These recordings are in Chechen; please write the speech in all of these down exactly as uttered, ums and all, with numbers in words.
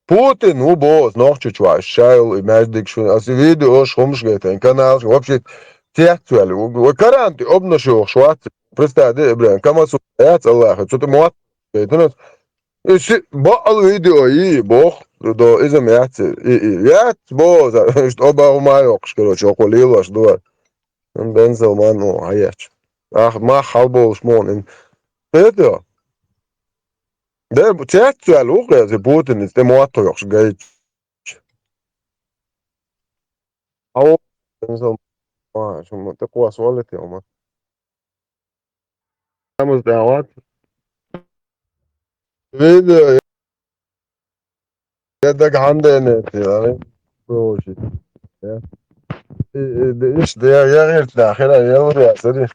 Путин ву боху аса Нохчийчохь, аса шайла и маьждигаш, аса и видеош, хӀумаш гайтина, каналаш, вообще цецваьлла ву. Вай каранти обнаш йохуш вац. Представь, де, Ибрахим, камасу яц Аллахьа, цу тӀе мотт гайтина аса. И ши бакъал видео йий, боху, до иза ма яц, и, и, яц, боху, аса, иштта оба хӀума йоккхуш, короче, окхо лелош ду. Бен Салман, ну, хьаеча. Ах, мах хьалболуш муха ин. Хета? Де, цецваьлла ву кхеза, Путин иза тӀе мотт йоккхуш гайча. Ау, Бен Салман, а, шу ма тӀе кхоссавалла те хӀума. Намаз тӀе вац. Видео, я даг хьан дене те, ай. Короче. Я. И, и, де, иш, де, я, я, гӀерта, хера, я, я, сари.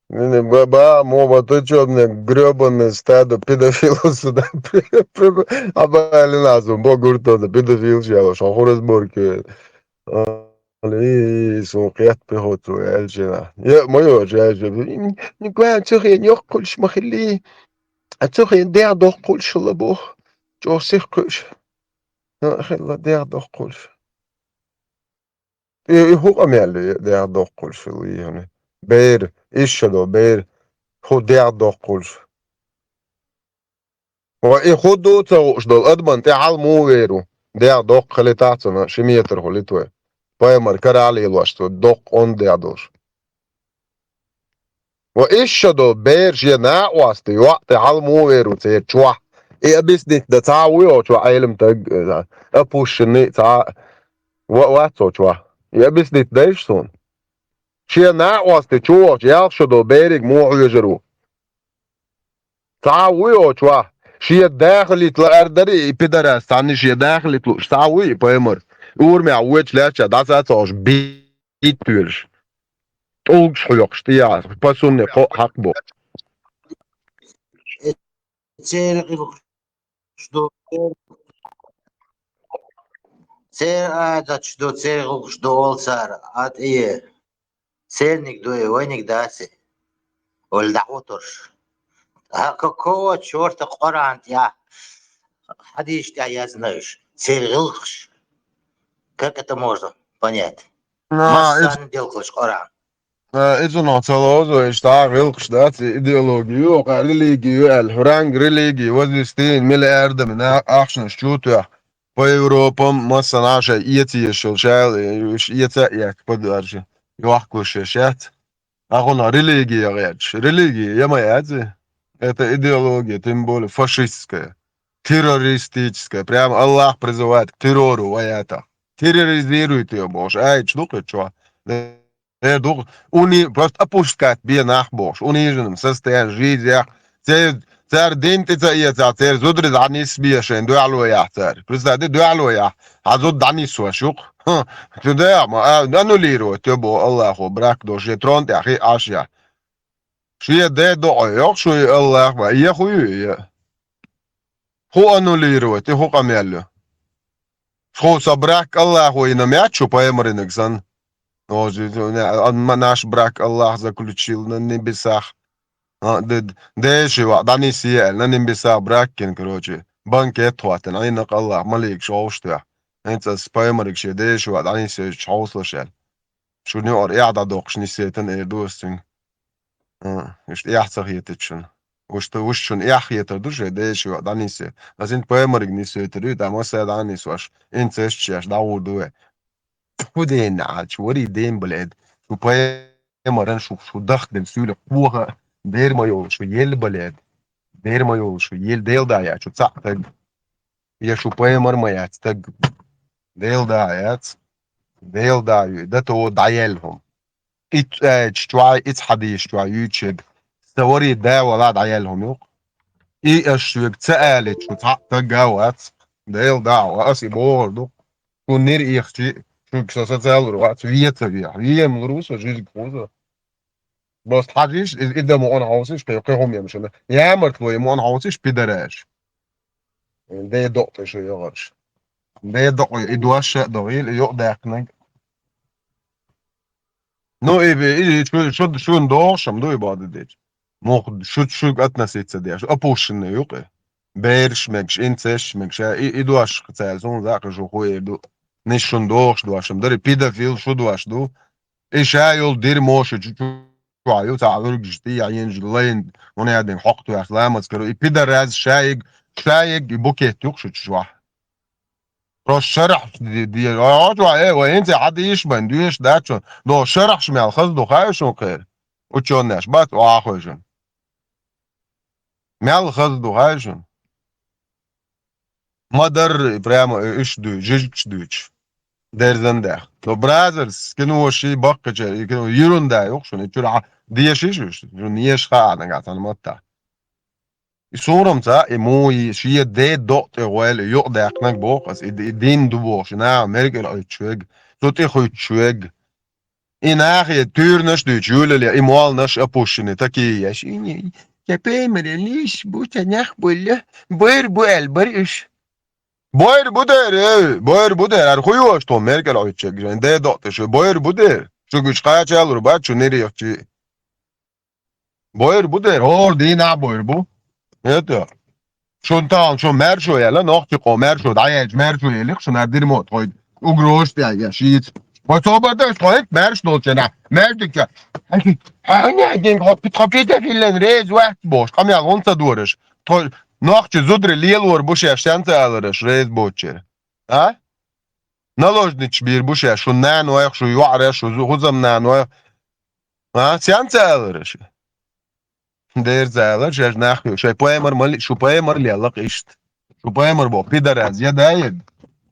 Не, не, ба, ба, мо, ба, ты чё мне, грёбаное стадо педофилов сюда при-, при-, а, блин, азу, бо, гуртоза, педофил, чё, я, шо, хура сборки. А, Али, суна кхетта пехотцо аьлча, я, ма йоцуш аьлча, никван цу хен йоккхуьлуш ма хилли, а цу хен дегӀ доккхуьлуш хилла боху, чӀогӀа сих кхуьуш. А, хилла дегӀ доккхуьлуш. И, и хӀун къамел ю, дегӀ доккхуьлуш хилла и хӀуна? Бер, иша до бер, хӀун дегӀ доккхуьлуш? Ва и хӀун ду ца хууш долу адаман тӀе хьал муха вер ву? ДегӀ доккха хилийтахь цунна, ши метр хуьлуьйту вай. Пайхамар карахь а лелош цо, доккха онда дегӀ долуш. Ва иша долу бер шен накъостий йоӀ тӀе хьал муха вер ву церан чохь? И объяснить дан цхьа а вуй оцу чохь Ӏелам таг, э, опущенный цхьа а ва-, вац оцу чохь? И объяснить дайша суна? Шен накъостий чу вахча, ялх шо долу бериг муха хьоьжур ву? Цхьа а вуй оцу чохь? Шен дахалица лаар дарий и пидарас цхьанна шен дахалица лууш? Цхьа а вуй и пайхамар? Урамехь вочу лаьттача дӀасацалуш бийттоьлуш. ТӀулгаш хьоькхуш тӀехьа, по сунне кхоъ хьакхабо. Церан гӀуллакхаш ду, церан адаташ ду, церан гӀуллакхаш ду олу цара, а тӀе. Церниг ду и, вайниг дац и, вала дӀахӀуттурш. ХӀа, какого чёрта Къуръан тӀехь, хьадисаш тӀехь яздина уьш, церан гӀуллакхаш? Как это можно понять? Массарна делхалаш Къуръан. Э, иза нах ца лозу, иштта гӀиллакхаш дац, и идеология ю, оха религия ю аьлла. ХӀоранга религия возвести йина миллиардами нах ахчанаш чу а тоьхна, по Европам, массанхьа шайн эца езаш йолу шайла, уьш эца а экка подаржи, йохкалуш еш яц. Ахуна религия гӀерташ. Религия я ма яц и? Это идеология, тем более фашистская, террористическая. Прямо Аллах призывает к террору в аятах. Терроризируйте бохуш, аяташ ду кху чохь. Э, ду, уни-, просто опускать бен нах бохуш, униженном состоянии жизнь яхь. Церан, цара дин тӀе ца эцахь, церан зударий дӀанисбе шайн дуьхьало яхь цара. Представь, дуьхьало яхь, хьан зуда дӀанисвеш ю-кх. Хм, цу дехьа ма, а, аннулировать ю боху Аллахо брак долуш, шен трон тӀехь хиъ Ӏаш яхь. Шен ден докъой йоккхуш ву и Аллах ма, я хӀун ю и? ХӀун аннулировать, и хӀун къамел ю? Тхо, со брак Аллахо йина ма яц шу пайхамарниг санна. Оцу, а, ма наш брак Аллах заключил на небесах. А, д-, д-, деши ваӀ дӀанисъе аьлла, на небесах брак йина, короче. Банкет хӀоттина, Ӏийнакъ Аллах, маликаш хьовсуш тоьхна. ХӀинца ас пайхамарниг шен деши ваӀ дӀанисъечу хьовсалаш аьлла. Шуна юкъара эхь дӀадоккхуш нисъейтина эр ду ас цуьнга. А, иштта эхь ца хетачун. Уьш ду, уьш шуна эхь хетар ду шайн деши ваӀ дӀанисъе. Ас хӀинца пайхамарниг нисъейтар ю, тӀаккха массара дӀа а нисвеш, инцест еш дӀагӀур ду вай. Тху ден Ӏачу, вари ден, блядь. Шу пайхамаран шу, шу дахдина суьйлах кхоха, дер ма йолу шу ел, блядь. Дер ма йолу шу ел, Дела да яц шу цхьаъ таг. Я шу пайхамар ма яц таг. Дела да яц. Дела да ю, да то дӀаелла хӀума. Иццу аьлча чохь, иццу хьадийша чохь юьйцуш ерг. Сан вари да вала дӀаяьлла хӀума юкъ. И аш шуьга ца алича, шу цхьаъ таг а вац. Дела да, ас и бохур ду. Шу нир ихчи, шуьга со социалур вац, ве ца вехьа. Вема лур ву со, жижиг хуза. Бос хьажиш, и, и да мукъана хьовсиш, кхе, кхе хӀума ем шуна. Ямартло и мукъана хьовсиш, пидараш. Де докъу шу йогӀарш. Де докъу, и дош а догӀийла, и юкъ даьккхинарг. Ну, и, и, и шу, шу, шуна догӀуш ам ду и бада дечу. Мух, шу, шуьга относиться деш. Опущенный юкъе. Бераш мегаш, инцест мегаш, и, и дош цаьрца суна закъа шу хуэр ду. Ниш шун дохуш дош ам дари, педофил шу дош ду. И ша йолу дира моша чу, чу чохь ю, цхьа гӀуьргаш тӀе а йинчу лайн, вон ядин хьокху тоьхча ламаз каро. И пидорас шайиг, шайиг и букет юкъа шу чохь. Просто шарахь ди-, ди-, а, а, чохь, э, вай, хӀинца хьан дийш бан, дуьйш дац шун. До шарахьаш мел хаза ду, хай шун кхера. Учёнаш бац, охьахойшун. Мел хаза ду, хай шун. Ма-дарра, прямо, э, уьш дуй, жижигаш дуьйцуш. Дерзан дах. Но Бразерс, кино ши баккхача, и кино ерунда юкъа шуна, и чуьра деша йиш уьш, шуна еш хаа нагахь цхьана матта. И сурамца, и муй, шен ден докъа тӀе гӀойла, и юкъа даьккхинарг боху ас, и, и дин ду бохуш, и наха меркӀал Ӏуьттуш верг, цу тӀе хуьттуш верг. И нахе туьйранаш дуьйцу, юьлале, и молланаш опущенные, такие еш. И не, я пеймараллиш бу, ца нах буьллу, бойр бу аьлла бара уьш. Бойр бу дера, эй, бойр бу дера, ара хуй ваша тхо меркӀал Ӏуьттуш верг, жайн ден докъа тӀе шу, бойр бу дера. Шу гуьч кхачалур бац, шу нирехчи. Бойр бу дера, хӀора дийнахь бойр бу. Это. Шун тахана шун маьршо яьлла, нохчи кхо маьршо, дӀаяьлча маьршо елих, шуна дирмо тхойда. Угрозаш тӀехь я шийца. Вай собар даьш тхойда маьрш долчу нах. Маьрш дикча. Хьан дин хьо, хьо пидофилан реза вац бохуш, къамел хӀунда ца дораш? Тхо нохчи зударий лелор бу шаьш, сенца алараш реза боцучера? А? Наложницаш бийр бу шаьш, шун нанойх, шун йоӀареш, шун зу-, хӀузам нанойх. А? Сенца алараш? Дерза ала, шаьш нах ю. Шайн пайхамар мали-, шу пайхамар леллакх иштта. Шу пайхамар бо, пидорас, я да, я да.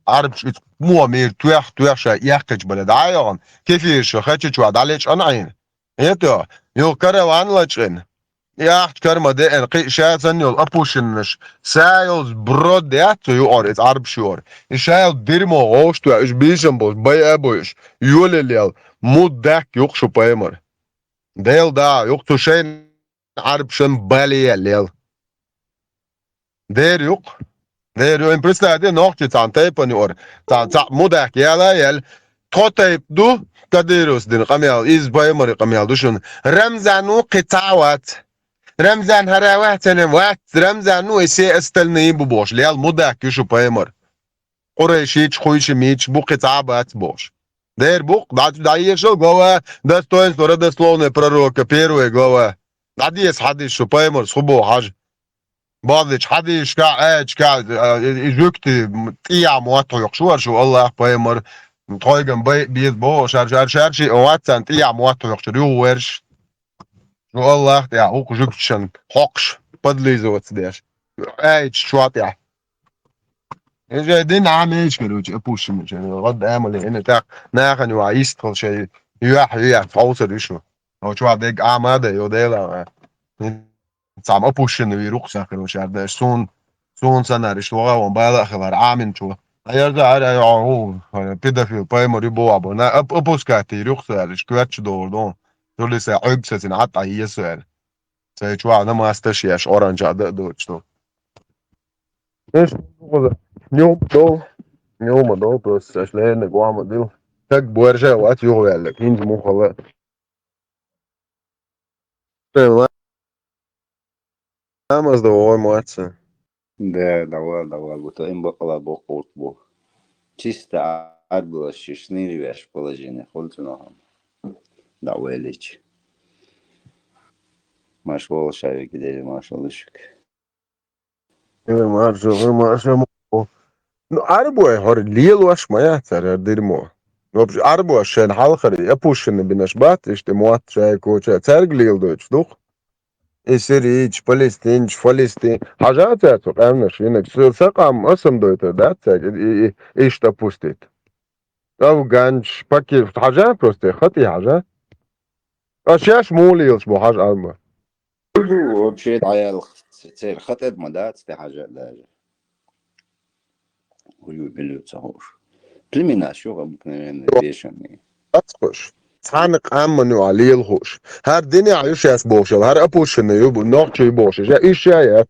Ӏарбаш ицкъ мо мийра тоьх, тоьх ша яьккхича бала дӀа а йогӀун. Кефира шу хача чохь дӀалечкъана Ӏийна. ХӀета, юха караван лачкъина. И ахча карма деана, кхин ша санна йолу опущенныш. Ша йолу сброд яц цу юкъара, иза Ӏарбаш юкъара. И ша йолу дирмо гӀовш тоьа, уьш бийшам болуш, байа а бойуш. Йолалел, муддак юкъа шу пайхамар. Дел да, юкъа цу шайн Ӏарбашан бале лел. Дер юкъа. Дер ю, им представь де, нохчи цхьана тайпана юкъара. Цхьана цхьаъ мудак яла а яьлла. Тхо тайпа ду, Кадыровс дина къамел, иза пайхамари къамел ду шуна. Рамзан ву кхин цхьа а вац. Рамзан хӀара вац, цхьана вац. Рамзан ву и все остальные бу бохуш. Лел мудак ю шу пайхамар. Къурайшича, хуйшимича бу кхин цхьа а бац бохуш. Дер бу, дӀа-, дӀаешал, глава достоинство родословной пророка, первая глава. ДӀадеса хьадис шу, пайхамарс хӀу боху хьажа. Базлича хьадисашкахь, аьллачкахь, а, и, и жуьгти, м, тӀехьа мотт хьоькхуш вара шу, Аллах, пайхамар, тхойган бай-, беза боху, шар, шар, шар, ши, вац царна тӀехьа мотт хьоькхуш, юха верш. Шу Аллах тӀехь, хӀукху жуьгташан хьокхуш, подлизываться деш. Аьлча чохь тӀехь. Иза дин Ӏамийча, короче, опущенный, гӀадда амале, ина тӀаккха нахана юкъахь йистхила шайн юьхь, юьхь, хьовсар ю шу. Хьо чохь дерг Ӏама а дай, йо Дела. Цхьамма опущенный вийр ву-кх сан, короче, ара даш. Суна, суна санара иштта вогӀа вон бала а хилар, Ӏаминчо. Ара, ара, ара, о, педофил, пайхамар ю боху бо. На, оп-, опускать йийр ю-кх со аьлла, иштта коьртачу догӀур ду. Чули сан Ӏуьйга сацина, Ӏад Ӏа еза со аьлла. Цай чохь намаз таш еш, оранжа а да а доцуш ду. Эш, юма дол, юма дол, просто аш лерниг вама дил. Таг буьржа вац юхаваьллиг, хӀинца мухала. Ламаз дан вогӀур ма вац сан. Да, давай, давай, бу тайм бакъала боккъурт бу. Чисто Ӏарбалаш шишнийри веш положение хуьлу цунах. Да, вайлич. Маш волу шайга дели, маш волу шик. Э, марша, э, марша, мо. Ну, Ӏарбой хӀара лелош ма яц, хӀара дерьмо. Вообще, Ӏарбош шайна хьалхара опущенный бинарш бац, иштта мотт шайга коча, цаьрга леладойтуш ду-кх. И сирийцаш, палестинцаш, фалестин. Хьажа цаьрца къаьмнаш, йинарг. Са, са къам аса-м дойтур дац цаьрга, и, и, и, иштта опустить. Афганцаш, паки-, хьажа просто, хатӀе хьажа. Ткъа шаьш муха лелаш бу хьажа Ӏарбош? Вообще дӀаяьлла церан хатӀед ма дац те хьажа даже. Хьуй милуца хууш. Племенаш ю обыкновенные, бешеные. Ацкъуш. Цхьана къаман ю а лела хууш. ХӀара динехь ю шаьш бохуш, хӀара опущенный ю бу, нохчий бохуш. Ша иша яц.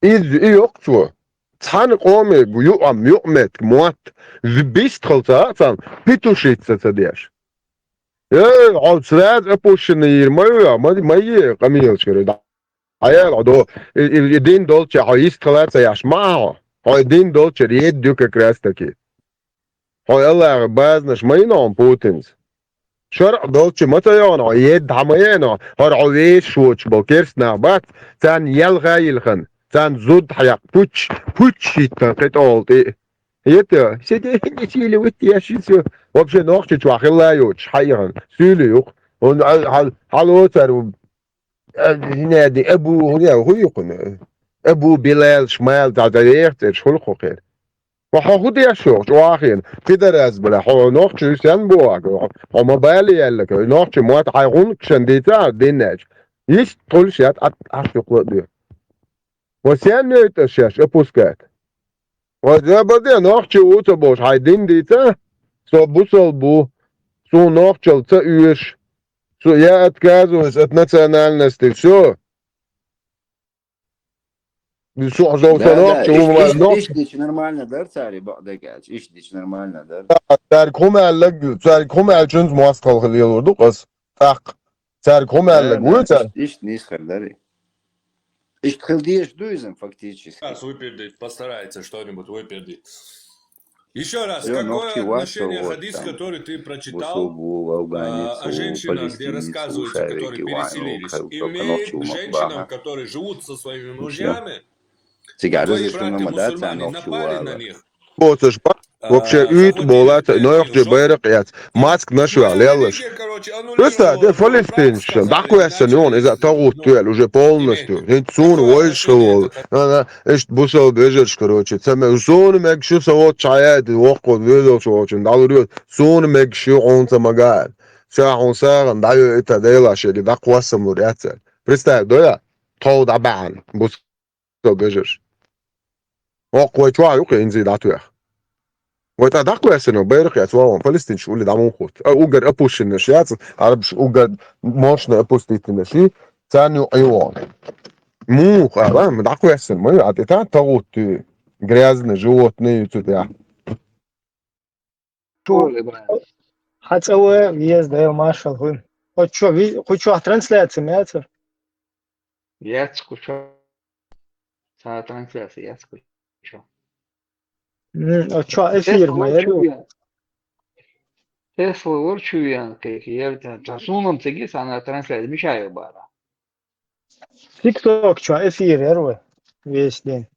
Иза и йоккхучо. Цхьана къоме юкъам, юкъаметтиг, мотт, бистхалца а царна, петушиться ца деш. Эй, хьо сразу опущенный йийр ма ю, ма, ма е, къамелаш кара, да. Хьаяла хьо до, и, и, и дин долча хьо йист хила ца яхаш ма хьо. Хьо и дин долчара едда ю как раз таки. Хьо Аллахьа базанаш ма йина хьуна Путинца. ШарӀ долча ма ца йоагӀна хьо, едда хьа ма яйна хьо, хӀара хьо вешаш воцуш болу керстанах бац, царна ялха йилхина, царна зуд хьаяккха, пуч, пуч хӀиттина кхин тӀе. Ета, сидели витти яши су. Вообще нохчи чохь хилла йоцуш, хьаихана, суьйлу юкъа. Он хьал хьало цар, хинади абу, хӀун я, хӀун юкъана? Абу Билал, Шмал, дӀа, дӀа, вехцарш, хӀуллакх хир. Ва хьо хӀун деш ву, чӀогӀа хиъна? Пидарас бала, хьо нохчи сен бу вага? Хьо ма бали яьллага, нохчи мотт хьайн гӀункашан дийца а диннеш. Иштта тхулш яц, ат, ат юкъла а дуьйху. Ва сен нуьйтӀа шаьш опускать? Ва зебаде нохчи ву ца бохуш, хьайн дин дийца? Со бусал бу, суна нохчал ца оьшу. Со, я отказываюсь от национальности, всё. Шу хьо зовсанокх, да, чу иш-, ву иш-, нокх. Иш дича нормально дар цари, бакъ дагахь, иш дича нормально дар. Цаьрга хӀума аьллаг, цаьрга хӀума аьллачунца моастагӀал хила лелор ду ас. ТӀаккха. Цаьрга хӀума аьллаг вуй цаьрга? Иш, иш нийса хир дари. Иш хила дезаш ду иза фактически. Сейчас выпердит, постарается что-нибудь выпердит. Ещё раз, какое отношение хадис, который ты прочитал, а, о женщинах, где рассказывается, которые переселились, имеет к женщинам, которые живут со своими мужьями? Твои братья-мусульмане напали на них. Вообще, уьйтӀа болаца, нойх же байракъ яц. Маскнаш ваьлла леллаш. Просто де палестинцаш, дӀакхоьссина юхана, иза тагӀут туьйла, уже полностью. ХӀинца суна вайша хила волу. Иштта бусал бежарш, короче, ца ме-, суна мегаш ю, сан воцчу хьаяйта, воккхо везалш волчун, дӀалур ю, суна мегаш ю, хьуна ца магара. Ша хьуна сагӀина дӀайоуьйту, Делан шега дӀакхоссам лур яц аьлла. Представь, доя? Тхов дӀабаьхьана, бусал бежарш. Воккха вай чохь ю кхин инзий дӀатоьхна. Вай тӀа дӀакхоьссина, байракъ яц вахана, палестинчу улли дӀа муха хӀутту. А угар опущеннаш яц, Ӏарбаш угар мощно опуститинаш и, царна юкъа ю вахана. Муха ала, ма дӀакхоьссина, ма ю, а тӀе тӀа тагӀут ю, грязный животные ю цу тӀехь. Хьан цӀа вай веза, Дела маршалла хуьлда. Оцу чо ви-, кху чохь трансляция ма яцара? Яц кху чохь. Цхьа трансляция яц кху чохь. М, оцу чохь эфир ма яра. Тесла вара чу веана кхайкхи, яра, цхьа суна-м ца гира, цхьана трансляция мичахь ю бара. ТикТок чохь эфир яра вай. Весь день.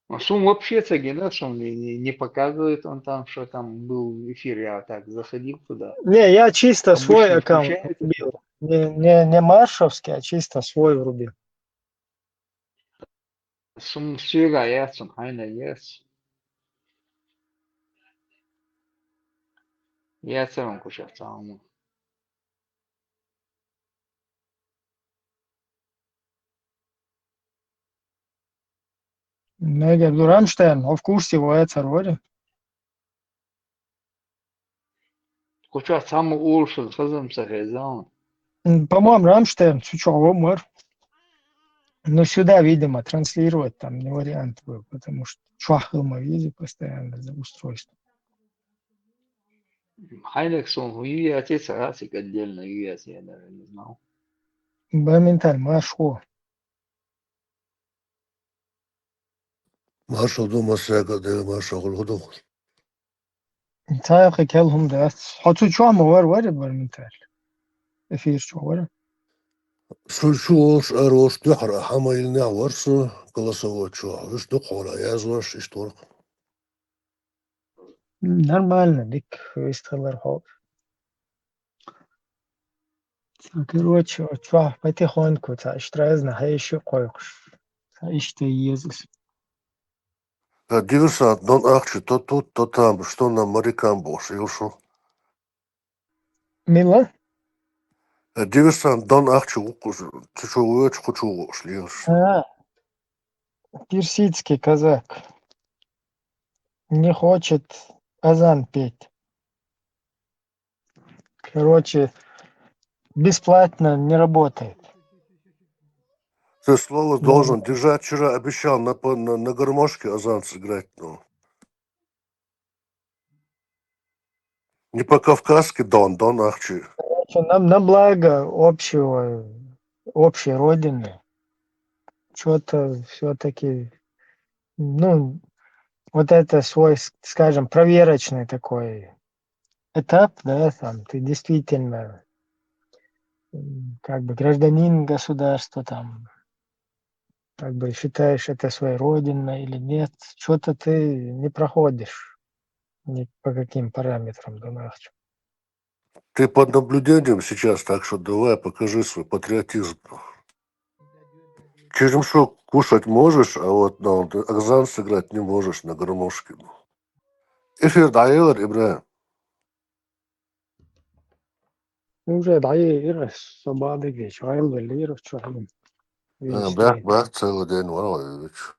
А сум вообще ца гина, сум не, не, не показывает он там, что там был эфир, я так заходил туда. Не, я чисто свой аккаунт врубил. Не, не, не маршовский, а чисто свой врубил. Сум сюга яц, сум хайна яц. Я царам куча цауму. Мегар ду Рамштайн, хьо в курсе ву яцар вари? Кху чохь цхьамма олуш хазам ца хеза. М, по-моему, Рамштайн цу чохь ву мара. Но сюда, видимо, транслировать там не вариант был, потому что чохь хила ма веза постоянно за устройство. Хьайнак сон хӀун ю яц, я ца хасик отдельно ю яц, я даже не знал. Барменталь, маршо. Маршал ду, массаьрга а Дела маршалла хуьлда. Цхьа кхин кхел хӀума дац. Хьо цу чохь ма вара, вара Барменталь? Эфир чохь вара? Шу, шу волуш, ара волуш дуьхьара, хьан ма йиллинехь вара со, голосовой чохь. Вуьш ду хьо ла, язвош, иштта вара. Нормально, дика вистхилар хьо. Короче, чохь потихоньку цхьа иштта разна хьеший кхойкхуш. Цхьа иштта еза иза. Э, диверсант, дон ахча, то тут, то там, что нам, морякам бохуш, ил шу? Мила? Э, диверсант, дон ахча, вукхуш, цу чу вочу, кху чу вохуш, лелаш. А, персидский казак. Не хочет азан петь. Короче, бесплатно не работает. Ты слово должен держать. Вчера обещал на, по- на, на гармошке азан сыграть, но не по-кавказски дон, дон ахчи. Короче, на, на благо общего общей родины. Что-то все-таки, ну, вот это свой, с- скажем, проверочный такой этап, да, там ты действительно м, как бы гражданин государства, там, как бы считаешь это своей родиной или нет, что-то ты не проходишь ни по каким параметрам, думаю. Ты под наблюдением сейчас, так что давай покажи свой патриотизм. Черемшок кушать можешь, а вот на азан сыграть не можешь на гармошке. Эфир дӀаяьлар, ИбрахӀим. Уже дӀаяьлар, со бадыгаш гӀайлвеллера чу хьалын. А, бах, бах, целый день валаваьлча.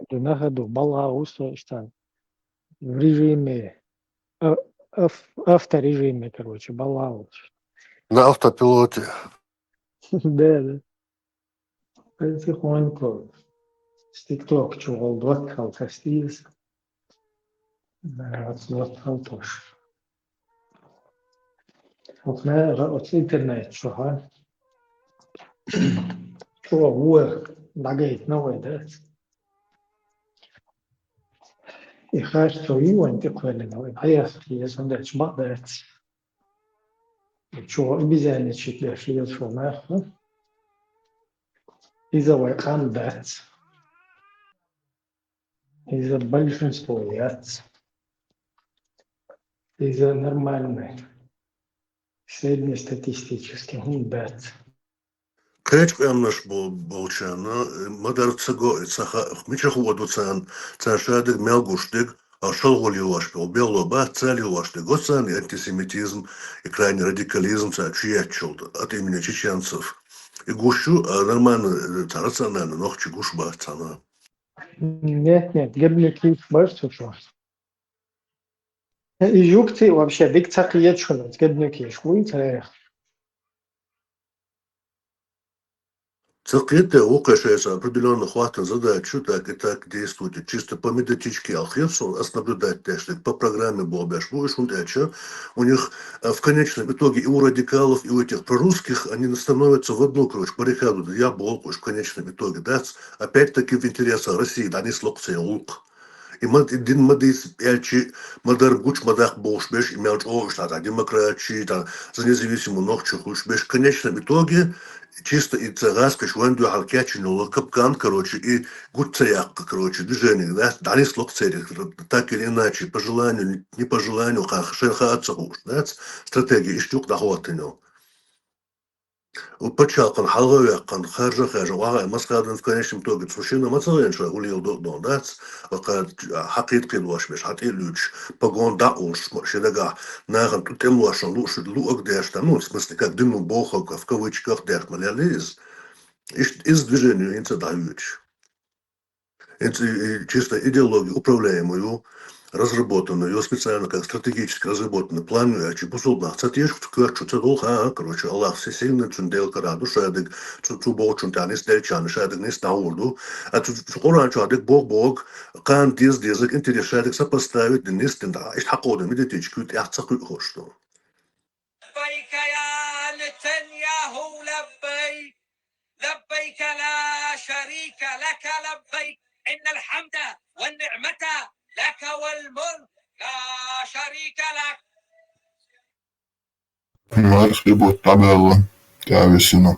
На ходу, балагӀа усо иштта. В режиме, а, ав- авторежиме, короче, балагӀа. На автопилоте. Да, да. Потихоньку. С ТикТок чугол двадцать хал кастиз. Да, двадцать хал тош. Вот на вот интернет чугол. Чугол вуэ дагайт новый, да? И хаш то и вон ты квелин новый. А я, я сам дальше бадац. Чугол обезьянничать дальше я шел нахуй. Иза вай къам дац. Иза большинство яц. Иза нормальный. Среднестатистический хӀун дац. Кхеча къаьмнаш бо- болчарна, э, мадар ца го и ца ха- мича хӀу ду царна, царна шадерг мел гуш дерг, а шалгӀа лелаш бел белло бац, ца лелаш дерг го царна и антисемитизм, и крайний радикализм цар чу еттачул от имени чеченцев. И гуш ю, а нормально, э, цар рационально нохчий гуш бац царна. Нет, нет, гебники баш цу чу. И юкти вообще дик ца кхиечхуна, гебники шкуй царех. Ца кхета, вукхе шайца определённо хватан задачу, так и так действуйте. Чисто по методичке алхерсон, ас наблюдать деш, так по программе болбеш бу, и шун тяча. У них, э, в конечном итоге и у радикалов, и у этих прорусских, они становятся в одну, короче, баррикаду. Да я болку, в конечном итоге, да, опять-таки в интересах России, да, не слог цей лук. И ма- и дин ма дийца аьлча, ма дар гуч ма даккха бохуш беш, и мел чӀогӀа иштта, да, демократия, да, за независимую нохчи хуш беш. В конечном итоге, чисто и ца гӀаскаш вайн дуьхьал кечйина йола капкан, короче, и гуч ца яккха, короче, движение, да, дӀанисло-кх церан, так или иначе, по желанию, не по желанию, ха- шайн хаа ца хууш, да, стратегия иштта юкъа дӀахӀоттийна йола. У пачхьалкхана хьалха а ваьккхина, харжа а хаьржина, вахана Москвадан в конечном итоге цу шина ма ца гӀен ша, улел до а дон дац, ваха хьакхийда-кхийда ваш беш, хьатӀе а луьйчуш, погон дӀа а олуш, шен дагахь нахана тӀу тӀемлошна луъ шу луъаг деш, да, ну, в смысле, как дину бохаг, в кавычках деш, ма лелла иза. Иштта иза движение хӀинца а дӀахьоьцуш. ХӀинца и, и чисто идеология управляемая ю, разработанная ю, специально как стратегически разработанный план ю аьлча, бусалба нах ца теша, коьртачу ца долу, ха, короче, Аллах всесильный, цуьнан Дела карахь ду шадерг, цу, цу бохучун тӀехь нис делчарна шадерг нис дӀахьур ду. А цу, цу Къуръан чохь дерг боху боху, кхана деза дезарг интерес шадерг сопоставить дина, нис дина, иштта хьакховдина методичка ю тӀехь ца кхуьу хӀорш ду. لبيك يا نتنياهو لبيك، لبيك لا شريك لك لبيك، إن الحمد والنعمة لك والملك لا شريك لك. Мархи бутт дӀабаьлла, тӀависина.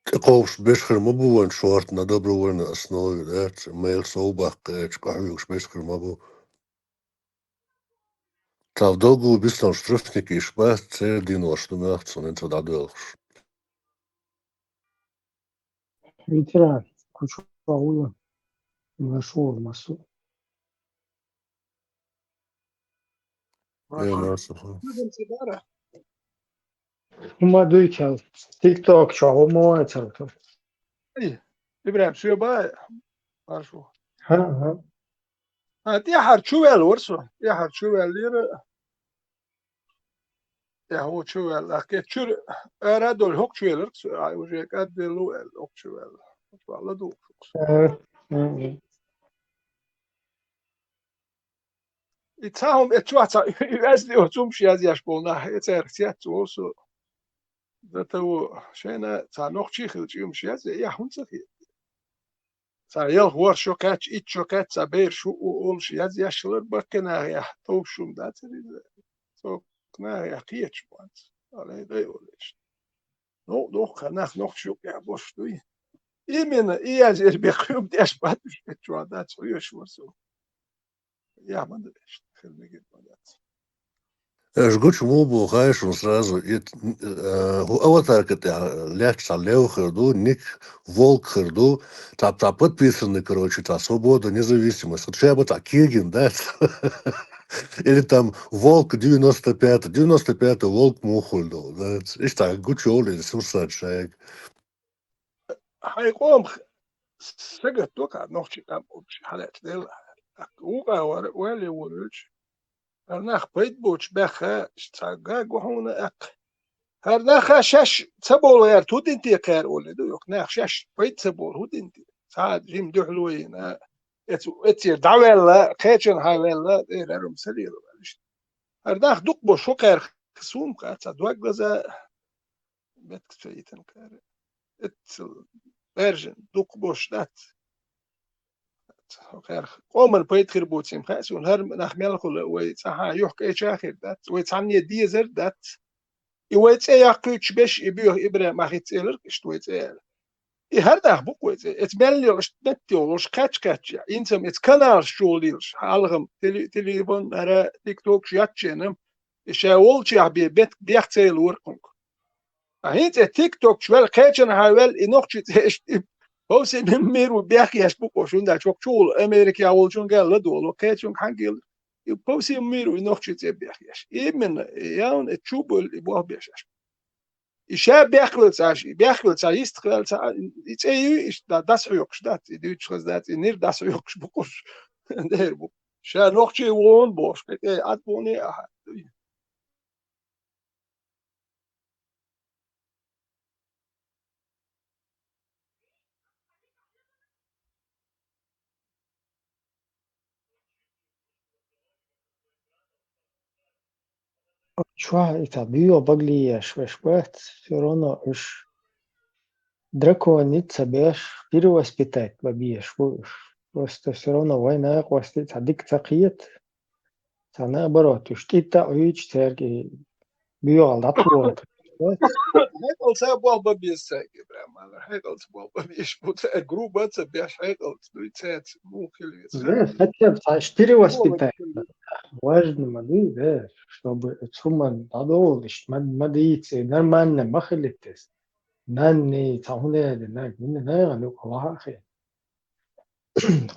ТӀекховш беш хир ма бу вайн шорта на добровольной основе, да, ца майра сов баккха аьлча, къахьоьгуш беш хир ма бу. Цхьа долгу бисалан штрафникаш бац, церан денош ду мелхца хӀинца дӀадоьлхуш. Ветеран, кучу вуя, машур масу. Э, маша. Маша. Хьума дуьйцал, TikTok чохь хӀума вацал ту. Ай, ИбрахӀим, соьга бай. Маршо. ХӀа, хӀа. А, тӀаьхьара чу ваьлла вара со. ТӀаьхьара чу ваьллера. Я хӀокху чу ваьлла, ахке чуьра ара а долу хӀокху чу велира со, ай, уже кӀадвелла ву аьлла, хӀокху чу ваьлла. Валла ду. И цхьа хӀума эцчохь цхьа оьзда оцу хӀумаш язъеш болу нах, и цаьрга цец ву со. Дан таво, шайна цхьа нохчий хилча хӀумаш язъе, я хӀунда ца хета? Цхьа ялх ворхӀ шо кхаьчча, итт шо кхаьчча, цхьа бераш хӀуъу олуш язъеш хилар баккхий нахехь товш хӀума дацара иза. Цо нахехь кхеташ бац. Алай дай олуш. Ну, дохка нах нохчий юкъехь болуш дуй. Именно, и язъяр бекхуьйма деш бац уьш, эцчохь дац хьоьжуш вара со. Я ма дац, хир мегар ма дац. Аша гучу муха боху хаьа шуна сразу? И, э, хӀу аватарка тӀехь лаьтташ цхьа лев хир ду, ник волк хир ду, цхьа, цхьа подписанный, короче, цхьа свобода, независимость. Вот ша бан цхьа кегин дац. Или там волк девяносто пятый, девяносто пятый волк муха хуьлу ду, да? Иштта гучу йолу ресурсат шайга. Хьайн къомах сагатдо кхара нохчий къам олуш хьалаьцна делла. Вукъа вара, вале волуьйтуш. ХӀара нах пайда боцуш баьхха, цхьа гаг ву хьуна аккха. ХӀара наха шаьш ца бовла гӀерта хӀу дина те кхара олий ду, йоккха нах шаьш пайда ца бовла хӀу дина те. Цхьа жима дуьхьало йина, эц-, эццера дӀаваьлла, кхечанхьа ваьлла, тӀера хӀара ма ца лела ваьлла иштта. ХӀара нах дукха бо шо кхаьрха суна кхаьчча, дог лаза, бетка ца йитина кхара. Эццал баьржина дукха бош дац. Къоман пайда хир буцийма хаьа суна, хӀара нах мел хуьлу, вай цхьа хьан юьхь кӀайча а хир дац, вай цхьанне дезар а дац. И вай цӀе яккхуьйтуш беш, и боьха ИбрахӀим а хӀинца элира, иштта вай цӀе аьлла. И хӀара нах бу-кх вай цӀе. Эца мел лелаш, метте волуш, кхаьч-кхаьччехь, инсам эца каналаш чу лелаш, хьалхам, теле-, телефон, хӀара тиктокаш ятченам, и ша волчехь бен бетка бех ца йилла вара кхунга. А хӀинца э тиктокчу ваьлла, кхечанхьа ваьлла, и нохчий цӀе иштта, и по всему миру бехъеш бу-кх уьш, хӀунда аьлча хӀокху чухула Америкехь волчунга а ладогӀало, кхечунга хьаьнгга а, и по всему миру и нохчий цӀе бехъеш. Именно, явно, э, чу а бевлла, и болх беш аьлла. И ша бехвелла ца Ӏаш, и бехвелла ца, йистхвелла ца, и цӀе ю иштта, дӀасахьоькхуш дац, и дуьйцуш хаза дац, и нир дӀасахьоькхуш бу-кх уьш. Дера бу. Ша нохчий ву хьуна бохуш, кхин тӀе Ӏад бохуш а хьан дуй. Чохь и цхьа буьйгӀа багале еш веш бац, всё равно уьш драконит ца беш, перевоспитать бан безаш бу уьш. Просто всё равно вайн накъостий цхьа дика ца кхета, цхьа наоборот, уьш тӀитта а Ӏуьйчу цаьрга и буьйгӀал дӀатухур. Хьекъалца болх бан беза цаьрга, Ибрахим, хьекъалца болх бан безаш бу цаьрга, груба ца беш, хьекъалца дуй цаьрца, муха хила веза. Да, хотя бы цхьа перевоспитать. Важно ма дуй, да, чтобы цу ма дӀадолуш, ма, ма дийца, нормально ма хилийта иза. Нанний, цхьа хӀун дина, нагахь, нагахь юкъа ваха а хи.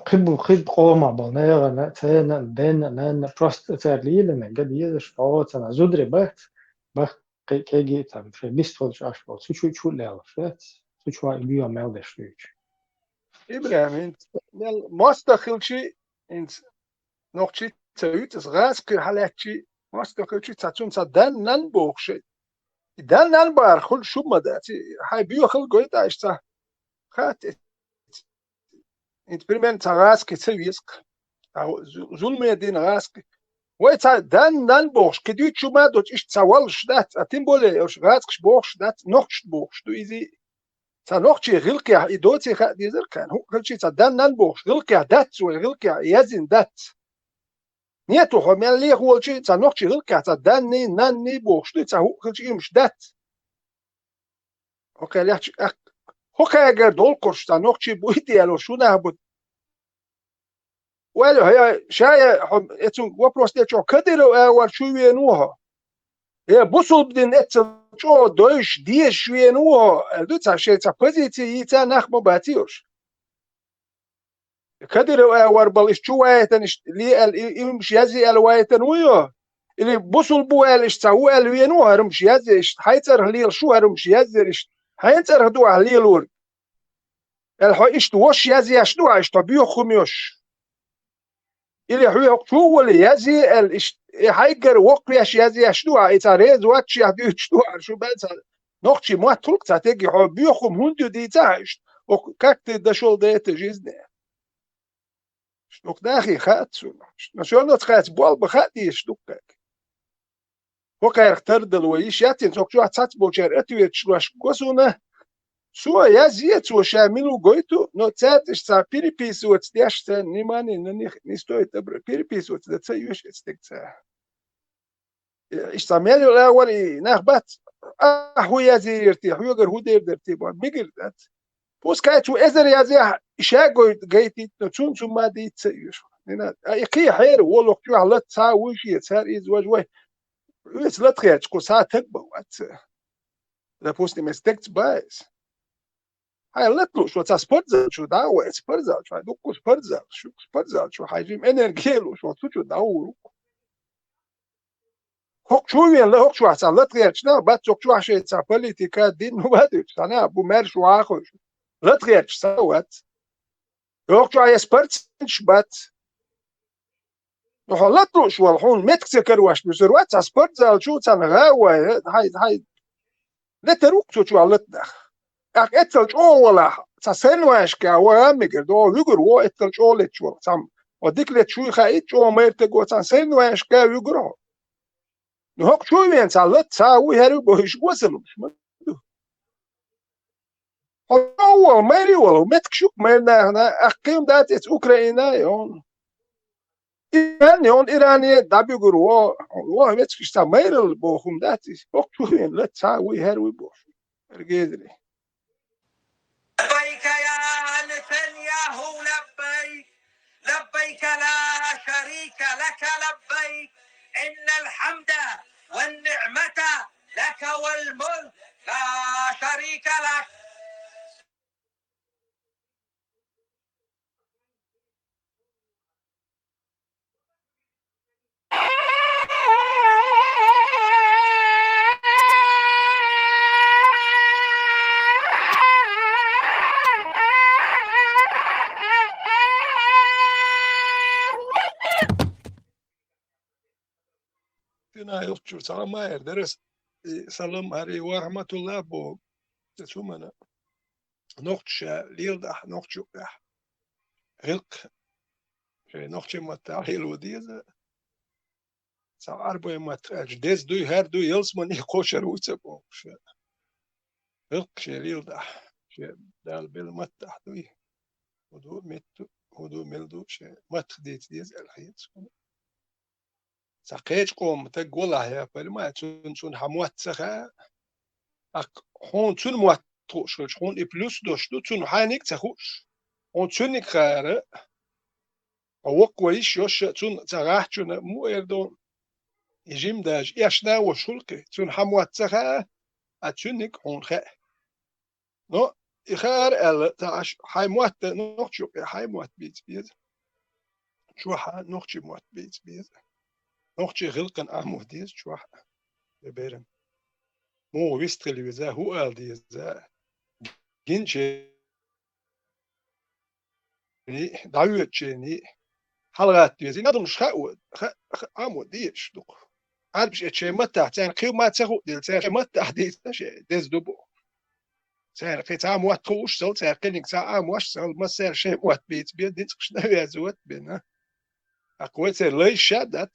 Кхин бу, кхин къомах болу нагахь, церан денна, нанна, просто цара лелийна, ган дезаш, оцана зударий бац, бах, кхин кегий, там, шайн бист волчу Ӏаш болу, цу чу, чу лелаш, яц? Цу чу а и буьйгӀа мел деш дуьйцу. ИбрахӀим, хӀинца мел мостагӀ хилчий, хӀинца нохчий ца вуьйцу аса, гӀазкхий хьалаьцчий, мостагӀ хилчий, цхьа цунна цхьа дан-нан бохуш шайн. И дан-нан бахар хуьлу шуна ма дац, и хьайн боьхалла гойту аша цхьа. Хатта, хӀинца примерно цхьа гӀазкхи ца веза-кх. Цхьа зу-, зуламе дина гӀазкхи. Вай цхьа дан-нан бохуш, кхин дуьйцу шу ма доцу, иштта цхьа валлаш дац, а тем более уьш гӀазкхаш бохуш дац, нохчашна бохуш ду иза. Цхьа нохчий гӀиллакхехь и доций хаа дезара кхарна. ХӀуъа хилчий цхьа дан-нан бохуш, гӀиллакхехь дац вай, гӀиллакхехь яздина дац. Нету хьо мел леха волчий, цхьа нохчий гӀиллакхехь цхьа данний, нанний бохуш дуй, цхьа хӀуъа хилчий уьш дац. ХӀокхе лехча, ах, хӀокхагара долу кхуьруш цхьа нохчий бу и дело, шу нах бу. Ваьлла хьо, ша я, хьо, э, цунга вопрос дечохь, Кадыров агӀор чу веана ву хьо? Э, бусулба дин эццал чӀогӀа дойуш, дезаш веана ву хьо? Аьлла ду цхьа, шайн цхьа позици йийца нах ма баций уьш. Кадыров агӀор бала иштта чу вайтана, иштта ле аьлла, и, и хӀумаш язъе аьлла вайтана вуй хьо? Или бусулба ву аьлла иштта цхьа ву аьлла веана ву хьо, хӀара хӀумаш язъе иштта, хьайн цӀарах лела шу хӀара хӀумаш язъяр иштта, хьайн цӀарах ду ахь лелор? Аьлла хьо иштта вуш язъеш ду ахь иштта хьо боьха хӀума йолуш? Или хьоьга чу а волий язъе аьлла иштта, э, хьайгара воккхавеш язъеш ду, а, и цхьа реза вац шех дуьйцуш ду, а, шу бен цхьа нохчий мотт хӀуллакх цхьа теги хьо боьха хӀума хӀунда ю дийца, иштта, оха как ты дошёл до этой жизни? Иштта оха дахи хаьа цунна. Иштта, но всё равно цхьацца болх бан хаа дезаш ду кхаьк. ХӀокхарах тардала вай йиш яц, цу чохь цхьацца болчара ответаш луш го суна. Цо язъе, цо ша мила ву гойту, но цаьрца иштта цхьа переписываться деш, царна внимание на них не стоит обра-, переписываться дан ца оьшу эцу дегца. Иштта цхьа мел йолу агӀор и нах бац, ахь хӀун язйийр те, хьоьгара хӀун дер дара те боху, мегар дац. Пускай цо эзар язъяхь, ша гой-, гайтийта, но цунна цу ма дийца ца оьшу. Не надо. А и кхин хьера, волу чохь лата цхьа а вуй шен, цара иза важа вай. Оьцу лата херча, кху схьа таг бан вац. Допустим, эс тегца ба эс. Хьайн лата лууш вац, цхьа спортзал чу дӀа а вай, спортзал чу, хьайн дуккха спортзал, шу спортзал чу, хьайн жим энергия лууш вац, цу чу дӀа а вуй. ХӀокху чу вен ла, хӀокху чохь цхьа лата гӀерташ нах бац, хӀокху чохь шайн цхьа политика, дин хӀума а дуьйцуш, цхьа нах бу маьрша вахуьйтуш. Лата гӀерташ цхьа а вац. ХӀокху чохь я спортсменаш бац. Ну, хьо лата лууш вала, хьуна меттиг ца карош буьсур вац, цхьа спортзал чу цхьана гӀа а вай, хьай, хьай, летар ву-кх цу чохь лата нах. ТӀаккха эццал чӀогӀа валахь, цхьа соревнованешка ван а мегар, догӀу вуьгур ву эццал чӀогӀа леташ вала. Цхьамма, о, дика леташ вуй хаийта, чӀогӀа майра таг ву, цхьана соревнованешка вуьгур хьо. Ну, хӀокху чу вен цхьа лата, цхьа а вуй, хӀара вуй бохуш, госаллумаш ма ду. Хьо а вала, майра а вала, меттиг шу-кх майра нахана, ахь кхин дац эца Украина а йолу. Иран йолу, Иране дӀабуьгур ву, ву вецкаш цхьа майралла боху хӀума дац иза. ХӀокху чу вен лата, цхьа а вуй, хӀара вуй бохуш. ХӀара гезаре. لبيك يا نتنياهو، لبيك، لبيك لا شريك لك، لبيك، إن الحمد والنعمة لك والملك لا شريك لك. Дина йолчу цхьа ма-, эр дара ас, и, салам гӀари ва рахьматуллах боху. Цу хӀумана нохчаша леладахь, нохча юкъехь гӀиллакх шайн нохчийн маттахь лело деза. Цхьа Ӏарбойн маттахь аьлча, деза дуй, хӀара дуй, ялсамане кхошур ву ца бохуш. ГӀиллакх шайн леладахь, шен Дала белла маттахь дуй. ХӀун ду, меттиг, хӀун ду, мила ду, шайн маттах дийца деза аьлла хета суна. Цхьа кхечу къоман стаг валахь, я, понимаете, цунна, цунна хьан мотт ца хаьа. ТӀаккха хьуна цуьнан мотт хууш хилча, хьуна и плюс дош ду, цунна хьайниг а ца хууш. Хьуна цуьнниг хаьара, хьо воккха ван йиш йолуш а, цунна цхьа гӀахьчунна муха эр ду, и жима даже эшна а волуш хуьлу кхин, цунна хьан мотт ца хаьа, а цуьнниг хьуна хаьа. Но и хаар аьлла, ца Ӏаш, хьайн мотт, нохча юкъе хьайн мотт бийца беза. Чохь нохчийн мотт бийца беза. Нохчийн гӀиллакхана Ӏамо деза чохь. Я беран. Муха вистхила веза, хӀун ала деза? Гинче дӀавоьдучу хенахь хьалагӀатта веза. И адамаш хаьа, ха-, ха-, Ӏамо дезаш ду-кх. Ӏарбаша эцу шайн маттахь, царна кхин ма ца хууш делла, цара шайн маттахь дийцина шайн деза ду бохуш. Цара кхин цхьа а мотт хууш цал, цара кхиниг цхьа а Ӏамош цал, массара шайн мотт бийца бен, ницкъаш навязывать бина. ТӀаккха вай церан лайша дац.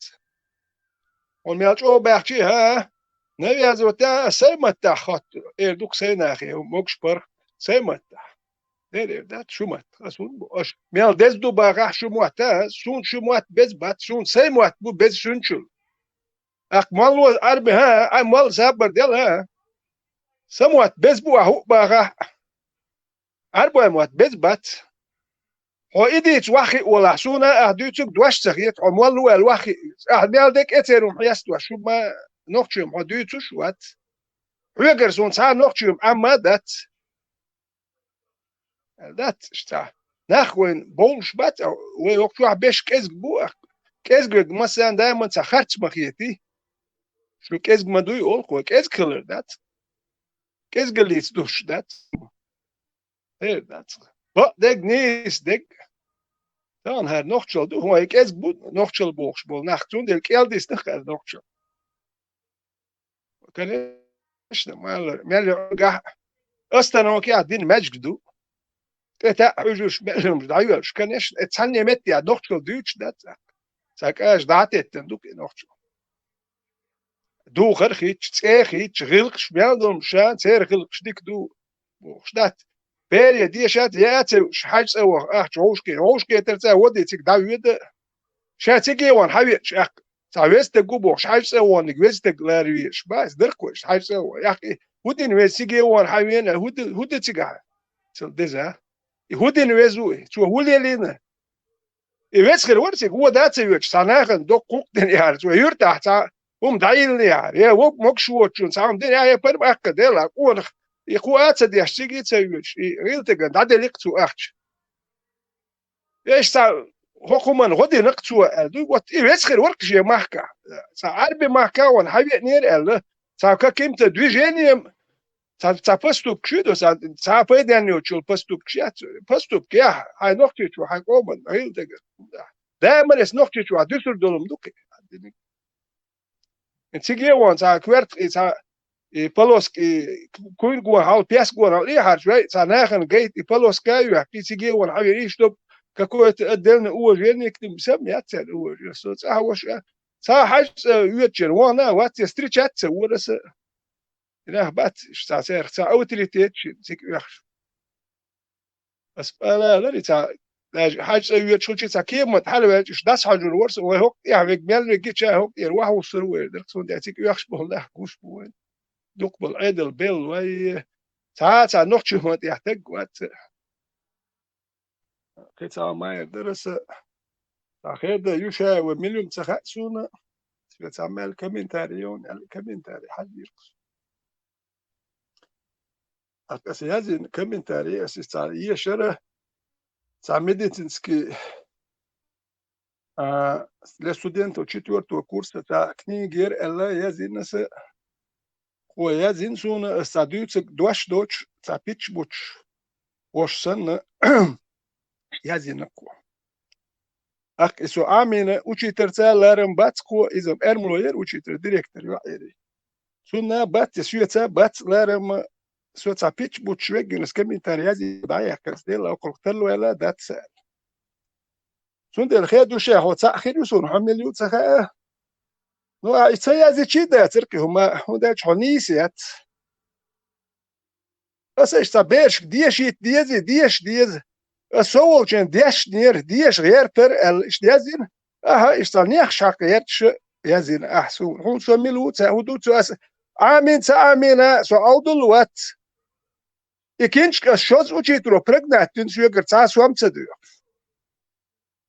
Хьуна мел чӀогӀа баьхчи, хӀа? Навязывать а, сайн маттахь хотту, эр ду-кх сайн нахе, могуш паргӀат, сайн маттахь. Эр, эр дац, шу маттахь, ас хӀунда бу? Аша мел деза ду бахахь шу мотт, а? Суна шу мотт беза бац, суна сайн мотт бу беза шуьнчул. ТӀаккха молла Ӏарби, хӀа, ай, молла сабар дела, хӀа? Сан мотт беза бу ахь хӀуъа бахахь. Ӏарбойн мотт беза бац. Хьо и дийца ваххиъ валахь, суна ахь дуьйцург дош ца хета, хьо молла ву аьлла ваххиъ. Ахь мел дерг эцерун хьестош, шу ма нохчийн хьо дуьйцуш вац. Хьоьгара суна цхьа а нохчийн Ӏамма а дац. Аьлла дац иштта. Нах вайн бовлуш бац, а вай хӀокху чохь беш кӀезиг бу, а кӀезиг верг массарна даиман цхьа харц ма хетий. Шу кӀезиг ма дуй олу-кх вай, кӀезиг хилар дац. КӀезигаллица дуьсуш дац. Хер дац. Бакъдерг, нийса дерг. Тахана хӀара нохчалла ду, хӀун, кӀезиг бу нохчалла бохуш болу нах, цундела кӀел дисна хӀара нохчалла. Конечно, мел, мел гахь остановкехь дина маьждиг ду. ТӀе таьӀ хьуьжурш, мел хӀумаш дӀайоьллуш, конечно, э, цхьанне метте а нохчалла дуьйцуш дац. Цхьа кӀажа дӀа а теттина ду-кх и нохчалла. Духар а хийцча, цӀе а хийцча, гӀиллакхаш мел долу ша, церан гӀиллакхаш дика ду бохуш дац. Бере дешац, яа а ца вуьш, хьаьжцӀа ваха ахча вовшке. Вовшке тера цӀа води цига дӀавоьда. Ша циге ван хьан веача, аьхка, цхьа веза стаг ву бохуш, хьаьжцӀа вониг веза стаг лара везаш. Ба, иза дарх вайш, хьаьжцӀа вон. Аьхка, и хӀу дина веза циге ван хьан вена, хӀу ди-, хӀу ди цигахь? Цал деза. И хӀу дина веза ву и? Цо хӀу лелийна? И вецхир вара цига, вон дац а воьдуш, цхьа нахана доккха гӀуллакх дина яхьара, цо юьртахь цхьа хӀума дӀайиллина яхьара, я вог могуш воцучунна цхьа хӀума дина, я парма аккха дела, къонах, и кху а ца деш, цига а ца воьдуш, и гӀиллакхана дӀаделликх цо ахча. Эш цхьа хӀокху хӀуманна гӀо дина-кх цо аьлла ду, вот и вецхир вара-кх шен махкахь. Цхьа Ӏаьрби махкахь ван хьан веанера аьлла, цхьа каким-то движением, цхьа, цхьа поступкаш ю ду, цхьа, цхьа пайденна йоцучул поступкаш яц. Поступк яхь, хьайн нохчичо, хьайн къоман, гӀийла дагар. Да, марес нохчичо дуьсур долу ма ду кхин. Циге вон цхьа коьртах и цхьа, и полоска, и куьйнагон хьал, пескагон хьал и хьарча вай, цхьа нахана гайта и полоска а йоьхкий, циге вон хьан вен и, чтоб какое-то отдельное уважение к ним, сам яц церан уважение. Со цӀахь ваша, цхьа хьаьжцӀа воьдучеран вон а вац, я встречаться вора аса. И нах бац, иштта цхьа церах цхьа авторитет шина цига оьхуш. Ас ала алар и цхьа, даже хьаьжцӀа воьдуш хилча, цхьа кеман тӀе хьалаваьлча, уьш дӀасахьожур вара со, вай хӀокху тӀехь вега мел вега гича, хӀокху тӀера вахьуссур вай дара, цундела цига оьхуш болу нах гуш бу вайн. Дукха болу Ӏедал белла вай, цхьа а цхьа нохчийн хӀума тӀехь таг вац. Кхин цхьа майра дара аса, цхьа хеда Юшаева милюм ца хаьа суна, цхьа мел комментарий йовна аьлла, комментарий хьажийра-кх. Ас, аса язйина комментарий, аса иза цхьа ешара, цхьа медицинский, а, для студентов четвёртого курса цхьа книга яра аьлла, язйина аса, кхо язйина суна, аса цхьа дуьйцург дош доцуш, цхьа питча буттуш, вош санна, язйина кхо. Ахь и со Ӏамийна учительца ларам бац кхо, иза эрмло яра учитель, директор йоӀ яра. Цунна бац, я соьца бац ларам, со цхьа питча буттуш веггина, аса комментарий язйина дӀаяьккхина, аса делла окхург тарлаваьлла дац аса аьлла. Цундела хеда ю ша, хьо цхьаъ хир ю суна, хьо мила ю ца хаьа. Ну, а и ца язйичий дацара кхин хӀума, хӀунда аьлча хьо нийса яц. Аса иштта цхьа берашка дешийта дезий, деша деза. Аса со волчун дешнера, деша гӀертара аьлла, иштта язйина. Аха, иштта цхьа нехаш хьакха гӀерташ язйина ахь суна. ХӀунда со мила ву ца, хӀун ду цо аса? Ӏамийна ца Ӏамийна, со Ӏовдал вац. И кинчка аса шозза учитело прогнать дина соьгара цхьа а сом ца доьхуш.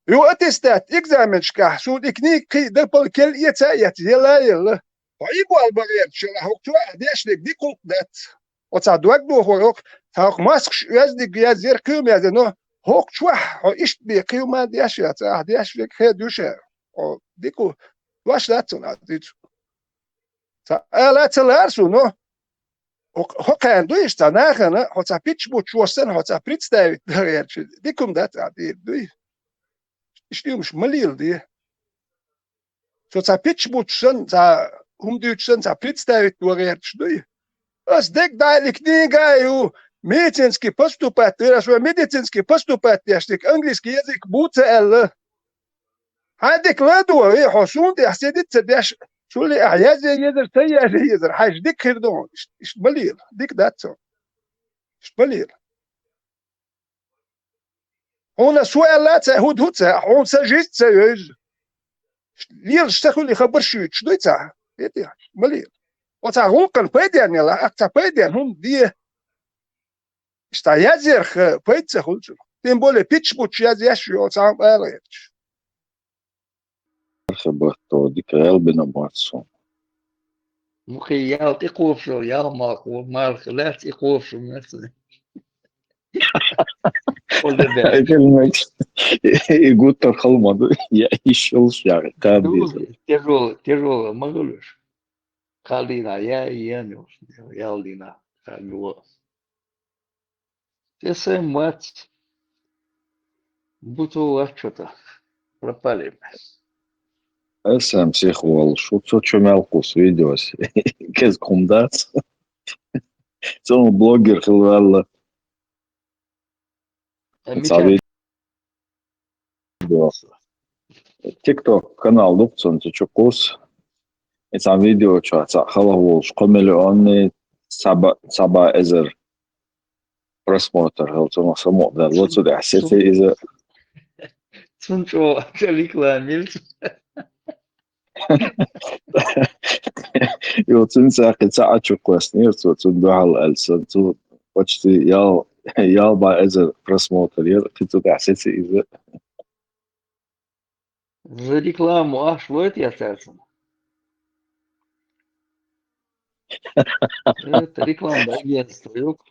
Ю аттестат экзаменашкахь суна и книга кхин а дапал кел эца а эца, ела а елла. Хьо и болу бан гӀерташ хьо цо а дешниг дика гӀуллакх дац. Оцхьа дог дохо хьо, цхьа хьо маскаш оьзниг язъяра, кхин а язъяра, но хӀокху чохь хьо иштта бен кхин а ма деш яц, ахь деш вега хеда ю ша. Хьо дика ву, дош дац цунна ахь дуьйцу. Цхьа ала а ца лара суна, но хӀокху, хӀокхарна ду иштта цхьа нахана, хьо цхьа питча буттуш вош санна, хьо цхьа представить дан гӀерташ, дика хӀума дац ахь дийр дуй. Иштта хӀумаш ма лела де. Со цхьа питча буттуш санна, цхьа хӀума дуьйцуш санна, цхьа представить ван гӀерташ дуй. Ас дерг дӀа и книга а ю, медицинский поступать дира, ас вай медицинский поступать деш дика, английский язык бу ца аьлла. Хьан дика ладо, вай хьо суна тӀехь сидит ца деш, сули ахь язъе езар, ца язъе езар, хьайша дика хир ду хьуна, иштта, иштта ма лела, дика дац цо. Иштта ма лела. Хьуна со аьлла а ца, хӀу ду ца, хьуна сан жизнь ца вевза. Лелаш ца хуьлу хабар шуьйцуш дуй ца? Ма лела. Оцхьа гӀуллакхана пайденна яла, ахь ца пайденна хӀума де. Иштта язъярх пайда ца хуьлу цунах. Тем более, питча буттуш язъеш ю, оцхьа ала гӀерташ. Архи барт дика гӀелбина бац суна. Мукхий ял тӀекхоша, ял малхо, малх лаьцна и кхоша меца. Ола де. Ай, хӀуманаш, и гуттар хала ма ду, я ишшулш яхи, кхаба деза. Тяжёлый, тяжёлый ма хуьлуш. Кхаллина, я, я, ял дина, кхалло. Те сайн вац. Бу цо вац чо-то. Пропали. Ай сам сих волаш, вот цо чо мел кхувс видеос. Кез кхум дац. Цо блогер хилвалла. Э, Цхьа мича? Видео. TikTok канал ду цун, цу чу кхувс. И цхьан видео чу цхьа хала волаш, кхо миллионни цхьа ба, цхьа ба эзар просмотр хилла, цунах самукъадаьлла. Цу тӀехь сеци иза. Цун чӀо реклама йилла. Йо, цун саккхи цхьа а чу кхоснера, цо цун дуьхьал аьлла сан, цу почти ял, ял ба эзар просмотр яр, кхин цу тӀехь сеци иза. За рекламу ахча лойта я царцун? Это рекламное агентство, ёп.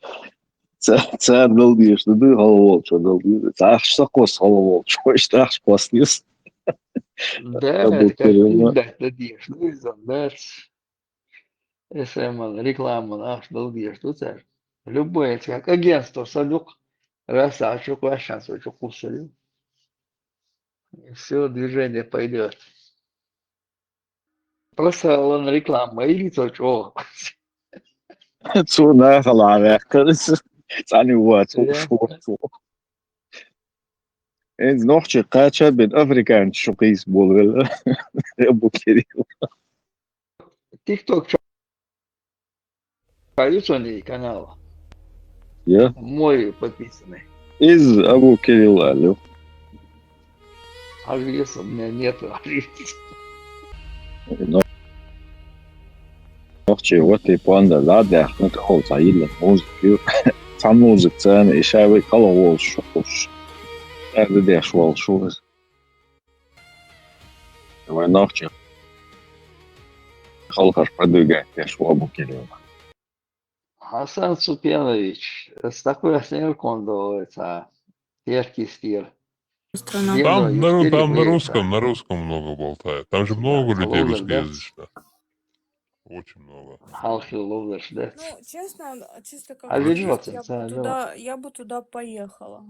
Ца-, цар дал деш ду, ду, хала волчо дал деш. Царш сакхос хала волчо, иш тахш кхоснес. Да, Абу это как Кирилла. Индат да деш, ну, из Индат. Эсэмал реклама ахча дал деш ду цар. Любое, это как агентство, садук, раз а чу квашан, со чу кусарю. И всё, движение пойдёт. Просто лан реклама или то чё? Цу нахала вяхкарис. Цани уа цу Я. шуо цу. Эз нохчи кхача бен африканчи шу кхийс болвел. Абу Кирилла. TikTok чё? Поют они канал. Я. Мой подписанный. Из Абу Кирилла, алё. Ажгес у меня нету. Ажгес. Но. Нохчи вот и панда, да, да, ну ты хол цаилла, музыка. Цан музыка цан, и шавы кала волш, шуш. Эр деш волш, шуш. Вай нохчи. Халхаш продвигать деш Абу Кирилла. Хасан Супьянович, с такой оценкой он делается. Терки стир. Страна. Где Там, вы? на, ру- Четыре там на вы русском, это. На русском много болтают. Там же много людей Ловер, да? Русскоязычных. Очень много. Халхи ловер, да? Ну, честно, чисто как А бы видела чисто, ты, я да, бы да. Туда, я бы туда поехала.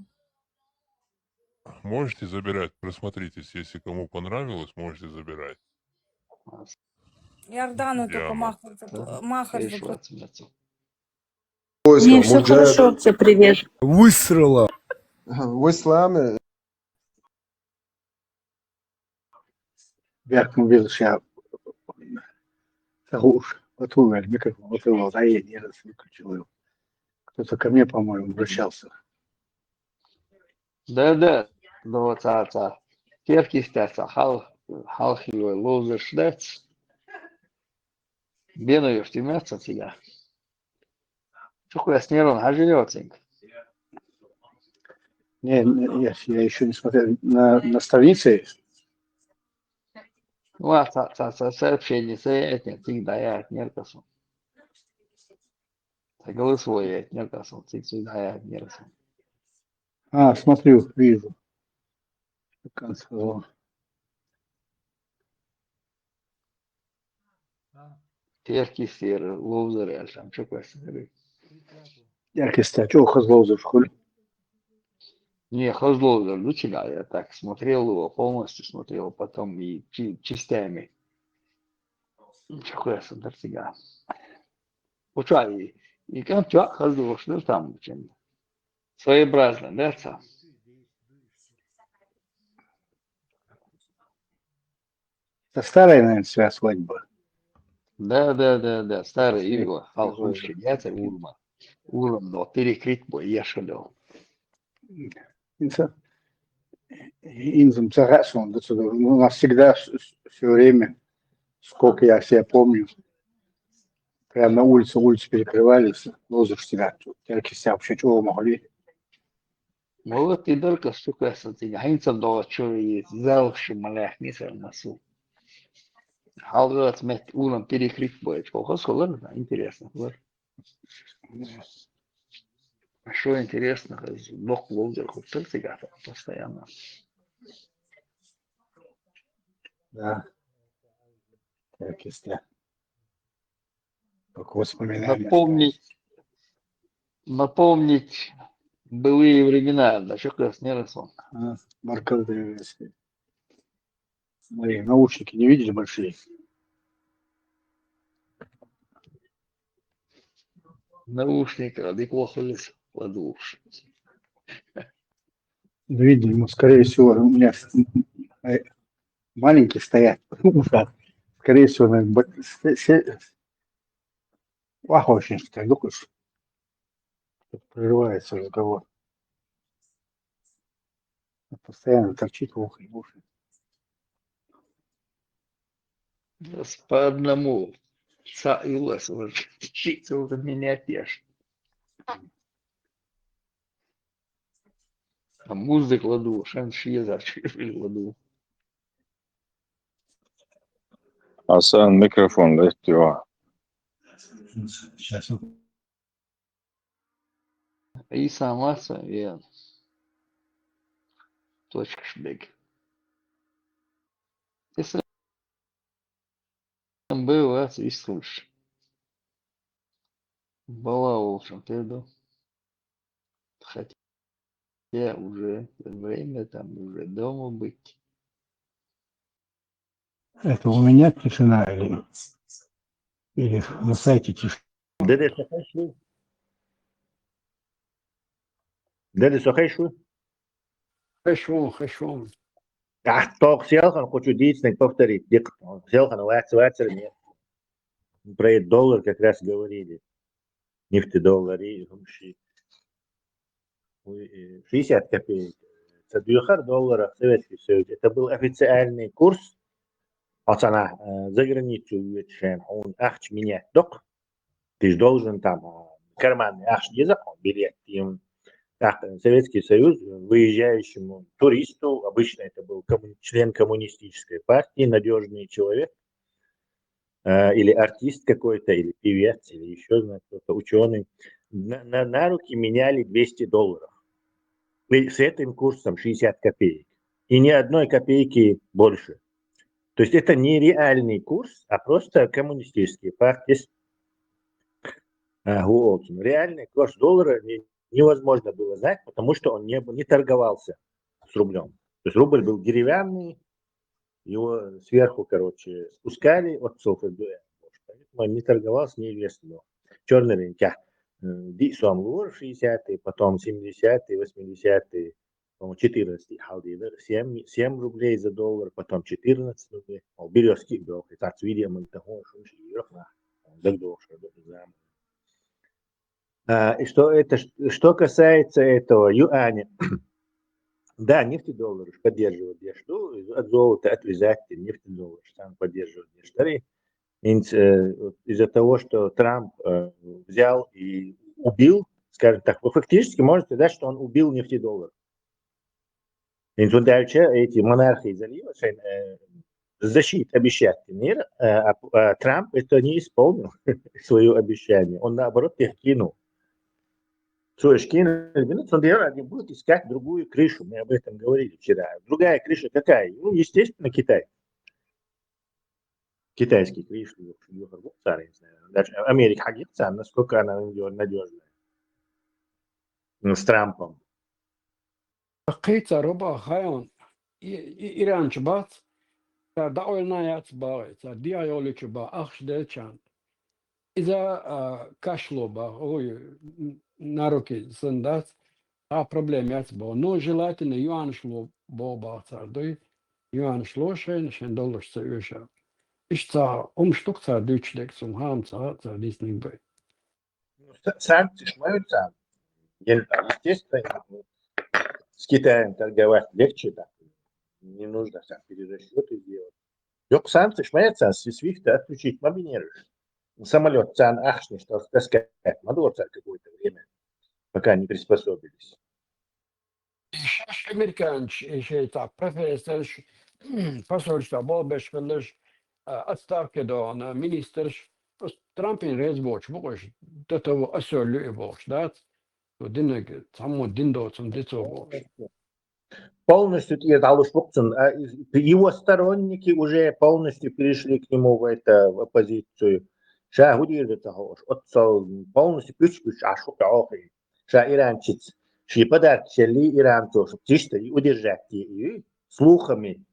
Можете забирать, присмотритесь, если кому понравилось, можете забирать. Иордану только Диана. махар зак- махар Перешла закру- от смерти. Поисков. Не, все хорошо, все привет. Высрала. В исламе. Бяхкам везаш я. Сахуш, потом я микрофон открывал, да я не раз выключил его. Кто-то ко мне, по-моему, обращался. Да, да, да, вот, ца, ца. Терки стяца, хал, хал хилой, лозер шдец. Бену еш, ты мясо тебя. Чё хуя с нервом, хажи лёцинг? Не, не, я, я еще не смотрел. На, на странице Ну, а ца, ца, ца, сообщение, сообщение, цинг да я от неркасу. Ца голосовое от неркасу, цинг, цинг да я от неркасу. А, смотрю, вижу. Как он сказал. Терки сер, лозер, я там чё хуя с нервом. Яркий стать. О, хозлозер, хули. Не, хозлозер, ну, чего, я так смотрел его, полностью смотрел, потом и чи- частями. Чё хуя с нервом. Уча и, и кам чё, хозлозер, ну, там, чем. Своеобразно, да, ца? Это старая, наверное, своя свадьба. Да, да, да, да, старый Старый, Игорь, старый Алхунши, Игорь. Я-то Урма. Урма, но перекрыть бой, я шалёл. Инса-, инзам цагасон, да, сюда. Ну, у нас всегда, все время, сколько я себя помню, прям на улице, улицы перекрывались, лозер всегда. Яркий стать вообще чего могли. Молот и дырка, сука, сатинг. Хинцам дала чё и залши малях не сэр насу. Халгат мет улам перекрыть бой. Чё, хос холодно, интересно, вот. А что интересно, док лозер, хоть цигата постоянно. Да. Яркий стать. Как воспоминания. Напомнить, напомнить Былые времена, да, чё краснел он. А, Маркал, да, если. Смотри, наушники не видели большие? Наушника, да и плохо лес ладушить. Да видно, ему, скорее всего, у меня с- э, маленькие стоят в ушах. Скорее всего, наверное, бо- с- се- плохо очень, что ли, слушаешь? Прерывается разговор. Постоянно торчит в ухе, в уши. Раз по одному. Са и лас, вот, щит уже менять я ж. А музыку ладу, шан ши я за чё ладу. Асан микрофон леттио. Сейчас. И сама я точка шбег. Если было, и слушай. Была, в общем-то, иду. Хотя уже время там, уже дома быть. Это у меня тишина или, или на сайте тишина? Дедес, а хорошо? Дедес, а хорошо? Хорошо, хорошо. А то селхан хочу действительно повторить. Дик, селхан вац, вац, нет. Про этот доллар как раз говорили. Нефтедоллар и вообще. Ой, э, шестьдесят копеек. Ца дюхар доллара в Советский Союз. Это был официальный курс. А цена, э, за границу уйдет, он ахч менять док. Ты ж должен там, а, карманный ахч не закон, билет им. Так, э, Советский Союз, э, выезжающему туристу, обычно это был комму- член коммунистической партии, надежный человек, э, или артист какой-то, или певец, или еще, знаете, кто-то ученый, на, на, на руки меняли двести долларов. И с этим курсом шестьдесят копеек. И ни одной копейки больше. То есть это не реальный курс, а просто коммунистический партии. А, вот. Реальный курс доллара не- невозможно было знать, потому что он не, был- не торговался с рублем. То есть рубль был деревянный, его сверху, короче, спускали от Софы до Поэтому он не торговался, неизвестно было. Черный рынок. Э, ди сом лур, шестидесятые, потом семидесятые, восьмидесятые, по-моему, четырнадцатый халдилер, семь, семь рублей за доллар, потом четырнадцать рублей. О, берёзки, берёзки, так, видимо, это, о, шум, шум, шум, шум. А, и что это, что касается этого юаня, да, нефтедоллар поддерживает, я жду, от золота отвязать нефтедоллар, там поддерживает, я жду. Инц- э, вот из-за того, что Трамп э, взял и убил, скажем так, вы фактически можете сказать, что он убил нефтедоллар. Инц- вот дальше эти монархии залива, э, защит обещать мир, э, а, а Трамп это не исполнил, свое обещание. Он наоборот их кинул. Слушай, кинул, ну, он, наверное, они будут искать другую крышу. Мы об этом говорили вчера. Другая крыша какая? Ну, естественно, Китай. Китайский крыша, в общем, я не знаю. Даже Америка, насколько она надежная. Ну, с Трампом. Кхы цар ва баха хайон, и, и, иранча бац, цар даӀойла яц багӀе, цар дегӀайолучу ба, ахча делчан. Иза, а, кашло ба, ой, н- на руки сан дац, а проблема яц ба. Но желательно юанаш ло бо баха цар дуй, юанаш ло шайн, шайн доллараш ца оьша. Иштта ца, ум штук цар дуьйцу дег, цум хам ца, цар дийцниг бай. Ну, са- санкцеш маюца, естественно, с Китаем торговать легче, да. Не нужно там перерасчеты делать. Йок санкцеш маюца, с свифта отключить ма бинераш. Самолет цан ахшни, что таскать ма дворца какое-то время, пока не приспособились. И шаш американча, и шеца профессорш, посольство болбеш хилаш, а, отставке дона, министрш, просто Трампин резбоч, букаш, до того осёлю и болш, да? То динег, само дин до, цум дицо болш. Полностью тӀе далуш букцун, а, из- его сторонники уже полностью перешли к нему в это, в оппозицию. Ша худир да тахош, отцо полностью пуч-пуч ашук охи. Ша иранчиц. Ши подарки шелли Иран то, чтоб чисто и удержать и, и слухами.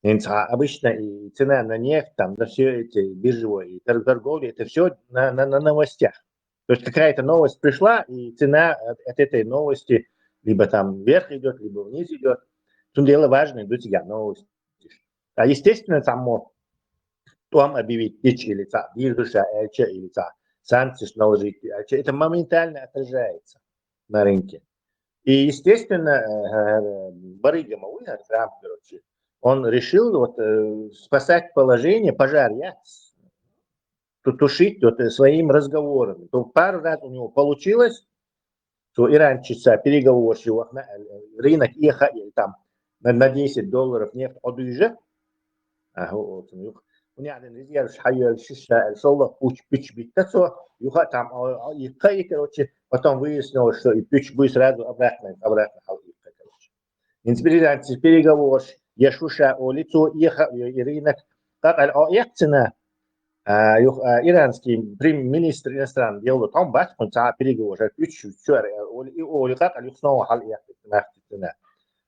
Инца обычно и цена на нефть, там, на все эти биржевые, и тор- торговля, это все на, на, на новостях. То есть какая-то новость пришла, и цена от, от этой новости либо там вверх идет, либо вниз идет. Тут дело важное, для тебя новости. А естественно, там мог там объявить пич или ца, биржа, или ца, санкции наложить, это моментально отражается на рынке. И, естественно, э, барыга Мауи, Трамп, короче, он решил вот э, спасать положение, пожар, я, ту- тушить вот э, своим разговором. То пару раз у него получилось, то иранчица переговорщик, вот, на- рынок ехал там на, на десять долларов нефть одуйжа. Ага, вот, ну, у меня один резерв шайер шиша, шолла пуч пич битта, то юха там, а, а, и кай, короче, потом выяснилось, что и пич бы сразу обратно, обратно хал и кай, короче. Инспирация переговор, я шуша о лицо, и ха- и рынок, как аль о цена, а, юх- а, иранский прем-, министр иностранных дел, там бас, он ца переговор, пич, чур, и о, и как аль снова хал и цена.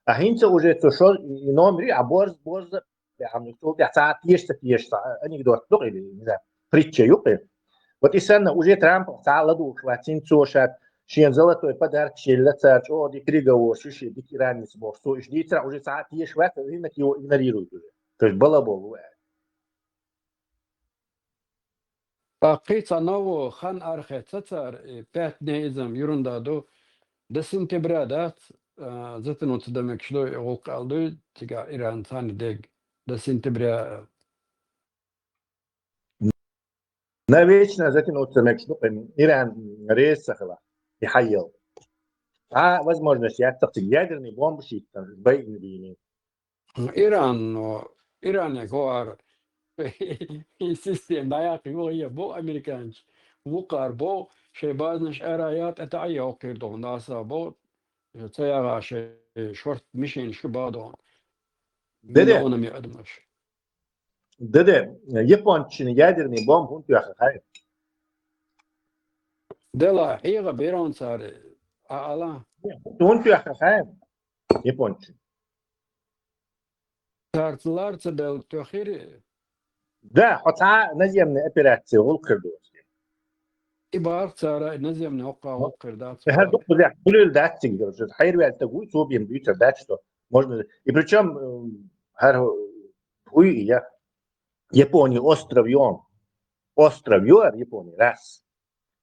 А хинца уже то шо и номер, а борз, борз, я хам то я ца тиеш, ца тиеш, ца анекдот, ну, или, не знаю, притча, юпи. Вот и санна уже Трамп ца ладу, хватин цо шат, шен золотой подарок, шелла царч, о, ди переговор, шиши, ди иранец бог, что и ждите, уже ца тиеш, хват, рынок его игнорирует уже. То есть балабол. Ткъа кхийца ново хан архе ца цар, э, пятне изам юрунда ду, до сентября дац, а, затянуться до мекшло, и гулкъал ду, тига Иран цани дег, до сентября. Навечно затянуться мекшло, эм, Иран рез сахала, и хайел. А возможность я так ядерный бомбы шить, там, бай не бини. Иран, но Иран я гоар. И система, да, я его, я бо американец. Вукар бо, шей базнаш араят, это а я окир дон, да, са бо, ца я га шей шорт мишен ши бадон. Деде. Миллионами адамаш. Деде, япончины ядерный бомб, он тюаха хай. Дела, ига берон царе, а ала. Он тюаха хай. Япончины. Царцлар ца дел тюхири. Да, хотя наземная операция, волкер дос. И бар цара наземный окка волкер да. Ха, дук, бля, булил датчик, короче, хайр вяльта гуй, собьем бьются, да, что можно. И причем, эм, хар хуй и я. Япония остров ён. Остров юар Япония, раз.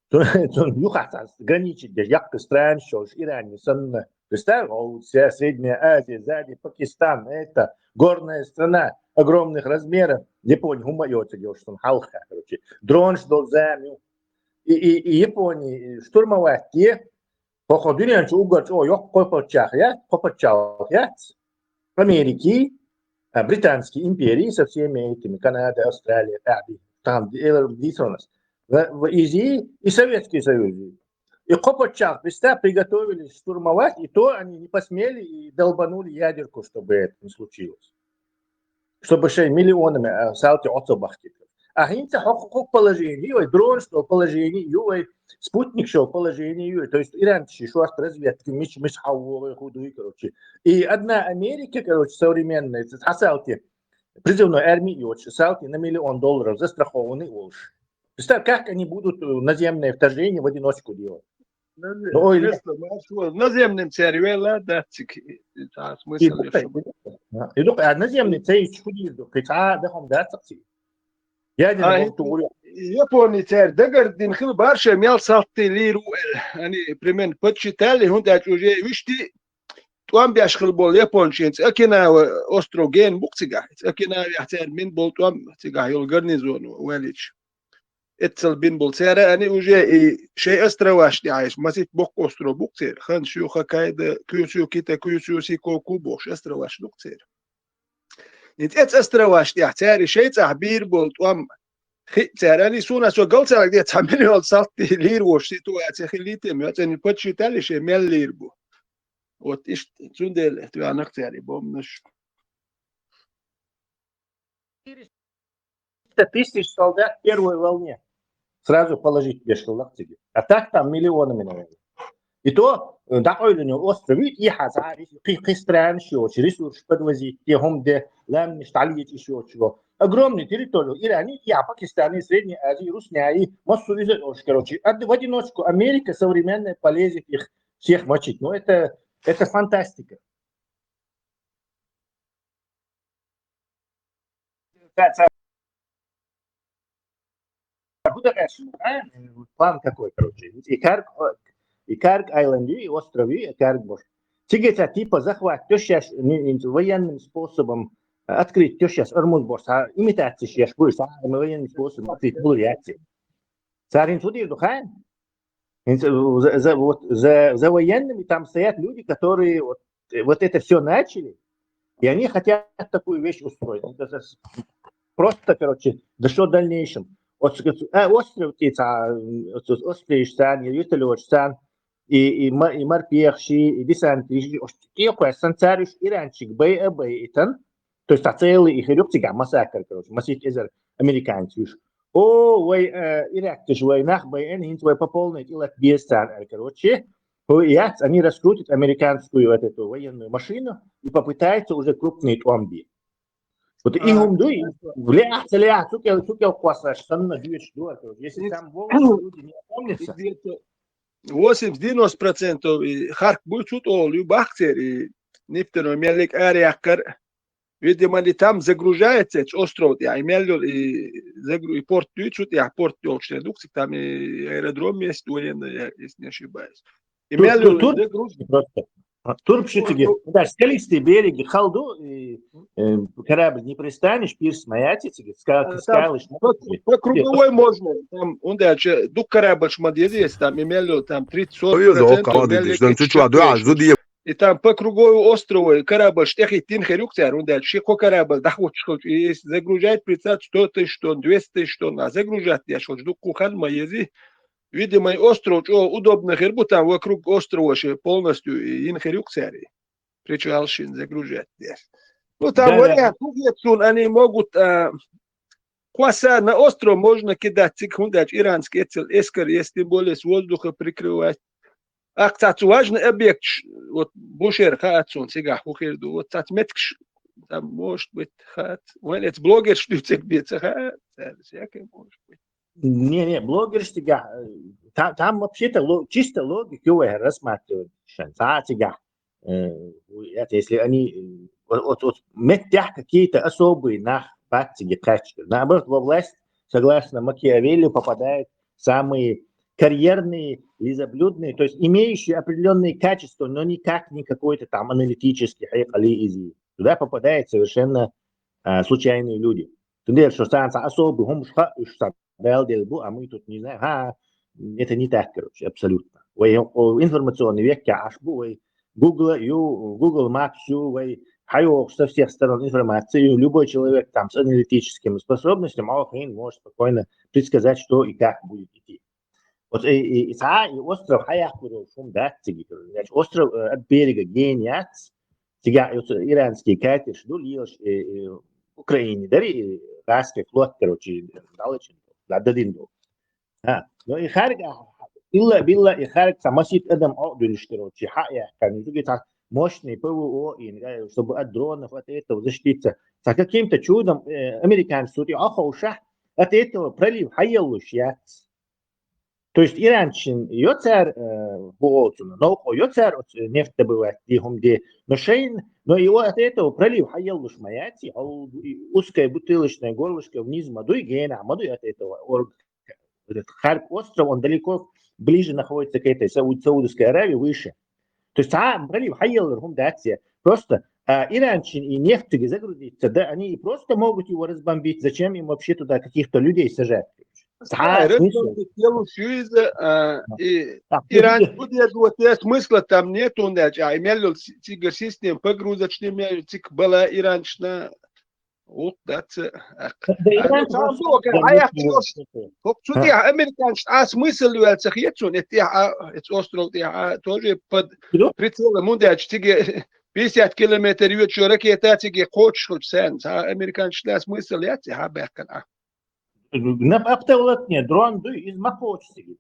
Тон юхаса граничит, где якты стран, что ж Иран не сон. Представь, о, вся Средняя Азия, сзади Пакистан, это горная страна огромных размеров. Япония, хума йоца, где что он халха, короче. Дрон, что за, ну. И, и, и Японии штурмовать те, по ходу не, что угодь, о, ёк, копачах, я, копачах, я. Америки, а, Британские империи со всеми этими, Канада, Австралия, Таби, там, э, Дисонос. В, в Изи и Советский Союз. И копачах, представь, приготовились штурмовать, и то они не посмели и долбанули ядерку, чтобы это не случилось. Чтобы шей миллионами, а, салти оцо бахтит. А хинца хок, хок положение, ой, дрон, что положение, ой, спутник, что положение, ой. То есть Иран ши шуарт разведки, мич, мич, хау, худуй, короче. И одна Америка, короче, современная, это салти, призывной армии, и вот салти на миллион долларов застрахованный, уж. Представь, как они будут, э, наземное вторжение в одиночку делать. Ну, ой, наземным царь вела, да, цик, а, смысл и ещё. И дук, а наземный царь чуть худеет, дук, а, да, хом, да, цик. Я не могу. Япония царь дагардин хил барша мял салты лиру, э, они, примерно, подсчитали, хундач уже вишти, туам бяш хил бол япончинц, Окинава остров ген бук цига. Окинава царь мин бол туам цига, ёл гарнизон валич. Эцэл бин бол цара, они уже и шей островаш не айш, масит бок остров бук цер, Хансю, Хоккайдо, Кюсю, Кита, Кюсю, Сикоку, бокш островаш бук цер. Ит эц островаш не цари шей цах бир бол туам хи цара, они суна со гал цара, где ца миллион салты лир вош ситуация хилите, мы оцени подсчитали, шей мел лир бу. Вот ишт цундел, это анах цари бомнаш. Четыреста тысяч солдат в первой волне. Сразу положить бешкалак тебе. А так там миллионами, наверное. И то, э, дӀакъовлина йола остров вуй, тӀехьа цхьа кхы, кхы странаш йоцуш, ресурс подвозить де, хӀума де, ламанаш дӀалеча йиш йоцуш йола. Огромный территория Иран, и Пакистан, и Средняя Азия, Русняи, массо иза йолуш, короче. Ад-, в одиночку Америка современная полезет их всех мочить. Ну, это, это фантастика. Ца, ца, хӀун дан гӀерташ ду, а? План какой, короче. И Карг, и Карг Айленд ю, и остров ю, и Карг боху. Цига цара типа захват деш шаьш, ни-, ни-, военным способом, а, открыть деш шаьш, Ормуз боху, цхьа имитацеш еш бу, цхьа военным способом открыть булур яц. Цара хӀинца хӀун дийр ду хаьий? ХӀинца за, за, вот, за, за военными там стоят люди, которые вот, э, вот это всё начали, и они хотят такую вещь устроить. Это с-, просто, короче, да что в дальнейшем? Вот, а, остров, и ца-, вот, вот, остров, царна, вертолёт, царна, и, и, ма-, и морпехаш, и десантники, и ш-, и ш-, и кхоьссина цара уьш иранчиг бай а бай итан, то есть, а, целый и хир ю цигахь массакр, короче, масийтта эзар американец вуьш. О, вай, э, иракташ вай нах байина, хӀинца вай пополнить и латта беза царна, аьлла, короче. ХӀу яц, они раскрутят американскую вот эту военную машину и попытаются уже крупные тӀом бе. Вот и хӀума ду, и леахь, ца леахь, цу кӀел, цу кӀел кхоссаш санна дуьйцуш ду, короче. Если там вовремя люди не опомнятся. Где-то восемьдесят девяносто процентов и Харк буй цу тӀолу ю бахцера, и нефтяной меллиг араяьккхар. Видимо, они там загружаются, эцу остров тӀехь, и мел йолу, и загру-, и порт дуьйцу тӀехь, порт йолчу тӀе дукха цига там и аэродром есть военный, если не ошибаюсь. И мел йолу загруж-, просто. А, турбаш ю цига. Да, скалистый берег хала ду, и, э, корабль не пристанешь, пирс ма яц цига, ска-, скалаш. По, по круговой можно, там, хӀунда аьлча дукха корабльш ма деза, там, и мел йолу, там, тридцать процентов мел йолу. И там по круговой острову корабльш тӀехӀиттина хир ю цара, хӀунда аьлча ши-кхо корабль дӀахӀуттуш хилча, и загружать прицел сто тысяч тонн, двести тысяч тонн, а загружать деш хилча дуккха хан ма еза. Видимо, и остров чӀогӀа удобно хир бу, там вокруг острова ши полностью и йина хир ю цара. Причал шина загружать деш. Ну, там вариант хӀун хета суна, они могут, а, кхосса на остров можно кидать цига, хӀунда аьлча иранский эццал эскар есть, тем более с воздуха прикрывать. Аккха цхьацца важный объекташ, вот, бу шера хаьа суна цигахь хӀун хир ду, вот цхьацца меттигаш, там, может быть, хаьа, вайн эцу блогерш дуьйцург бен ца хаьа, цара всякое может быть. Не, не, блогерш цигахь, э, та-, там вообще-то ло-, чисто логика ю вай рассматривать шайн. Цхьа цигахь, э, это если они, э, вот, вот, вот меттехь какие-то особые нах бац цига кхаьчна. Наоборот, во власть, согласно Макиавелли, попадают самые карьерные, лизоблюдные, то есть имеющие определённые качества, но никак не какой-то там аналитический хьекъали изи. Туда попадают совершенно, а, случайные люди. Тем более, что царна особый хӀумаш хаьа, уьш царна Дала делла бу, а мы тут не знаем. Ха, это не так, короче, абсолютно. Вай, о, информационный век Ӏаш бу, вай Google ю, Google Maps ю, вай хьайогӀуш со всех сторон информация ю. Любой человек там с аналитическими способностями, а, хрен может спокойно предсказать, что и как будет идти. Вот и, и, и цхьа, и остров хьаяккхур йолуш хӀума дац цига. Значит, остров, э, от берега гена яц, цигахь оцу иранский катерш ду лелаш, э, э, Украине дари, э, гӀаскхи флот, короче, далачун, да, дадин ду. А, но и Харк, а, илла-билла и Харк цхьа масийтта адам Ӏо а дуьллуш, короче, хьа а яьккхина, иза цхьа мощный П В О, и, э, чтобы от дронов, от этого защититься. Цхьа каким-то чудом, э, американцы тут и Ӏоховшахь, от этого пролив хьаеллуш яц. То есть иранчин йо цара, э, хӀу олу цунна, новкъо йо цара оцу нефть добывать де хӀума де, но шайн, но и от этого пролив хьаеллуш ма яц, и хьо-, и узкое бутылочное горлышко вниз ма дуй, генахь ма дуй от этого орг-, этот Харк остров, он далеко ближе находится к этой Сауд-, Саудовской Аравии, выше. То есть цхьа а пролив хьаеллар хӀума дац я. Просто, а, иранчин и нефтиге загрузиться, да, они и просто могут его разбомбить. Зачем им вообще туда каких-то людей сажать? Цхьа а смысл. Разбомбить йолуш ю иза, а, и иранчин удерживать смысла там нету, хӀунда аьлча, а, и мел йолу си-, цигара система погрузочный, мел йолу цигахь бала иранчна. Ут дац, а. Да и там просто хӀокху цу тӀехь американцаш а смысл ваьлла ца хета суна, эцу тӀехь а, эцу остров тӀехь а, тоже под прицелом, хӀунда аьлча цига пятьдесят километр йоьдучу ракета цига кхочуш хилча царна, цхьа американцаш а смысл яц и хьа баьккхина а. На оптоволокне дрон дуй, иза ма кхочу цига.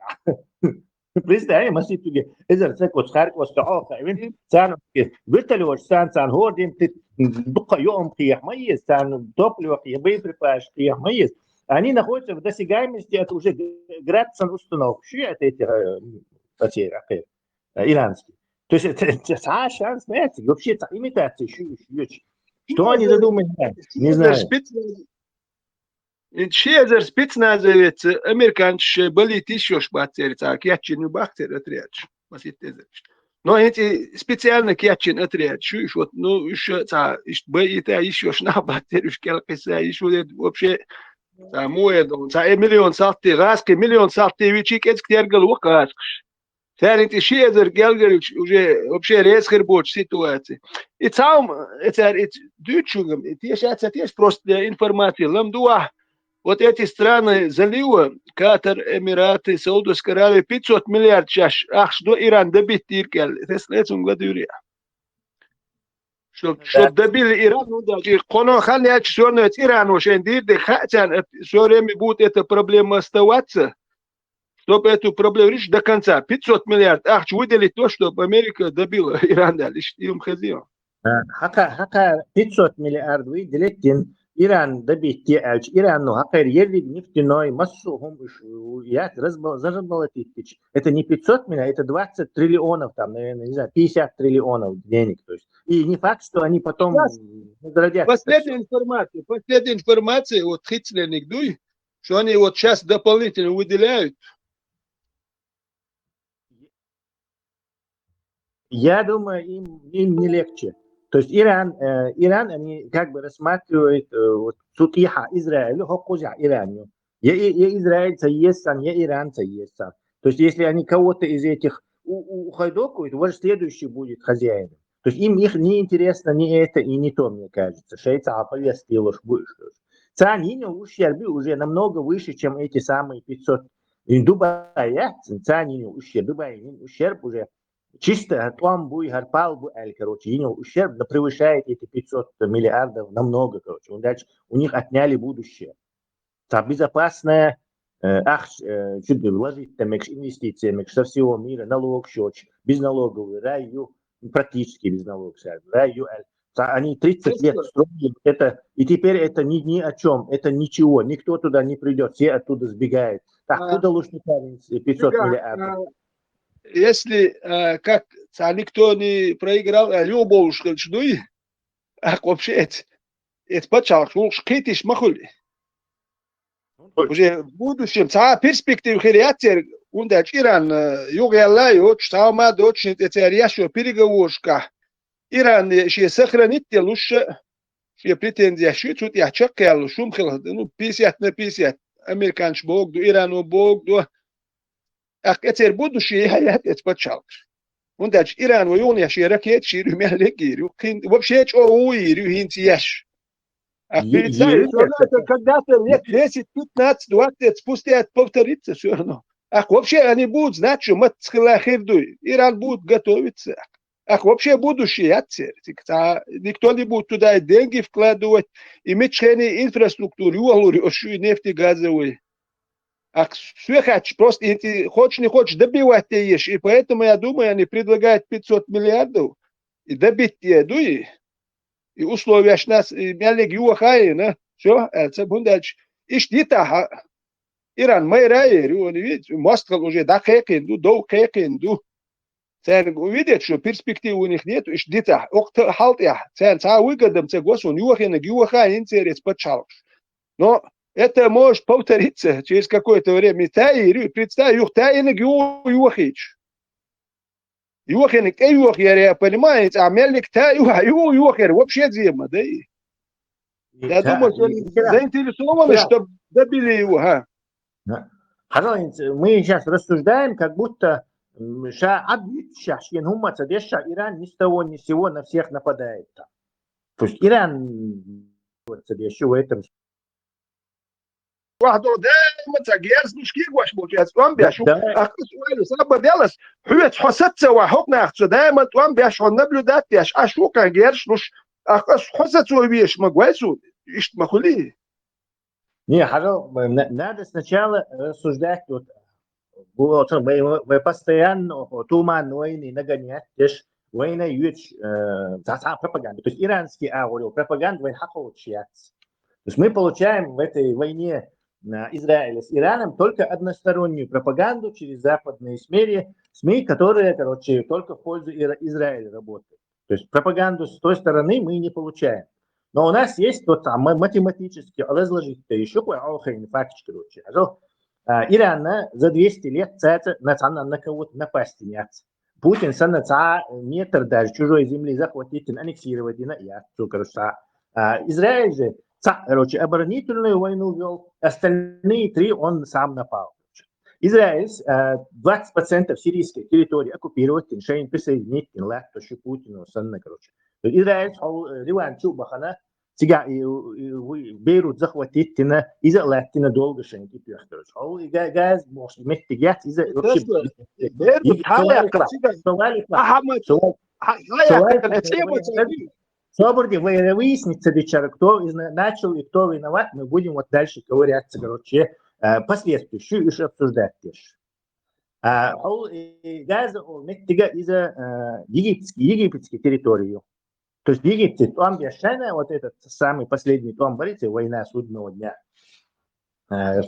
Представь, масийтта эзар саг оцу Харьковс тӀе Ӏохайна вина, царна вертолёташ, царна, царна хӀора дийнахь дукха юкъам кхехьа ма еза, царна топливо кхехьа, боеприпасаш кхехьа ма еза. Они находятся в досягаемости от уже градусной установки. Что это эти, э, эти, э, иранские? То есть это, это, а, шанс, понимаете, вообще это имитация, что, что они задумали, не знаю. Ши эзар спецназовец американцаш шайн балийта йиш йолуш бац церан, цхьа кечйина ю бах церан отрядаш, масийтта эзарш. Но хӀинца и специально кечйина отрядаш ю уьш, вот, ну, уьш цхьа иштта байита йиш йолуш нах бац церан, уьш кӀел кхиссийта йиш йолуш, вообще, цхьа муха эр ду, цхьа э миллион салти, гӀазкхий миллион салти вичий кӀезиг тергал ву гӀазкхаш. Цаьрга тӀе ши эзар гелгарчу уже вообще реза хир боцу ситуаци. И цхьа хӀума, э, цара и дуьйцучуьнгам, и теша а ца теша, просто для информации, лам ду ахь, вот эти страны залива, Катар, Эмираты, Саудовская Аравия, пятьсот миллиард шаьш ахча до Иран добить дийриг аьлла. Тесна эцунга ладуьйрий? Чтоб, чтоб добили Иран, ну, даже кхоно хан яьлча, всё равно эца Ирано шайн дийр дерг хаьа царна, это всё время будет эта проблема оставаться. Чтобы эту проблему решить до конца, пятьсот миллиард ахча выделить то, чтобы Америка добила Иран дали, иштта хезий. Э, хьакха-, хьакха пятьсот миллиард выделить дина, Иран добить де аьлча, Ирано хьакхайра ерриг нефтяной, массо а хӀума уьш яц, разбо-, зажболотить дича. Это не пятьсот миллиард, это двадцать триллионов, там, наверное, не знаю, пятьдесят триллионов денег. То есть, и не факт, что они потом Сейчас возродятся. Последняя информация, последняя информация, вот хицлерниг дуй, что они вот сейчас дополнительно выделяют. Я думаю, им, им не легче. То есть Иран, э, Иран, они как бы рассматривают, э, вот, цу тӀехьа Израиль, хӀокхузахь Иран ю. Я, И-, я Израиль ца еза царна, я Иран ца еза царна. То есть если они кого-то из этих у-, у-, ухайдокают, вот следующий будет хозяином. То есть им их не интересно ни это и ни то, мне кажется. Шайца а повестка лош будешь. Царна йина йолу ущерб уже намного выше, чем эти самые пятьсот. И Дубай, я? Царна йина йолу ущерб, Дубай йина йолу ущерб уже чисто тӀом буй, хӀара пал бу аьлла, короче, йина йолу ущерб превышает эти пятьсот миллиардов намного, короче. Он дальше, у них отняли будущее. Цхьа безопасная, э, ахча, э, чу вложить мегаш, инвестиция мегаш со всего мира, налогаш йоцуш, безналоговый рай ю, практически безналоговый рай ю, э, цхьа они тридцать лет строили это, и теперь это ни, ни о чём, это ничего, никто туда не придёт, все оттуда сбегают. Так, куда лучше пятьсот миллиардов? Если, э, как, цхьа никто не проиграл, а любовь хилча дуй, ах, вообще, эц, эц пачхьалкхаш вукхуш кхийтиш ма хуьлу. Уже в будущем цхьа а перспектива хир яц церан, хӀунда аьлча Иран, э, юхаялла а йоцуш, цхьа хӀума а доцуш, хӀинца церан еш йолу переговорашкахь Иран шен сохранить а делуш, шен претензеш ю, цу тӀехь чекхъяллуш, хӀума хила, ну, пятьдесят на пятьдесят, американцаша бохург ду, Ирано бохург ду, ТӀаккха эцеран будущее яц эца пачхьалкхаш. ХӀунда аьлча Иран вай юханехь шен ракеташ йийр ю, мел легийр ю. Кхин вообще чӀогӀа вуйийр ю хӀинца еш. А представь, всё равно это когда-то лет десять, пятнадцать, двадцать спустя это повторится всё равно. Ах, вообще они будут знать, что маттаца хила хир дуй. Иран будет готовиться. Ах, вообще будущее яц церан. Цигахь цхьа, никто не будет туда и деньги вкладывать, и мичхенийн инфраструктура йохалур ю, шу и нефтегазовый. Ах, соьхаьчча просто и, и хочешь, не хочешь, добивать де еш. И поэтому, я думаю, они предлагают пятьсот миллиардов, и добить де ду, и, и условияш нас, и меллиг йохайна, всё, аьлла, ца хӀунда аьлча, иштта йитахь, Иран майра а ер ю, они, видите, мостагӀалла уже дӀакхайкхийна ду, дов кхайкхийна ду. Цаьрга видеть, что перспектив у них нету, иштта дитахь, окху та-, хьал тӀехь, царна цхьа а выгодам ца го суна, йохийнарг йохайна церан эца пачхьалкхаш. Но это может повториться через какое-то время. И таийр ю, представь, юха таийнарг ю йохийча. Йохийнарг тӀе йохаяр, я понимаю, цӀа меллиг та ю, ю йохаяр, вообще зема, да и. Я думаю, что они заинтересованы, чтобы добили его, ха. Хьажал, мы сейчас рассуждаем, как будто, м, ша Ӏад йитча, шен хӀумма ца деш, ша Иран ни с того ни с сего на всех нападает там. То есть Иран ца деш в этом. Вахдо даима ца герзаш кегош болчу, аз тӀом беш ву. Ах, ас ойла саба делас, хьоьца хьо саца ва хӀокху нах цо даима тӀом беш, хьо наблюдать деш, аш ву кхайн герзаш луш, ах, ас хьо саца веш ма гой суна, иштта ма хуьлий. Не, хьажал, на-, надо сначала рассуждать вот гу-, оцун вай, вай постоянно туман войны нагонять деш, война юч, э, за, за пропаганда. То есть иранский агур пропаганда вай хакочияц. То есть мы получаем в этой войне, э, Израиля с Ираном только одностороннюю пропаганду через западные СМИ, СМИ, которые, короче, только в пользу Ира-, Израиля работают. То есть пропаганду с той стороны мы не получаем. Но у нас есть вот там ма-, математически разложить-то еще кое-, охрен фактически, короче. А то, а, Иран, а, за двести лет цаца на, на, на кого-то напасть не яц. Путин санна цхьа метр даже чужой земли захватить, аннексировать не яц, цу, короче, цхьа. А, Израиль же цхьа, короче, оборонительную войну вёл, остальные три он сам напал. Израиль, э, двадцать процентов сирийской территории оккупировать, шейн присоединить, латто ши Путину санна, короче. Израиль, ол, э, Ливан чу бахана, цига и, и, и Бейрут захватить, иза латтина долго шейн, короче. Ол и га-, газ, может, метти газ, иза вообще. Бейрут, и хала, хала, хала, хала, хала, хала, собрди, вы-, выяснится, дичара, кто из на-, начал и кто виноват, мы будем вот дальше ковыряться, короче, э, последствия, ещё, ещё обсуждать, конечно. А, ол, э, газа ол меттига иза, э, египетский, египетский территорию. То есть Египте там бешена, вот этот самый последний том, говорите, война судного дня. Э,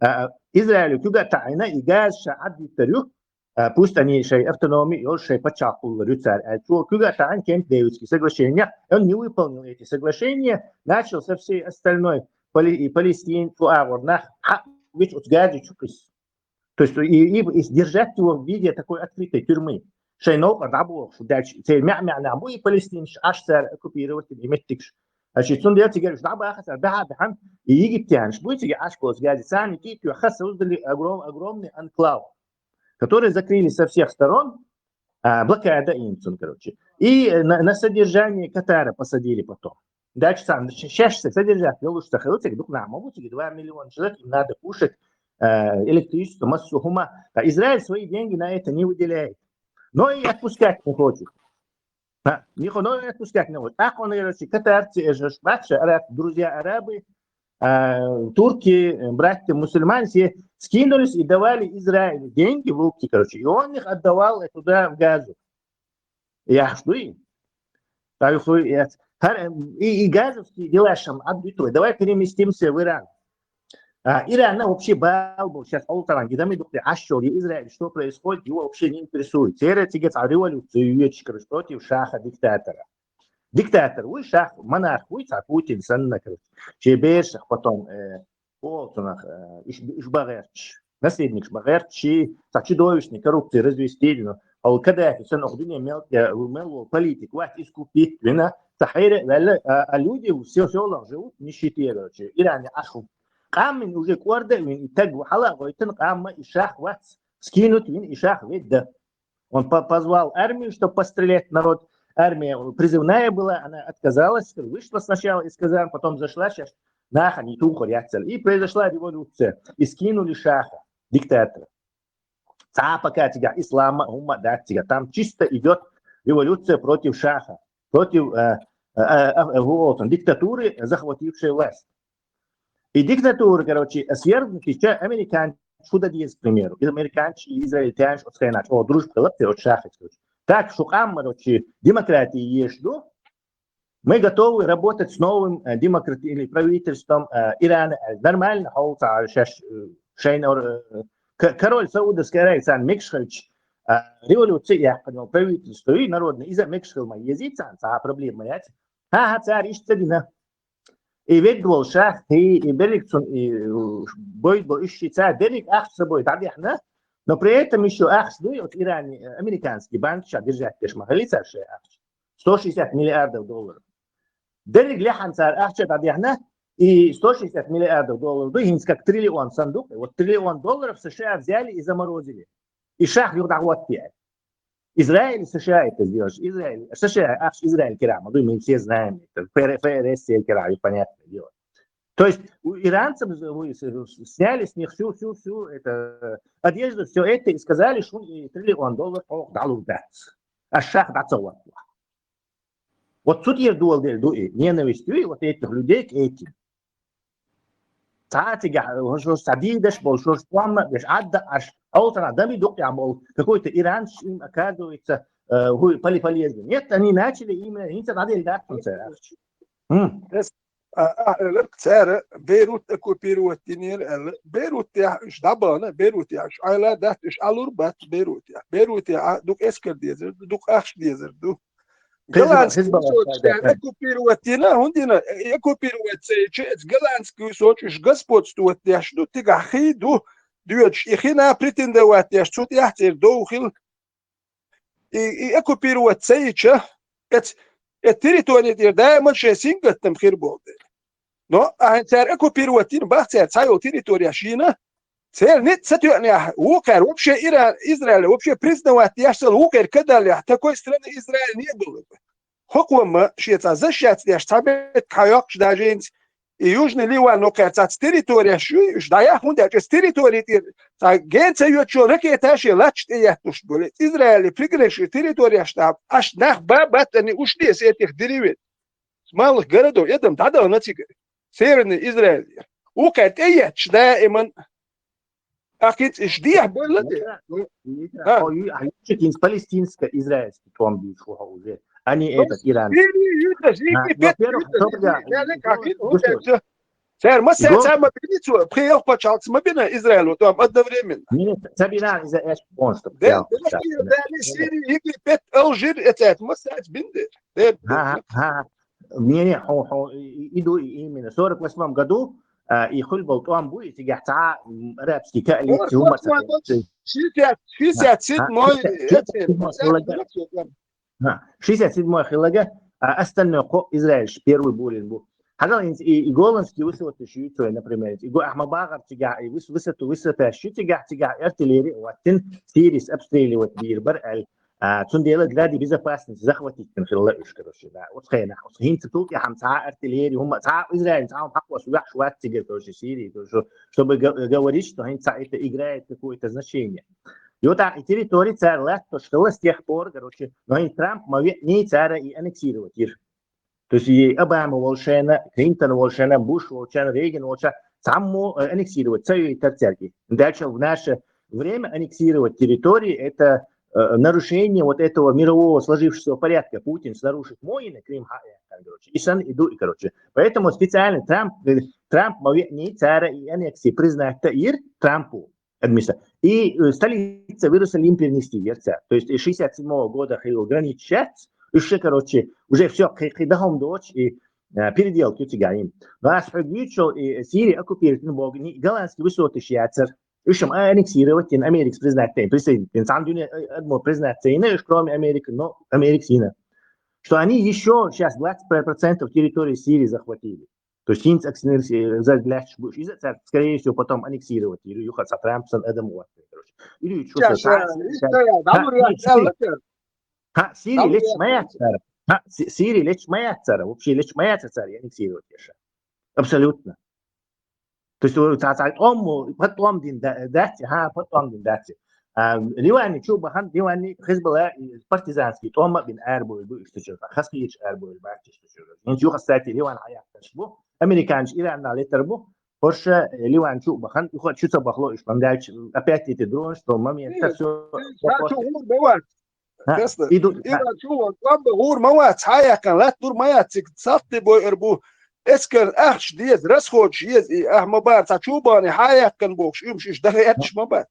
а, Израилю куга тайна и газ ша аддитарю, а, пусть они шей автономии, и он шей пачакул рыцарь. А чё, куга тайн Кемп Дэвидский соглашения, он не выполнил эти соглашения, начал со всей остальной Пали-, и Палестин, фу, а, вот нах, а, ведь вот гази чукрис. То есть и, и, и держать его в виде такой открытой тюрьмы. Шей нолка дабуох, что дальше, цель мя-, мя-, мя-, бу и Палестин, аш цар оккупировать, и меттикш. Значит, сун дел тигер, что дабаха цар, да, да, хан, и египтянш, бу тиге аш кос гази, сами ки, тю, ха, создали огром-, огромный анклав, который закрыли со всех сторон, а, блокада инцун, короче. И на, на содержание Катара посадили потом. Дальше сам, щ-, щ-, содержать, лучше сохранить, дух нам, могут, два миллиона человек, им надо кушать, э, электричество, массу хума. А Израиль свои деньги на это не выделяет. Но и отпускать не хочет. А, не хо-, но и отпускать не хочет. Так он, короче, катарцы, э, ж-, ж-, батша, араб, друзья арабы, а, турки, э, братья мусульмане, все скинулись и давали Израилю деньги в руки, короче. И он их отдавал, э, туда, в Газу. Я жду и. Так, хуй, я, хар-, и, и газовские дела шам отбитые. Давай переместимся в Иран. А, Иран, ну, вообще бал был сейчас, Алтаран, Гидами Духли, Ашчор, и Израиль, что происходит, его вообще не интересует. Серия тигет, а революцию, короче, против шаха, диктатора. Диктатор, вы шах, монарх, вы, а Путин, санна, короче. Чебершах, потом, э, Олсунах, э, иш, иш багерч. Наследник багерч, чи, та чудовищный коррупции развести, ну, ол Каддафи, сэн ох дуния мел, э, мел ол политик, вот, искупить, вина, та хайре, валла, а, а люди все, все живут в нищете, короче, Иране ашу. Камин уже кварда, вин, и так, хала, гойтен, камма, и шах, вот, скинуть, вин, и шах, ведь, да. Он по-, позвал армию, чтобы пострелять народ. Армия призывная была, она отказалась, вышла сначала из казарм, потом зашла, сейчас наха не тухарь яцель. И произошла революция. И скинули шаха, диктатора. Та пока тебя ислама, ума, да, тебя. Там чисто идет революция против шаха, против, э, э, э, э, вот он, диктатуры, захватившей власть. И диктатура, короче, свергнуть сейчас американцы, куда дез, к примеру, и американцы, и израильтянцы, вот сказать, о, дружба, короче, шахать, короче. Так, шукам, короче, демократии есть, ну, мы готовы работать с новым, э, демократи-, или правительством, э, Ирана. Э, нормально, хаута, щас, э, шейнор, э, к-, король Саудовской Аравии, Сан Мекшхальч, э, революция, я понял, правительство и народное, из-за Мекшхальма езит, сан, ца проблема, я, ха, ха, царь, ишь, царина. И ведь гол шах, и, и берег цун, и, э, бойд гол ищи ца, берег ах с собой, да, дяхна. Но при этом еще ах с дуй, вот Иране, э, американский банк, ща держать, кеш махали царше ах. Сто шестьдесят миллиардов долларов. Берег ляхан цар ах, ща, да, дяхна, и сто шестьдесят миллиардов долларов, дуй, хинс как триллион сандук. И вот триллион долларов США взяли и заморозили. И шах юрдах вот пять. Израиль и США это сделали. Израиль, США, ах, Израиль керама, ну, мы все знаем, это Ф-, ФРС керама, понятное дело. То есть у иранцев з-, вы с-, с-, сняли с них всю, всю, всю это, одежду, все это, и сказали, что и триллион долларов, о, дал удац. А шах дацоват. Вот тут я думал, дель, ду-, и ненависть, и вот этих людей к этим. Цхьа а цигахь, хӀорш, хӀорш цхьа дийдаш болу, хӀорш тӀом а беш, Ӏадда Ӏаш, хьовсархьама дами дукъехь болу, какой-то иранцы им оказывается, э, хӀу-, поли-, полезный. Нет, они начали именно, хӀинца дӀаделла дац хӀунца аьлла. Хм. Ас, а, а, элира, цара Бейрут оккупировать динера аьлла. Бейрутехь уьш дӀабахана, Бейрутехь уьш Ӏайла дац, уьш Ӏалур бац Бейрутехь. Бейрутехь а дукха эскар дезар ду, дукха ахча дезар ду. Хезбалла, Голландский Хезбалла высоточка цара оккупировать дина, хӀунда дина, э, оккупировать ца йича, эца голландский высоточка уьш господствовать деш ду, тигахь хи ду, доьдуш, и хина претендовать деш, цу тӀехь цӀера дов хила. И, и оккупировать ца йича, эц, эц территори тӀера даиман шайн сингаттам хир болу дела. Но ахьа цара оккупировать дина бах цара цхьа йолу территорияш йина, церан ницкъ ца тоьънехь, вукхара вообще Иран, Израиль вообще признавать деш ца, вукхара кадаллехь, такой страны Израиль не было бы. ХӀокхо ма шен цхьа защищать деш цхьа беттиг хьайоккхуш даже хӀинца, и Южный Ливан вукхара цхьацца территорияш юй, уьш дӀаяхьа, хӀунда аьлча эс территори тӀера цхьа ген ца йоьдучо ракета шен латташ тӀеетталуш болу. Израиле приграничный территорияш тӀехь, аш нах ба баттани уьш десетих диревень. Малых городов, эдам дӀадахана цигара. Северный Израиль. Вукхара тӀеетташ даиман. Ахь кицӀ иш дехьа болла де. Хьо ю-, а ю-, чу кӀинца палестинско-израильский тӀом дуьйцуш ву хьо уже, а не этот иранский. Сири юьтас, Египет юьтас, Египет, Египет, Египет. Цара массаьца ма бина цо, пхи-ялх пачхьалкхаца ма бина Израило тӀом одновременно. Нет, ца бина иза эш полностью. Дел, Сири, Египет, Алжир, эцаьца массаьца бина дер. Дер. Ха, ха, ха. Не, не, хьо, хьо, и, и, и ду, и именно. Сорок восьмом году, а, и хуьлу болу тӀом бу, и цигахь цхьа, м, арабский коалиция, хӀума ца хилла. Шестьдесят, шестьдесят седьмой, Ха, шестьдесят седьмой хиллага. Ха, шестьдесят седьмой хиллага, а, остальное кхо Израиль первый булин бу. Хьажал, и, и голландский высоточка ю цой, например, и го ахма багӀар цигахь, и выс-, высоту, высоташ ю цигахь, цигахь артиллерия ваттин, Сирис обстреливать бийр бар, аль, А, цундела для безопасности захватить хилла уьш, короче, да. Оцу хенахь, оцу хӀинца цул тӀаьхьа цхьа артиллерия, хӀума, цхьа Израиль, цхьа хӀума хьакхош ваьхьаш вац цигара, короче, Сирии, короче, чтобы га-, говорить, что хӀинца цхьа это играет какое-то значение. Йо, тӀаккха и территори цара латтош хилла с тех пор, короче, но хӀинца Трамп ма веъний цара и аннексировать йира. То есть и Обама волчу хенахь, Клинтон волчу хенахь, Буш волчу хенахь, Рейган волчу хенахь, цхьаммо, э, аннексировать ца йойтар цаьрга. Дальше в наше время аннексировать территории — это, э, нарушение вот этого мирового сложившегося порядка. Путин нарушить мо йина, Крым хьа а яьккхина, короче. И сан и ду, и, короче. Поэтому специально Трамп, э, Трамп ма веъний цара и аннексии признать йира Трампу. Адмиса. И, э, столица в Иерусалим перенести йира цара. То есть, э, шестьдесят седьмого года хилла граница шац, уьш, короче, уже всё, кхи-, кхидӀа хӀума доцуш, и, э, переделать ю цигахь. Но ас хьоьга вуьйцуш, и Сири оккупировать йина боху, ни голландский высоточка яцара. Уьш-м аннексировать йина, Америкас признать йина, присоединить йина. Цхьана дуьне, э, адамо признать ца йина, уьш кроме Америки, но Америкас йина. Что они ещё щас двадцать процентов территории Сирии захватили. То есть хӀинца аксинарс, э, за лаьтташ бу уьш. Иза цара, скорее всего, потом аннексировать йир, юха цхьа Трамп санна адам вац, короче. Или чё, Сейчас, щас, э, щас, да, да, да, да, да, да. Ха, Сири лечу ма яц цара. Ха, Си-, Сири лечу ма яц цара. Вообще лечу ма яц цара аннексировать йиш. Абсолютно. То есть, э, цхьа, цхьа тӀом, э, пхи тӀом дина да-, дац, ха, пхи тӀом дина дац. А, Ливани чу бахана, Ливани Хезболла, э, партизанский тӀом а бина арабевлла бу уьш цу чуьра, хазахеташ арабевлла бац уьш цу чуьра. ХӀинца юха, кстати, Ливан хьаяьккхинарш бу, американцы Ирана летар бу, хӀорш, э, Ливан чу а бахана, юха чу ца бахало уьш, бан даьлча, опять эти дроны, что момент, всё. Ха, и ду-, Иран чу ван тӀом бан гӀур ма вац, хьаяьккхина латта дур ма яц, цига салтий бойур бу, эскар ахча деза, расходаш еза, и ахь ма бара, цхьа чу бахана хьаяьккхина бохуш, уьш, уьш даха этташ ма бац.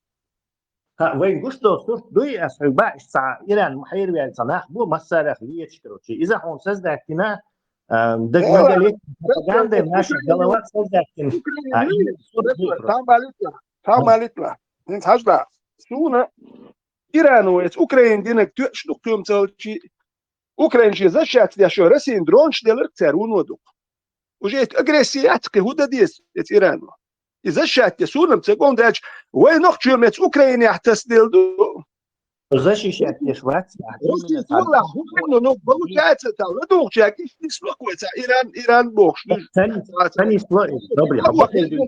Ха, вайн гуш долу сурт дуй, ас хьоьга баьӀаш цхьа Иран хьерваьлла цхьа нах бу, массарах леташ, короче. Иза хьуна создать дина, а, даг-, Э, магалет, пропаганда, наша голова создать дина. А, именно сурт дуй, короче. Там балитла, там балитла. ХӀинца хьажа, суна Ирано эца Украина динарг тоьаш ду кхуьмцалчи, Украина шен защищать деш йо, Россиян дронаш деларг цара вуно ду. Уже эта агрессия яц кхин хӀун дан деза эца Ирано. И защищать де суна-м ца гон даьлча, вай нохчо меца Украинехь тасделла ду. Защищать деш вац, а Россия именно цхьа вула, хӀун ду, ну, получается, та ладугӀучаьрга иштта нисло вай, цхьа Иран, Иран бохуш. Ца нис-, ца нисло, добре, ха, бахил ду,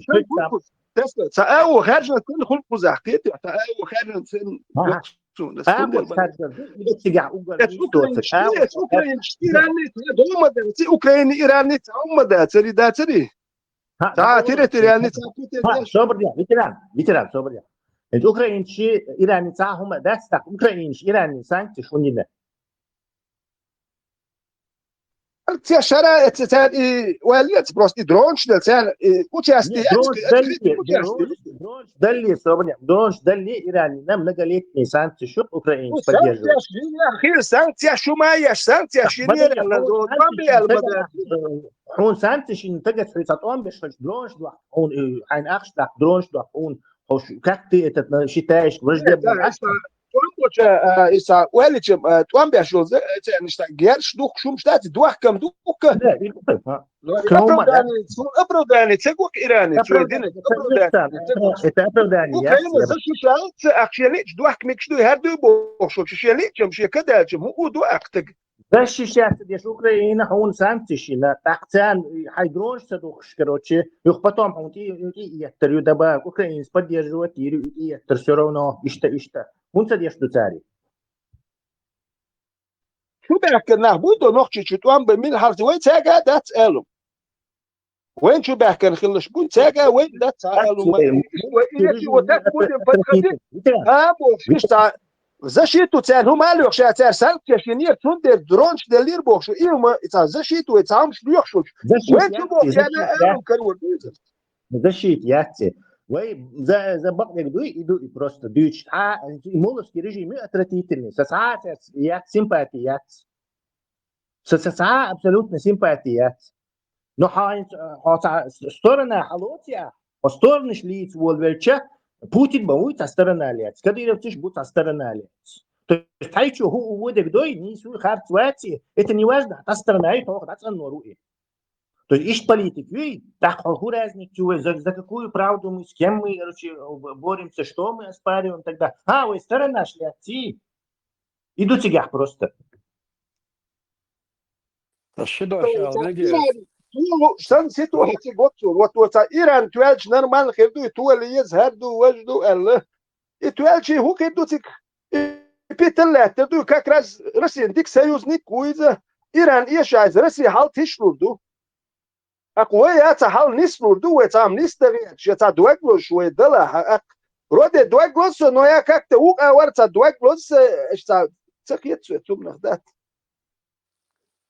ца АО хаьржина ца хӀун кхузахь кхетий, ца АО хаьржина ца Ага. Суна, АО суна, хаьржина ду, и цигахь угар Эс нисдоцург. Украинаш, АО эс украинаш, Иранни ца хӀума даци, Украина Иранни ца хӀума дацари, дацари. Ха, ца территориальный ца кутен. Ха, собар я, ветеран, ветеран, собар я. Энд Украинчи, Ирани ца хума дастак, Украинчи, Ирани санкции шундина. Ца шара, ца, ца, и, валец, просто и дронш, да, ца, и участие, не, дронш, дали, дронш, дали, собар я, дронш, дали, Ирани, на многолетние санкции, чтоб Украинец поддерживать. Санкция, хил санкция, шумая, санкция, шинера, на, Хьун санкци шин тагат хьуьца тӀом беш хьуьца дронш дохк, хьун, э, хьайн ахш дохк, дронш дохк, хьун, хьуш, как ты этот, на, считаешь, враждебный? Да, да, это тӀом боча, э, иса, уэличем, э, тӀом беш йолзе, э, це, ништа, герш дух, шум штати, духкам, духка. Да, и это, а. Но и оправдание, цу, оправдание, це гук Иране, цу, оправдание, дин, оправдание, це гук. Это оправдание, я, Украина я защищается, а чья лич, духк микшду, хар ду бо, шо, чья личем, чья кадальчем, ху, у, духк, так. Защищаться деш Украина, хьуна санкци шина, тӀаккха царна хьай дронш ца духкаш, короче, юх потом хьуна тӀе, тӀе еттар ю даба, Украинец поддерживать йир ю, тӀе еттар всё равно, иштта, иштта. ХӀунда ца деш ду цари? Шу бехкан нах буй до нохчи чу тӀом бе мил хьалзи вай цаьга дац элу. Вайн чу баьхкан хилалаш бу, цаьга вайн дац ца аьлу ма. Вай, и нечи вот так будем подходить. А, бо, шишта. Защиту царь, хӀума лоьхуш, царь санкция шинер, цундер дронш делир бохуш, и хӀума, и цхьа защиту, и цхьа хӀумаш лоьхуш. Вайн чу бохуш, царь аьлу карор дуьйцу. Защита яц. Вай, за, за бакъдерг дуй, и ду, и просто дуьйцуш. А, и муллашский режим ю отвратительный. Са цхьа а яц, симпатия яц. Са, са цхьа а абсолютно симпатия яц. Но хьо, хьо цхьа сторона хьалоцу я, хьо сторонаш лийца волавелча, Путин бан вуй цхьа сторона лец, Кадыровцаш бу цхьа сторона лец. То есть тхьайчо хӀу у водег дой, нийса вуй харц ваци, это не важно, цхьа сторона ю, тхьох дӀацӀаннор ву и. То есть иштта политик юй, тӀаккха хьо хӀу разница ю вай, за, за какую правду мы, с кем мы, короче, б-, боремся, что мы оспариваем тогда? А, вай сторонаш леций? И ду цигахь просто. Ас ши дош аьлла мегар. Сан ситуация гот цо. Вот, вот, ца Иран тоьлча нормально хир ду, и тола еза, хӀара ду, важа ду, аьлла. И тоьлчий хӀу хир ду цига? И питал лаьттар ду, как раз Россиян дика союзник ву иза. Иран эшайза Россия хьал тишлур ду. Акх вай яца хьал нислур ду, вай цхьа нисдагӀе, ша цхьа дог лозуш вай дала, хьа, акх. Роде дог лозу со, но я как-то вукъа вар цхьа дог лозу со, аш цхьа ца хетсу цумнах дац.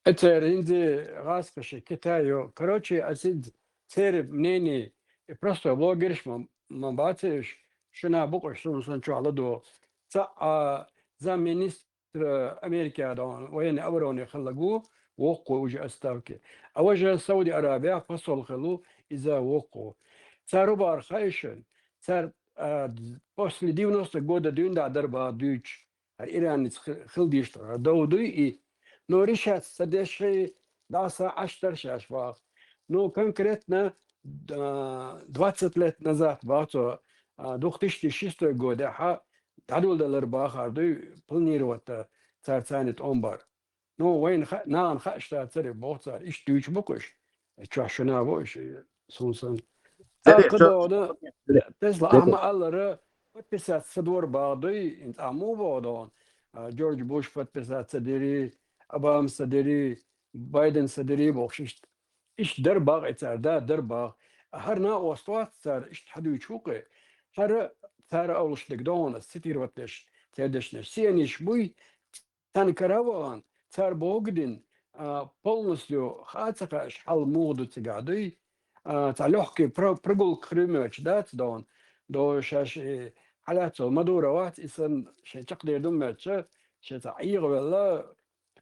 Эцер инзи гӀаскхаши Китайо. Короче, ас инз церан мнение, и просто блогерш ма, ма бацаеш, шуна букъуш сун сан чохь ладо. Ца, а, замминистр Америка дон, военный обороны хилла гу, воккху уже отставке. А важа Сауди Арабия посол хилу, иза воккху. Цар рубар хайшин, цар, а, после девяностого года дуьнда дарба дуьч. Ар Иран хил диш дов дуй и. Но решать ца деши даса аштар шаш вах. Но конкретно, а, двадцать лет назад вах цо, а, две тысячи шестой года хьа дӀадулдалар бахар дуй планировать цар царнит омбар. Ну, вайн ха-, нагӀан хаа иштта царе боху цара, иштта дуьйцу бу кхуьш. Чохь шуна бу уьш, сун сан. Тесла ахма аллара подписаться ца дора баху дуй, инца ахма боху дон. А, Джордж Буш подписаться ца дири, Обама ца дири, Байден ца дири бохуш иштта. Иштта дар баху и цара, да, дар баху. ХӀара накъост вац цара, иштта хьадуьйцу хӀу кхе. ХӀара цара алуш дерг догӀун ас цитировать деш, цердешнаш. Сианиш буй, царна кара а вахана, цара богу дин, а, полностью хаа ца хааш, хьал муха ду цигахь дуй. А, цхьа лёгкий про-, прогулка хир ю моьттуш дац догӀун. До шаьш, э, хьалаьццо Мадуро вац, и санна шайн чекхдер ду моьттуш, шайн цхьа Ӏехавелла,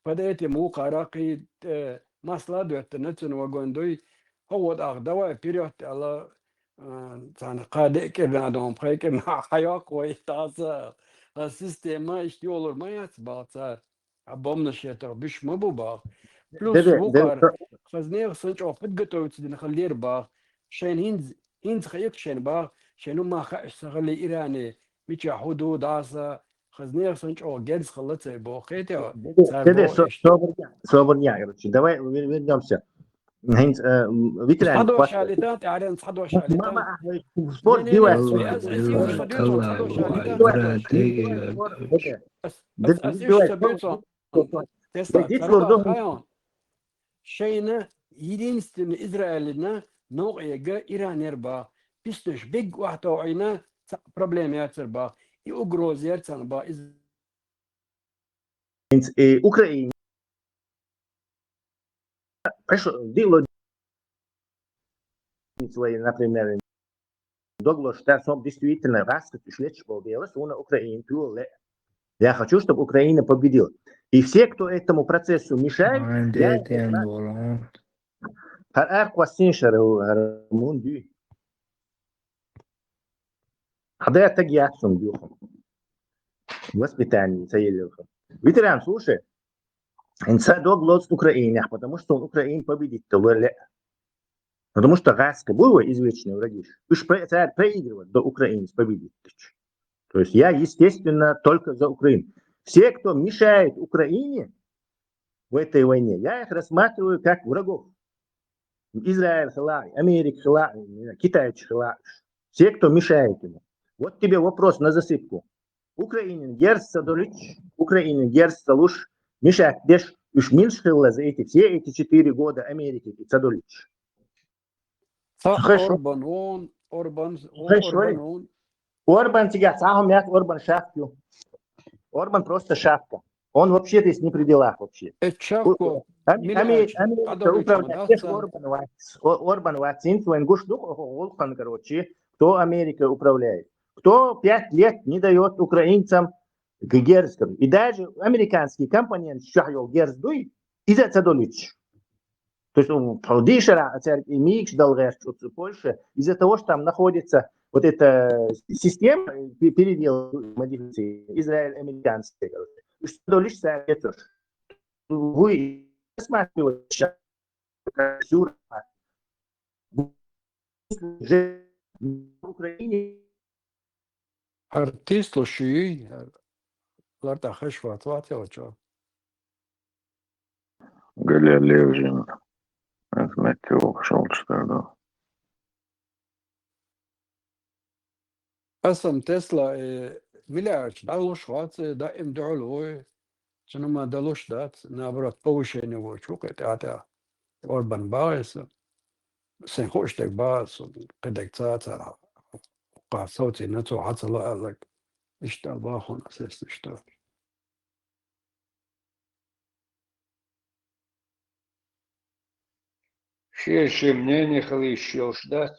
под этим вукхара кхин, э, масла а доьттина цуьнан вагон дуй. ХӀо вот ах, давай вперёд аьлла, а, царна кхаа деа кӀирна а догӀун, пхе кӀирна хьайоккху вай, тӀаккха сан система иштта йолур ма яц баху цара. А бомнаш ятах буьш ма бу баху. Плюс вукхара, хаза нехан санна чӀогӀа подготовиться дина хила лера баху. Шайна хӀинца, хӀинца хаийта шайна баху, шайна хӀумма хаьаш ца хилли Иране, мичахь хӀу ду, дӀаса, хаза нехан санна чӀогӀа герз хилла цай боху. Кхетий, цара боху иштта. Собар ян, короче, давай вер-, вернёмся. ХӀинца, э, ветеран. Цхьа дош алита, тӀаьхьаран цхьа дош алита. Мама, ахьа, спорт дивай. Ас, ас, ас иштта ца буьйцу. Тесла, дикур ду. Шайна единственный Израилина новкъа егга Иран яр бах, писташ бегга охьатохийна, цхьа проблема яцар бах, и угроза яр царна бах, из ХӀинца и Украина, например, доглош тар сом действительно раскат уж лечбал дела, суна Украина тула ле. Я хочу, чтобы Украина победила. И все, кто этому процессу мешает, я... Хар аркъвассин шару, мун дю. Хада таг яхсун дюху. Воспитание ца елевху. Ветеран, слушай. Инца дог лоц Украине, потому что он Украин победит, то вале. Потому что гаска было извечные враги. Уж про-, царь проигрывает до Украины с победить. То есть я, естественно, только за Украину. Все, кто мешает Украине в этой войне, я их рассматриваю как врагов. Израиль хила, Америка хила, Китай хила. Все, кто мешает ему. Вот тебе вопрос на засыпку. Украинин герз ца долуш, Украинин герз ца луш, мешать деш, уж минш хилла за эти, все эти четыре года Америки ца долуш. Ца Хорошо. Орбан он, Орбан, Хорошо. Орбан он. Орбан тебя, ца хам яц, Орбан шапку. Орбан просто шапка. Он вообще здесь не при делах вообще. Э, шапку, Ам-, миллиард Ами-, Америка подумайте, управляет. да, Здесь ца- Орбан вац. О-, Орбан вац. Инц вен гуш дух, о-, о-, Олхан, короче, кто Америка управляет. Кто пять лет не дает украинцам г-, герз, короче. И даже американский компонент, шахёл герз дуй, из-за цадолич. То есть, ну, дишера, а церкви микш дал герз, вот Польша, из-за того, что там находится вот эта система, пе-, передел модификации, Израиль американский, короче. Уж цадолич советуешь. Вы рассматриваете сейчас, как Сюрма. Уже в Украине Артист лу шуй, лартахаш ват ват я чо. Галилео жин. Аз метео шолчтардо. Асам Тесла, э, миллиард, да, луш вац, э, да, им дол вой. Цунума далуш дац, наоборот, повышение вой, чу кхе тӀа-тӀа. Орбан багӀеса. Сен хуш дег багӀеса, кхе дег ца-ца. Кха соци на цо хьацала аллаг. Иштта бахун асес иштта. Ши-ши мнение хилийш йолуш дац,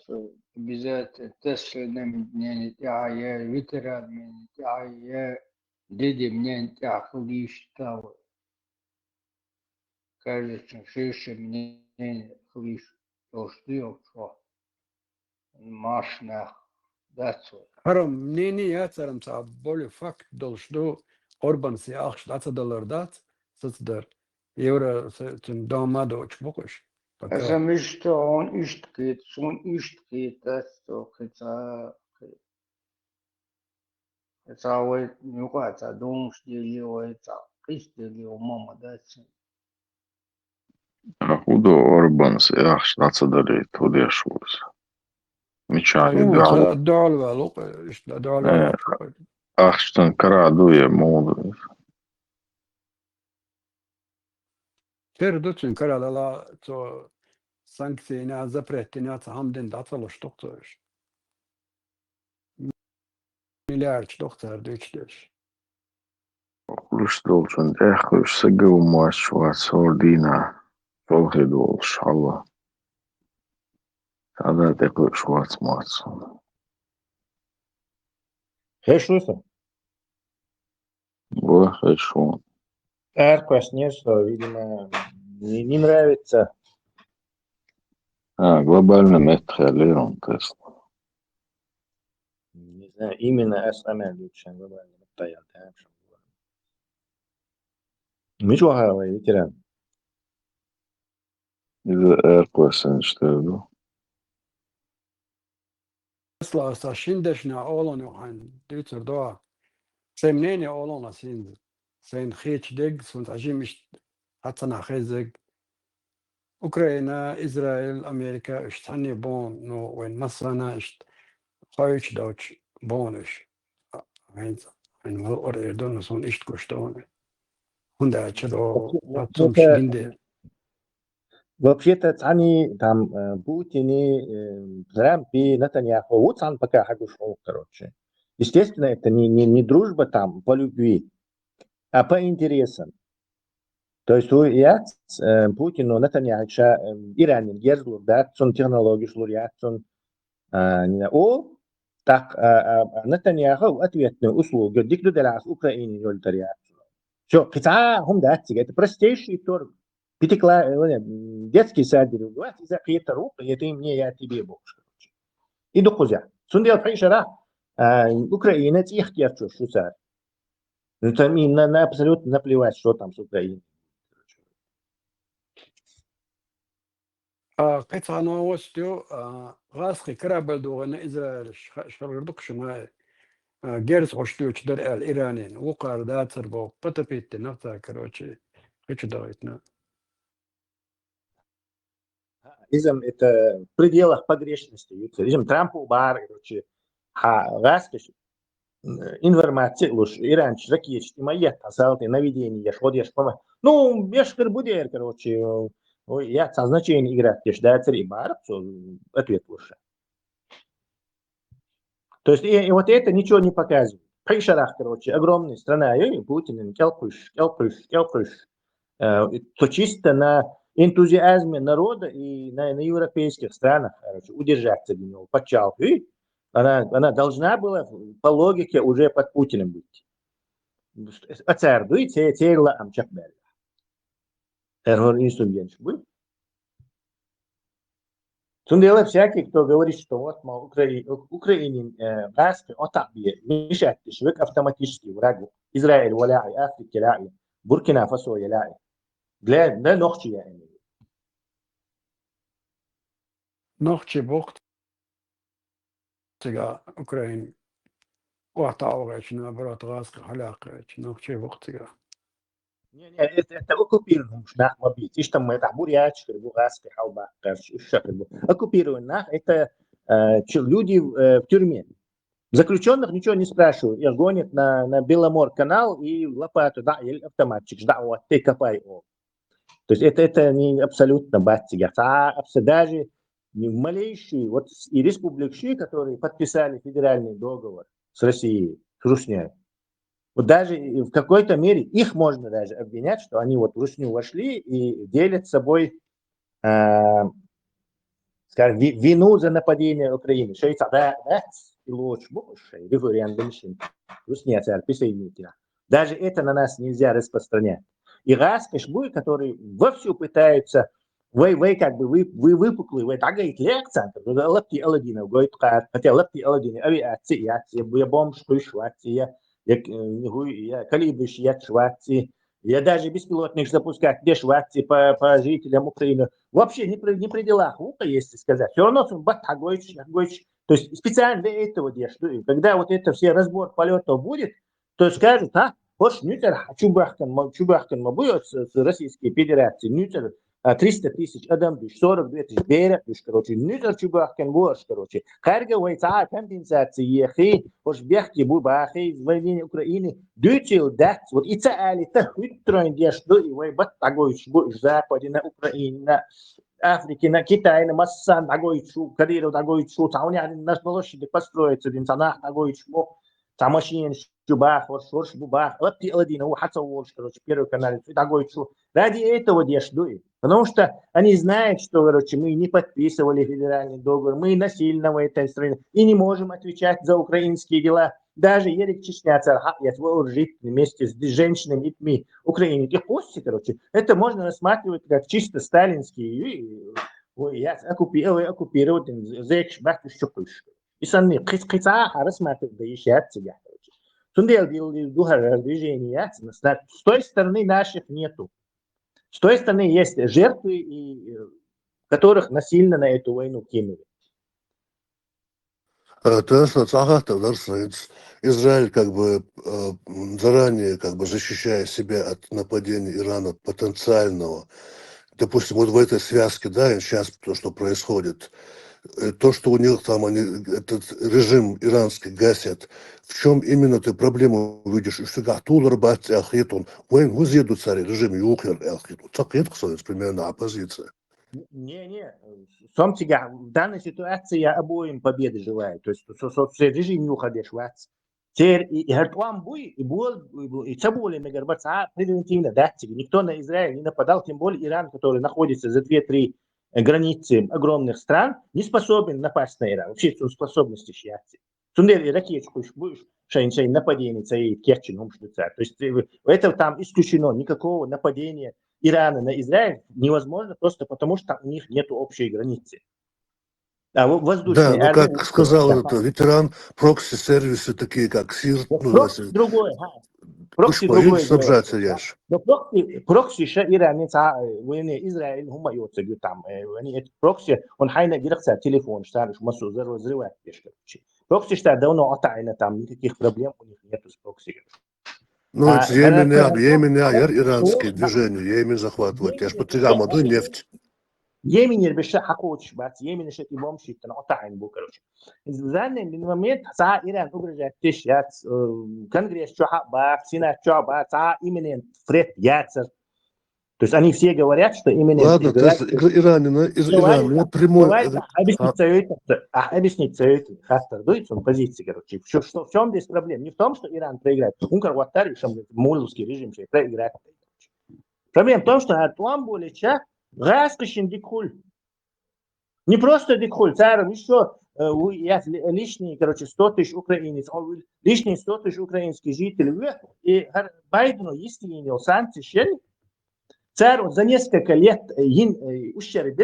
обязательно тасшина мнение тӀехь а е, ветеран мнение тӀехь а е, диди мнение тӀехь хилийш дац. Каждый ши-ши мнение хилийш йолуш ду йолчо. Машнах дац вай. Хьарам мнение яц, хьарам ца более факт долуш ду, Орбан се ахча дӀа ца далар дац, сацадар. Евро се-, цун дома доцуш бу кхуш. Пока. Аса мишта хьуна иштта кхета, суна иштта кхета, аса цо кхин ца кхета. Аса вай юкъа ца думаш дели, вай ца къист дели, вай мама дац. А хӀун до Орбанс, ахча дӀа ца далийта, хӀун деш ву иза? Мичахь ю? Хьуна дуьхьал? Ца дуьхьал ваьлла, иштта дуьхьал Э, ваьлла. Ахча цун кара ду я муха ду иза? Тера ду цуьнан кара дала, цо санкцийна, запреттина, цхьа хӀама дина дӀа ца луш ду-кх цо уьш. Миллиардаш ду-кх цара дуьйцуш дерш. Луш долчун тӀехь уьш сагав моьттуш вац хӀора дийнахь, чолхе долуш хьала. Цхьа а тӀекхуьуш вац моьттуш. Хьешуьйса? Бо, хьешун. Аркхоьссинера со, видимо, не, не нравится. А, глобальный меттахъяьллера он тест. Не знаю, именно ас амел лучше глобальный меттахъяьлла, да, что было. Мича вахара вай, ветеран? Иза аркхоьссинчу тера ду. Аслан, аса шин дешна олан ю хьайн дуьйцур ду. Сайн мнение олан ас хӀинца. Сайн хеташ дерг, суна цхьа жимаш хьацанах хезиг. Украина, Израиль, Америка, уьш цхьанне боху, ну, вайн массана иштта хойчу доцуш боху уьш. ХӀинца, хӀинца вала ора эр ду, ну, суна иштта гуш ду. ХӀунда аьлча до, цунаш гинде. Вообще-то цхьанне там, э, Путине, э, Трампе, Натаньяху, вот цхьанне пока хьагуш хьо, короче. Естественно, это не, не, не дружба там по любви, а по интересам. То есть ву яц, э, Путин, ну, Натаньяху ша, э, Иранин герз лур дац цун, технологеш лур яц цун, а, не, о, так, а, а, а Натаньяху ответный услуга, дика ду делахь Украине йолтар яц. Всё, кхин цхьа хӀума дац цига. Это простейший торг. Пятикла-, э, м, детский сад дерг вац, иза кхетар ву, это мне, я тебе бохуш, короче. И дукхуза. Цундела пхьи шарахь, а, Украина цӀийх керчош шу цара. Ну, там им на, на абсолютно наплевать, что там с Украиной. А, кхин цхьа новость ю, а, гӀазкхий корабль дугӀина Израиль ш-, ш-, шаргӀар дукха шимай, а, герз гӀуш дуьйцу дара аьлла Иранин. Вукхара дацар боху, потопить дина цара, короче, хи чу дахийтина. Изам это в пределах погрешности ю цара. Изам Трампу бахьара, короче, хьа гӀазкхиш, м, информаци а луш, иранчу ракеташ тӀе ма етта, хьан салтий наведение еш, хӀо деш, хӀума. Ну, беш хир бу дера, короче, ой, я цхьа значение играть деш дацара и бахьара цо ответ луш. То есть, и, и вот это ничего не показывает. Пхьи шарахь, короче, огромная страна, ей, Путинин, кӀелхуьйш, кӀелхуьйш, кӀелхуьйш. Э, и то чисто на энтузиазме народа и на, на европейских странах, короче, удержаться для него, подчалкиваю. Она, она должна была по логике уже под Путиным быть. А цара дуй, це-, церла ам чекхбаьлла. Эр хӀора инструменташ буй. Цундела всякий, кто говорит, что вот, мол, Украи-, Украине, э, гӀазкхи отӀа бе, мешать деш век автоматически враг ву. Израиль валяй, Африка яй, Буркина-Фасо яй. Для, для нохчи я имею. Нохчи боху цига Украина охьатаӀалгӀайча, наоборот, гӀазкхи хьалаьккхайча, нохчи боху цига. Не, не, это, это оккупированный хӀумаш нах ма бийца. Иштта ма тӀехь бур яьчкара бу гӀазкхи хьалбаккхарш, уьш шакхар бу. Оккупированный нах, это, э, чу-, люди, э, в тюрьме. Заключённых ничего не спрашивают. Их гонят на, на Беломор канал и лопату дӀа а елла, автоматчикаш дӀа а оттий, копай олу. То есть это, это не абсолютно бац цигахь. Цхьа а абса-, даже ни малейший, вот с-, и республикаш, которые подписали федеральный договор с Россией, с Руснёй, вот даже и в какой-то мере их можно даже обвинять, что они вот в Русню вошли и делят с собой, а, скажем, ви-, вину за нападение Украины. Шайца да, да, и лучше бу, шай референдум шин. Русня царь присоединителя. Даже это на нас нельзя распространять. И гӀазкхиш буй, которые вовсю пытаются, вай, вай как бы вы, вы выпуклый, вай дӀагайта лекцентр, лапти Аладдинов гойту кхар, хотя лапти Аладдинов авиация яц, я, я бомбаш хуьйш вац, я, я, э, хӀу-, я калибраш еш вац, я даже беспилотник запускать деш вац по, по жителям Украины. Вообще не при, не при делах, ву-кх, если сказать. Всё равно цунна бат хьагойтуш, хьагойтуш. То есть специально для этого деш ду. И когда вот это все разбор полётов будет, то скажут, а, хӀорш нуьцар чубоьхкан ма, чубоьхкан ма бу оцу, оцу Российской Федерации, нуьцар, а, триста тысяч адам дуьш, сорок две тысячи бер а дуьш, короче, нуьцар чубоьхкан бу хӀорш, короче. Кхаьрга вай цхьа а компенсаци ехий, хӀорш бехке бу бахий, вай вина Украине дуьйцийла дац. Вот и ца алита хӀуьттаройн деш ду, и вай бат дӀагойтуш бу уьш Западина, Украинина, Африкина, Китайна, массарна дӀагойтуш ву, Кадыров дӀагойтуш ву, цхьа хӀунехь наш площадь построиться дина, цхьа нах дӀагойтуш бу, цхьа машинаш чу баха, хӀорш, хӀорш бу баха, лапти Аладдинов ву хьан ца волуш, короче, Первый канале, цу дӀагойтуш ву. Ради этого деш ду и. Потому что они знают, что, короче, мы не подписывали федеральный договор, мы насильно в этой стране и не можем отвечать за украинские дела. Даже ерриг Чечня цара хьаэца вооружить вместе с женщинами, детьми Украины. И после, короче, это можно рассматривать как чисто сталинский, ой, я оккупи-, ой, оккупированный, зекш, бахуш, чукуш. И санни, кхиц-, кхица а рассматривать да ещё цигахь, короче. Цундела дил-, дил-, духар движение яц, с той стороны наших нету. С той стороны есть жертвы, и, э, которых насильно на эту войну кинули. Э, тӀаккха цхьа хаттар дара сан. Израиль как бы, э, м, заранее как бы защищая себя от нападения Ирана потенциального. Допустим, вот в этой связке, да, и сейчас то, что происходит, э, то, что у них там они, этот режим иранский гасят, в чём именно ты проблему видишь? Уьш цигахь тулар бац аьлла хеташ, вайн хӀун зе ду цара режим юхаяр аьлла хеташ? Ца кхеташ сан, примерно, оппозиция. Не, не, сом цигахь, в данной ситуации я обоим победы желаю. То есть со, со, со режим юхадеш вац. Цер и, и хӀара тӀом буй, и бол, и ца боле мегар бац, а превентивно дацциги. Никто на Израиль не нападал, тем более Иран, который находится за две-три границы огромных стран, не способен напасть на Иран. Вообще, он способности шьяци. Цундели ракетчик уж буш шайн, шайн нападение цаит кечен умшдыца. То есть э, это там исключено, никакого нападения Ирана на Израиль невозможно просто потому, что у них нет общей границы. А во- Да, воздушные ну армии как сказал да. этот ветеран, прокси-сервисы такие, как СИРТ, ну, Прокси если другое, ага. Прокси Пусть другое поедут снабжаться дело. яш. Но прокси, прокси ша Иран, не ца, э, военные Израиль, хума йоца там, э, они это прокси, он хайна гирхса телефон, штаны массу взорвать, взрывать, короче. Прокси что давно отайна, там никаких проблем у них нету с прокси. Ну, А, это Йемен, гарантия- Йемен, яр иранские Да. движения, Йемен захватывать. Я ж подтягал молодую нефть. Йеменер беша хакоч бац, Йеменер шет и бомшит на отайн бу, короче. В данный момент ца Иран угрожает тыш яц, э, Конгресс чё ха ба, Сенат чё ба, ца именно фрет яцер. То есть они все говорят, что именно Ладно, говорят, ты с- Ир- Иранина, из Давай, Ирана прямой. давай, э, объяснить совет, а, объяснить совет, хаттар дуй, сон позиции, короче. Что, что, в чем здесь проблема? Не в том, что Иран проиграет. Он как вот там муловский режим сейчас проиграет. Проблема в том, что Артуан Болича раскошен дикхуль. Не просто дикхуль, царом еще э, у- я ли- лишние, короче, сто тысяч украинец, а у- лишние сто тысяч украинских жителей. Вы- И Гар- Байдену, если не санкции, шел, царь за несколько лет э, ин э, ущерб,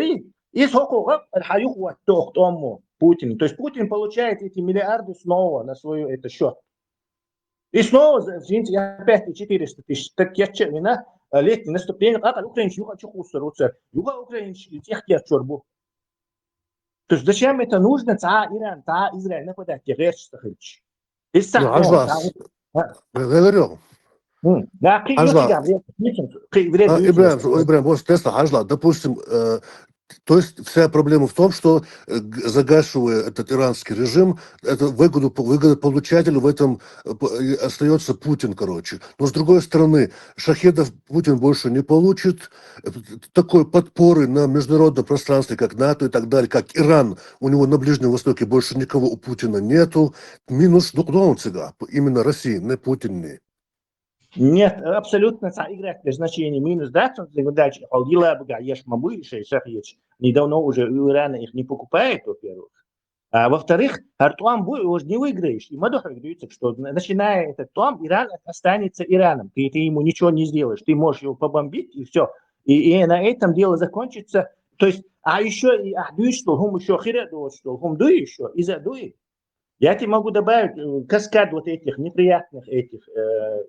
и сколько хаюх вот тох тому Путин. То есть Путин получает эти миллиарды снова на свой это счет. И снова за- извините, опять четыреста тысяч. Так я че, вина, э, летнее наступление, как украинцы юха чухусаруца, юха украинцы тех тех чорбу. То есть зачем это нужно? Ца Иран, ца Израиль нападать, я говорю, что хочу. И Ну, ажлас. Говорю. Да, Ажлас. А, Ибрагим, ой, Ибрагим, вот Тесла, ажлас. Допустим, э, то есть вся проблема в том, что э, г- загашивая этот иранский режим, это выгоду, выгодополучатель в этом э, п- и остается Путин, короче. Но с другой стороны, шахедов Путин больше не получит, э, такой подпоры на международном пространстве, как НАТО и так далее, как Иран, у него на Ближнем Востоке больше никого у Путина нету. Минус дукдонцига, именно России, не Путин не. Нет, абсолютно ца играть без значения. Минус дать, он дальше. Алдила бга еш мабу, шей шахьеч. Они давно уже у Ирана их не покупают, во-первых. А во-вторых, Артуан бу уже не выиграешь. И Мадухов говорит, что начиная этот том, Иран останется Ираном. Ты, ты ему ничего не сделаешь. Ты можешь его побомбить, и все. И, и на этом дело закончится. То есть, а еще и ахдуй, что хум еще хире, что хум дуй еще, и задуй. Я тебе могу добавить э, каскад вот этих неприятных этих э,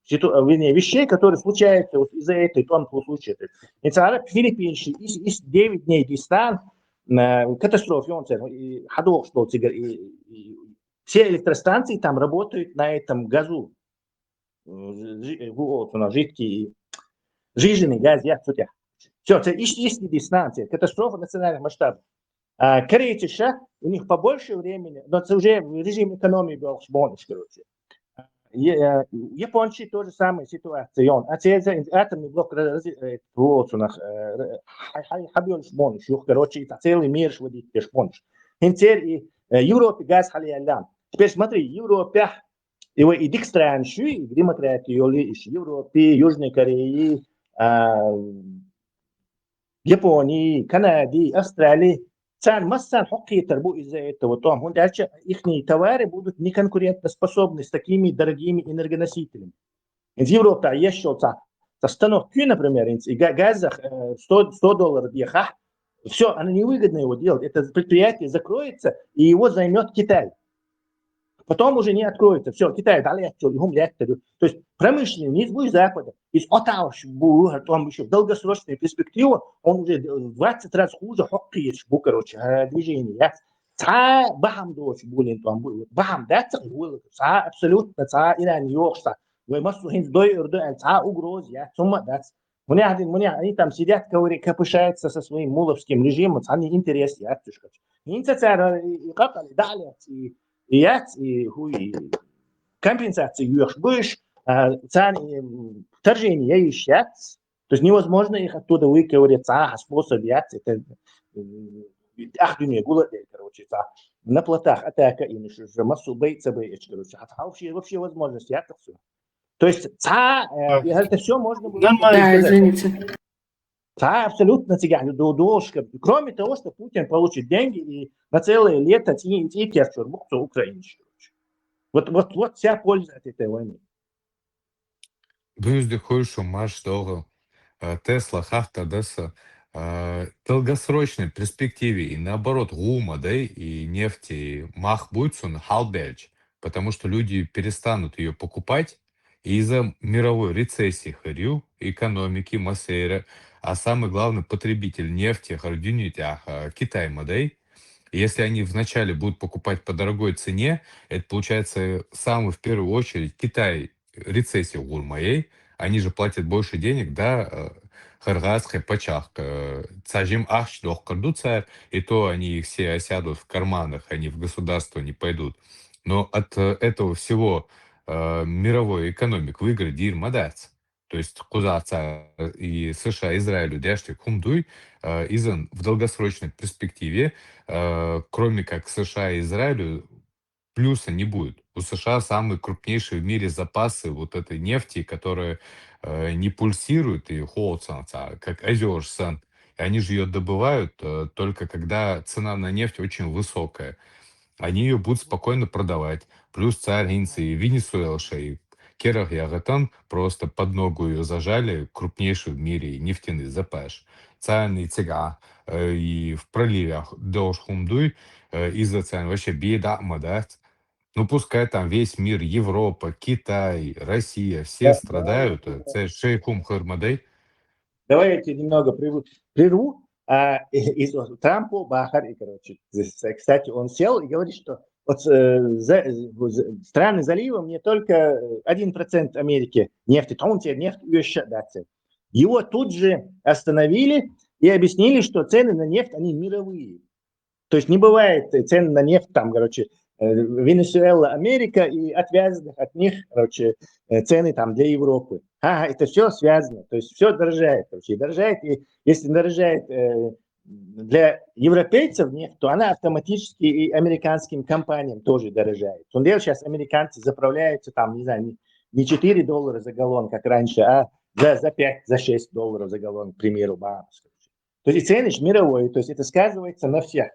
ситу- вернее, вещей, которые случаются вот из-за этой тонкого случая. То есть, и цара Филиппинши из, из девять дней дистан, э, катастрофе он цен, и хадох что тебе, и, и все электростанции там работают на этом газу. Э, жи- э, вот у нас жидкий, жиженый газ, я все. Все, это из, из дистанции, катастрофа национальных масштабов. А, корейцы ща, у них побольше времени, но это уже в режим экономии был шмониш, короче. Е- э, Японцы тоже самая ситуация. Он, а те за атомный блок раз- раз- э, вот у нас, э, р- хай- хай- хабион шмониш, юх, короче, это целый мир шводит шмониш. Хинцер и э, Европе газ халияллам. Теперь смотри, Европе, его и дикстран шуй, и демократии, и Европе, Южной Корее, а, Японии, Канаде, Австралии. Цан массан хоккетер бу из-за этого. Том, он дальше их товары будут неконкурентоспособны с такими дорогими энергоносителями. Из Европы ещё ца, ца станок, например, и га- газах э, сто, сто долларов ехать. Все, оно невыгодно его делать. Это предприятие закроется, и его займет Китай. Потом уже не откроется. Все, Китай дали отчет, и хум лет. То есть промышленный не будет Запада. Из отауш там еще в долгосрочную перспективу он уже в двадцать раз хуже хоккеч бу, короче, э, движение. Я ца бахам доч булин там бу. Бахам да ца гул. Ца абсолютно ца Иран йохса. Вы массу хин дой урду ца угроз, я сумма дац. Мне один, мне они там сидят, говорит, копошатся со своим муловским режимом, они интерес я тушка. Инца цара и какали дали и и яц и хуй компенсации юрш буш, цан вторжение ещё. То есть невозможно их оттуда выковырять, цхьа способ яц, это, м, ах дуьне гулдеш, короче, цхьа. На плотах атака, и ну, что, что массу бей, ца бей, эч, короче, а вообще, вообще возможность яц, так всё. То есть цхьа, э, это всё можно было... Нормально. Да, извините. Цхьа абсолютно цигане до дошка. Кроме того, что Путин получит деньги и на целое лето ци-, ци-, терчур бухту Украине, короче. Вот, вот, вот вся польза от этой войны. Бюзди хуйшу марш долго. Э, Тесла хахта даса. Э, в долгосрочной перспективе и наоборот гума, да, и нефти мах будет сон халбельч, потому что люди перестанут ее покупать, и из-за мировой рецессии хырю, экономики, массейра, а самый главный потребитель нефти хардюнитях, э, Китай мадей. Если они вначале будут покупать по дорогой цене, это получается самый в первую очередь Китай рецессия гурмаей, они же платят больше денег, да, э, харгаз, хепачах, э, цажим ахч дохкардуцар, и то они их все осядут в карманах, они в государство не пойдут. Но от э, этого всего э, мировой экономик выиграть дир мадац. То есть кузаца и США, Израилю дяшти кумдуй, э, изан в долгосрочной перспективе, э, кроме как США и Израилю, плюса не будет. У США самые крупнейшие в мире запасы вот этой нефти, которая э, не пульсирует и холодца, как озёр сан. И они же ее добывают э, только когда цена на нефть очень высокая. Они ее будут спокойно продавать. Плюс царь Гинцы и Венесуэлша и Керах Ягатан просто под ногу ее зажали, крупнейший в мире нефтяный запаш. Царный цыга э, и в проливах Дош Хумдуй э, из-за цен вообще беда мадат. Ну, пускай там весь мир, Европа, Китай, Россия, все страдают. Э, Це шейхум хырмадей. Давай я тебе немного прерву. прерву. А, и, и Трампу бахар, и, короче, здесь, кстати, он сел и говорит, что вот э, за- за- страны залива мне только э, один процент Америки нефти, то он тебе нефть уезжает, да, цены. Его тут же остановили и объяснили, что цены на нефть, они мировые. То есть не бывает э, цены на нефть там, короче, э, Венесуэла, Америка и отвязанных от них, короче, э, цены там для Европы. Ага, это все связано, то есть все дорожает, короче, и дорожает, и если дорожает э, для европейцев нефть, то она автоматически и американским компаниям тоже дорожает. Он сейчас американцы заправляются там, не знаю, не, не четыре доллара за галлон, как раньше, а за, за пять, за шесть долларов за галлон, к примеру, бамс. То есть и цены ж мировой, то есть это сказывается на всех.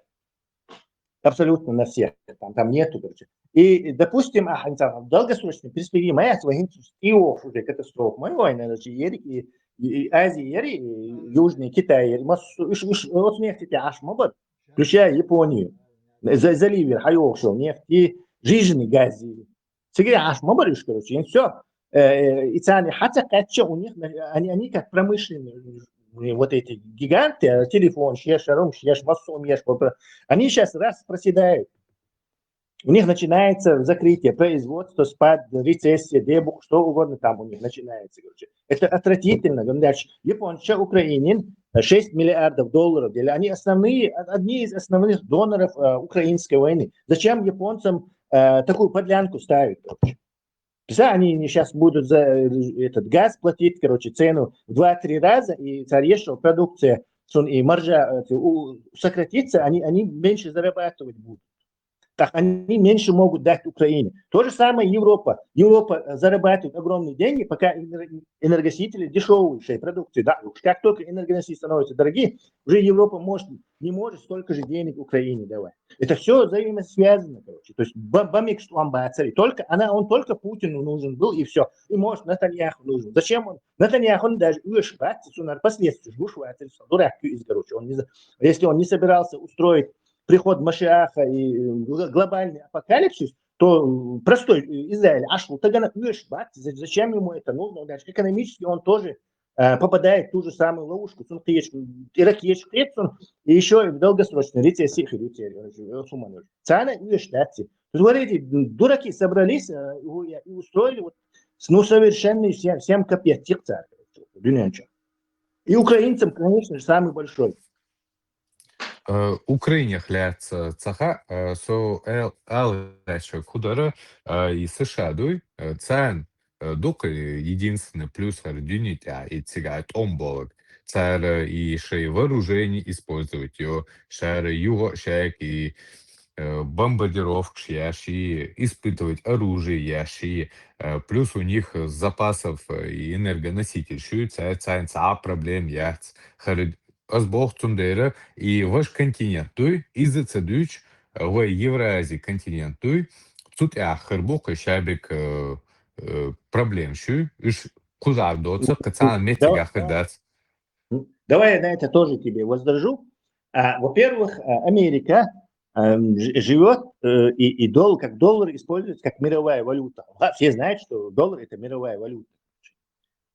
Абсолютно на всех. Там, там нету, короче. И, допустим, а, там, в долгосрочной перспективе моя своим и ох уже катастрофа. Моя война, значит, Ерик и, и, и Азия, Ери, и Южный Китай, Ери, массу, иш, иш, вот нефть эти аш мабат, включая Японию. За, за ливер, хайохшо, нефть, и жижный газ. Цигре аш мабариш, короче, и все. И цены хотя кача у них, они, они как промышленные, вот эти гиганты, а, телефон, шеш, рум, шеш, массу, еш, они сейчас раз проседают. У них начинается закрытие производства, спад, рецессия, дебух, что угодно там у них начинается, короче. Это отвратительно. Говорю, дальше. Японцы Украине шесть миллиардов долларов дали. Они основные, одни из основных доноров э, украинской войны. Зачем японцам э, такую подлянку ставить, короче? Представь, они сейчас будут за э, этот газ платить, короче, цену в два-три раза, и царь продукция, и маржа э, сократится, они, они меньше зарабатывать будут. Так они меньше могут дать Украине. То же самое Европа. Европа э, зарабатывает огромные деньги, пока энергосители дешевые продукции. Да, уж как только энергоносители становятся дорогие, уже Европа может, не может столько же денег Украине давать. Это все взаимосвязано, короче. То есть бамик, что он бацари. Только она, он только Путину нужен был, и все. И может Натаньяху нужен. Зачем он? Натаньяху он даже уж бацари, сунар последствия, уж бацари, дурак из, короче. Он не, если он не собирался устроить приход Машиаха и э, глобальный апокалипсис, то простой Израиль ашву тагана уж бат, зачем ему это нужно? Значит, экономически он тоже э, попадает в ту же самую ловушку. Ирак есть он, и еще и в долгосрочной рецессии хилюте суманули. Цана уж дати. Говорите, дураки собрались, э, и устроили вот, ну, совершенно всем, всем капец, царь. И украинцам, конечно же, самый большой. Э, Украине хляц цаха, э, со ал худара и США дуй, э, цан э, дукха единственный плюс хӀара дуьне тӀехь, и цигахь тӀом болларг. Цара и шайн вооружение использовать йо, шара юха а шайга и, э, бомбардировкаш еш, и испытывать оружие еш, и, э, плюс у них запасов, э, и энергоноситель шу, ца-, царна цхьа а проблем яц. ХӀара, ас боху цундела, и ваш континент дуй, иза ца дуьйцу, э, вай Евразия континент дуй, цу тӀехь хир бу кхин шаберг, э, э, проблем шу, уьш кхузахь доцу, кхин цхьана меттигахь хир дац. М, Давай я на это тоже тебе возражу. А, во-первых, а, Америка эм, ж- живет э, и, и доллар, как доллар используется как мировая валюта. Ха, Все знают, что доллар это мировая валюта.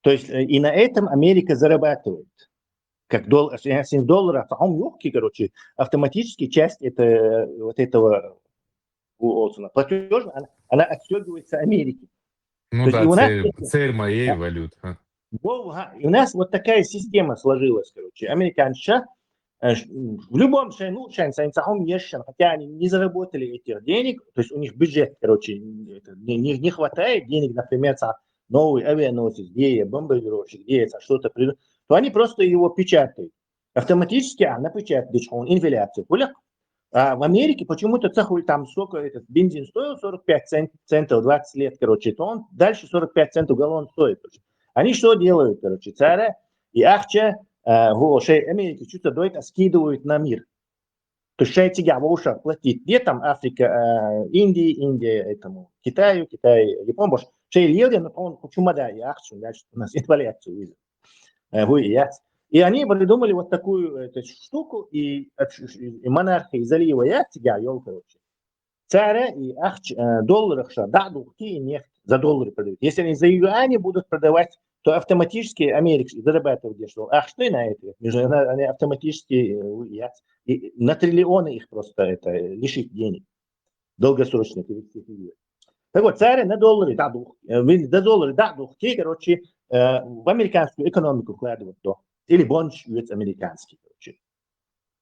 То есть э, и на этом Америка зарабатывает. Как доллар, если с доллара, то он легкий, короче, автоматически часть это, э, вот этого у Олсона платежа, она, она отстегивается Америке. Ну То есть да, и у нас церь, это- церь моей Да. валюты. а. Во, ага. И у нас вот такая система сложилась, короче. Американцы ща, э, ш- м, в любом шайну, шайн, шайн, цахом ешан, хотя они не заработали этих денег, то есть у них бюджет, короче, н- это, не, не, не хватает денег, например, за новый авианосец, где я, бомбардировщик, где я, за что-то придумал, то они просто его печатают. Автоматически, а, напечатать, он инфляцию. Хуля? А в Америке почему-то цахуй там сколько этот бензин стоил, сорок пять цент, центов, двадцать лет, короче, то он дальше сорок пять центов галлон стоит. Короче. Они что делают, короче, цара и ахча, э, во, шей Америки что-то дают, а скидывают на мир. То есть шей цигахь вовшах платить, где там Африка, э, Индии, Индия этому Китаю, Китай, Япон, бош. Шей льел, но он почему да, и ахча, дальше у нас инфляцию везет. Э, вы и я. И они придумали вот такую эту штуку, и, э, ш- ш- и монархия залива я, цигахь йол, короче. Цара и ахч, э, долларах ша, да, духи и нефть за доллары продают. Если они за юани будут продавать, то автоматически Америка зарабатывает дешево. Ах, что и на это? Между- она- Они автоматически э, у- я- и на триллионы их просто это э, лишить денег. Долгосрочные перспективы. Так вот, цара на доллары да дух, э, вин- да доллары да дух, те, короче, э, в американскую экономику вкладывать то. Или бонч американский, короче.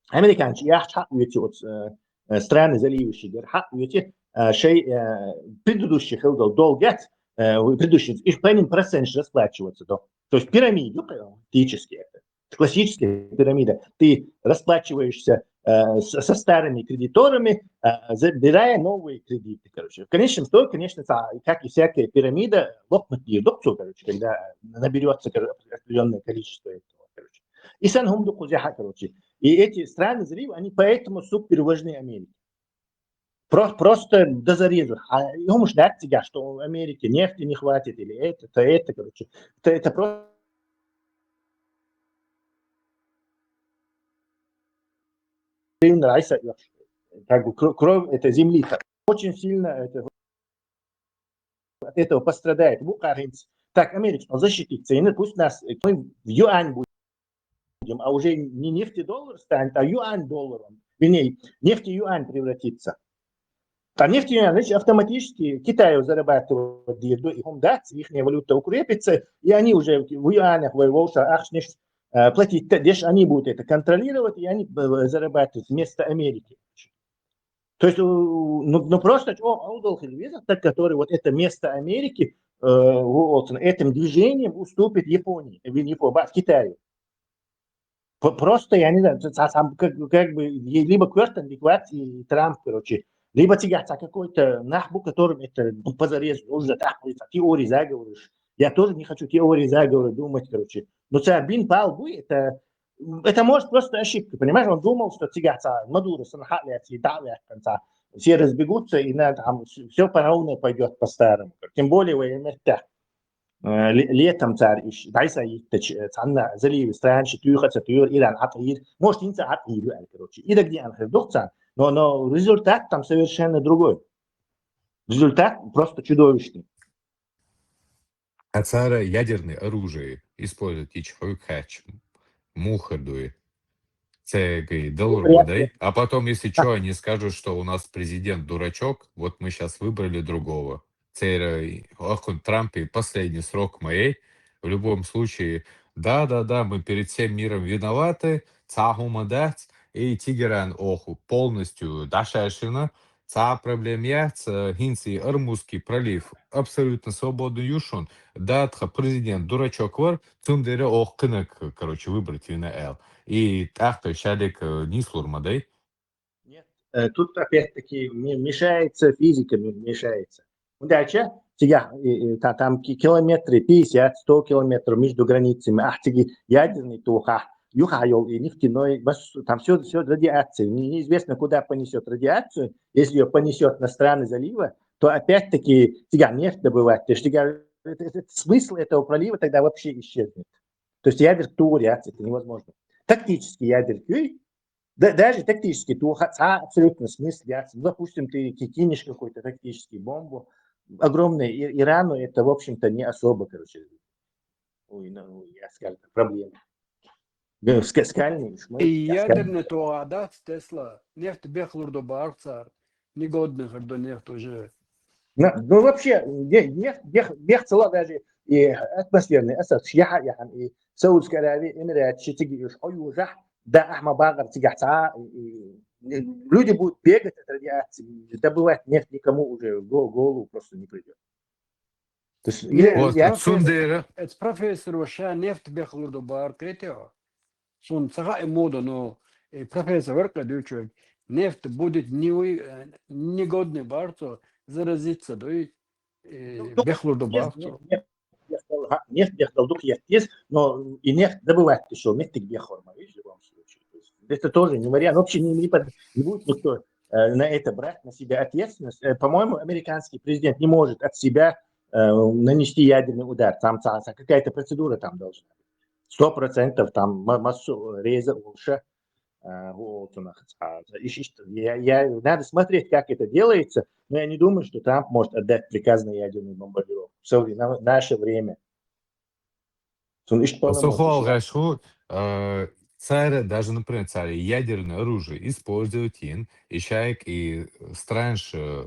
Американцы я ха уйти от э, э, страны заливающие, говорят, ха уйти э, шей э, предыдущий хилдал долгет, э, вы- предыдущий, и по ним процент же расплачиваться, да. То есть пирамиду, э, фактически это. Классическая пирамида. Ты расплачиваешься э, с- со старыми кредиторами, э, забирая новые кредиты, короче. В конечном итоге, конечно, та- как и всякая пирамида, лопнуть не удобство, короче, когда наберется определенное количество этого, короче. И сан хум духу зяха, короче. И эти страны залива, они поэтому супер важны Америке. Про- просто до зарезу. А ему ждать тебя, что в Америке нефти не хватит, или это, то это, короче. Это, это просто нравится, как бы кро- кровь этой земли так очень сильно это, от этого пострадает. Бу каринц. Так, Америка, защитить цены, пусть нас э, мы в юань будем, а уже не нефтедоллар станет, а юань долларом. Вернее, нефть и юань превратится. А нефть и юань, значит, автоматически Китаю зарабатывать дирду, и хум дац, их валюта укрепится, и они уже в юанях, в волша, ахшнеш, э, платить, деш, они будут это контролировать, и они э, зарабатывают вместо Америки. То есть, у- ну, ну просто о, Аудол Хельвезер, так, который вот это место Америки э, вот этим движением уступит Японии, э, не Японии, а Китаю. П- Просто, я не знаю, ца- ца- сам как, как бы, е- либо Квертон, либо и Трамп, короче, либо тебя ца какой-то нахбу, которым это ну, позарез нужно, так, говорится, теории заговоров. Я тоже не хочу теории заговора думать, короче. Но царь Бин Пал Буй, это, это может просто ошибка, понимаешь? Он думал, что цигаса Мадуро, Санхалия, Цидалия, все разбегутся, и на, там все по ровной пойдет по-старому. Тем более в МРТ. Э, ле- Летом царь ищ, дайса иттач, э, цанна заливе стран ши тюха ца тюр, Иран атир. Может, инца атир, короче. И да где анхер духца, но, но результат там совершенно другой. Результат просто чудовищный. А цара ядерное оружие использовать ич хойк хач. Мухар дуй. Це гай доллар будай. А потом, если что, они скажут, что у нас президент дурачок, вот мы сейчас выбрали другого. Цера, охун Трамп и последний срок моей. В любом случае, да, да, да, мы перед всем миром виноваты, цахума дать, и Тегеран оху полностью дашашина, Цхьа а проблема яц, э, хӀинца и Ормузский пролив абсолютно свободный ю шун. Да, тха президент дурачок вар, цундела оха кхинаг, короче, выбрать вина аьлла. И тӀаккха шалик, э, нийслур ма дай. Нет, э, тут опять-таки ме- мешается физика, ме- мешается. ХӀунда аьлча, цигахь, э, э, та- там ки- километры пятьдесят, сто километров между границами, ахь цига ядерный тоха, юха йол и нефтяной, бас- там все, все радиация. Не- Неизвестно, куда понесет радиацию. Если ее понесет на страны залива, то опять-таки цигахь нефть добывать. То есть цигахь, это- это- смысл этого пролива тогда вообще исчезнет. То есть ядер тур, это невозможно. Тактический ядер кюй, да- даже тактический, то ха- ха- абсолютно смысл яц. Ну, допустим, ты ки- кинешь какой-то тактический бомбу, огромный И- Ирану это, в общем-то, не особо, короче, ой, ну, я скажу, проблема. Ну, ска- скальный, уж мы- И я скажу, ядерный тоха дац Тесла, нефть бехлур ду бахар цар, негодный хир ду нефть уже. Ну, ну, вообще, не- нефть, бех- бех цела даже и атмосферный, а со- яха- яхан, и Саудская Аравия, Эмират, щитиги уж, ой, уже, да, ахма багар цигахь ца- и- и люди будут бегать от радиации, добывать нефть никому уже в го- голову просто не придет. То есть, Е- я- Вот, я- цундела. Эц профессор вообще нефть бехлур ду бахар кретео. Сун цаха и мода, но и профессор варка дючок. Нефть будет не вы- э, негодный барцо, заразиться, да и э, Ну, ну, бехлур ду Нефть, бахар цо. нефть, нефть, ха, нефть бехдал дух еттис, но и нефть добывать ты шо, нефть бехор, видишь, в любом случае. То есть это тоже не вариант. Вообще не, не, под- не будет никто э, на это брать на себя ответственность. Э, По-моему, американский президент не может от себя э, нанести ядерный удар. Там ца- ца- какая-то процедура там должна быть. Сто процентов там ма- массу реза улша. Э, вот у нас, а, ищ- ищ- я, я- надо смотреть, как это делается, но я не думаю, что Трамп может отдать приказ на ядерную бомбардировку. В совре- на- наше время. Сун ишт полномочий Сухол щас. гашху, э, цара, даже, например, цара ядерное оружие использовать ин, и шайк и стран ш- э,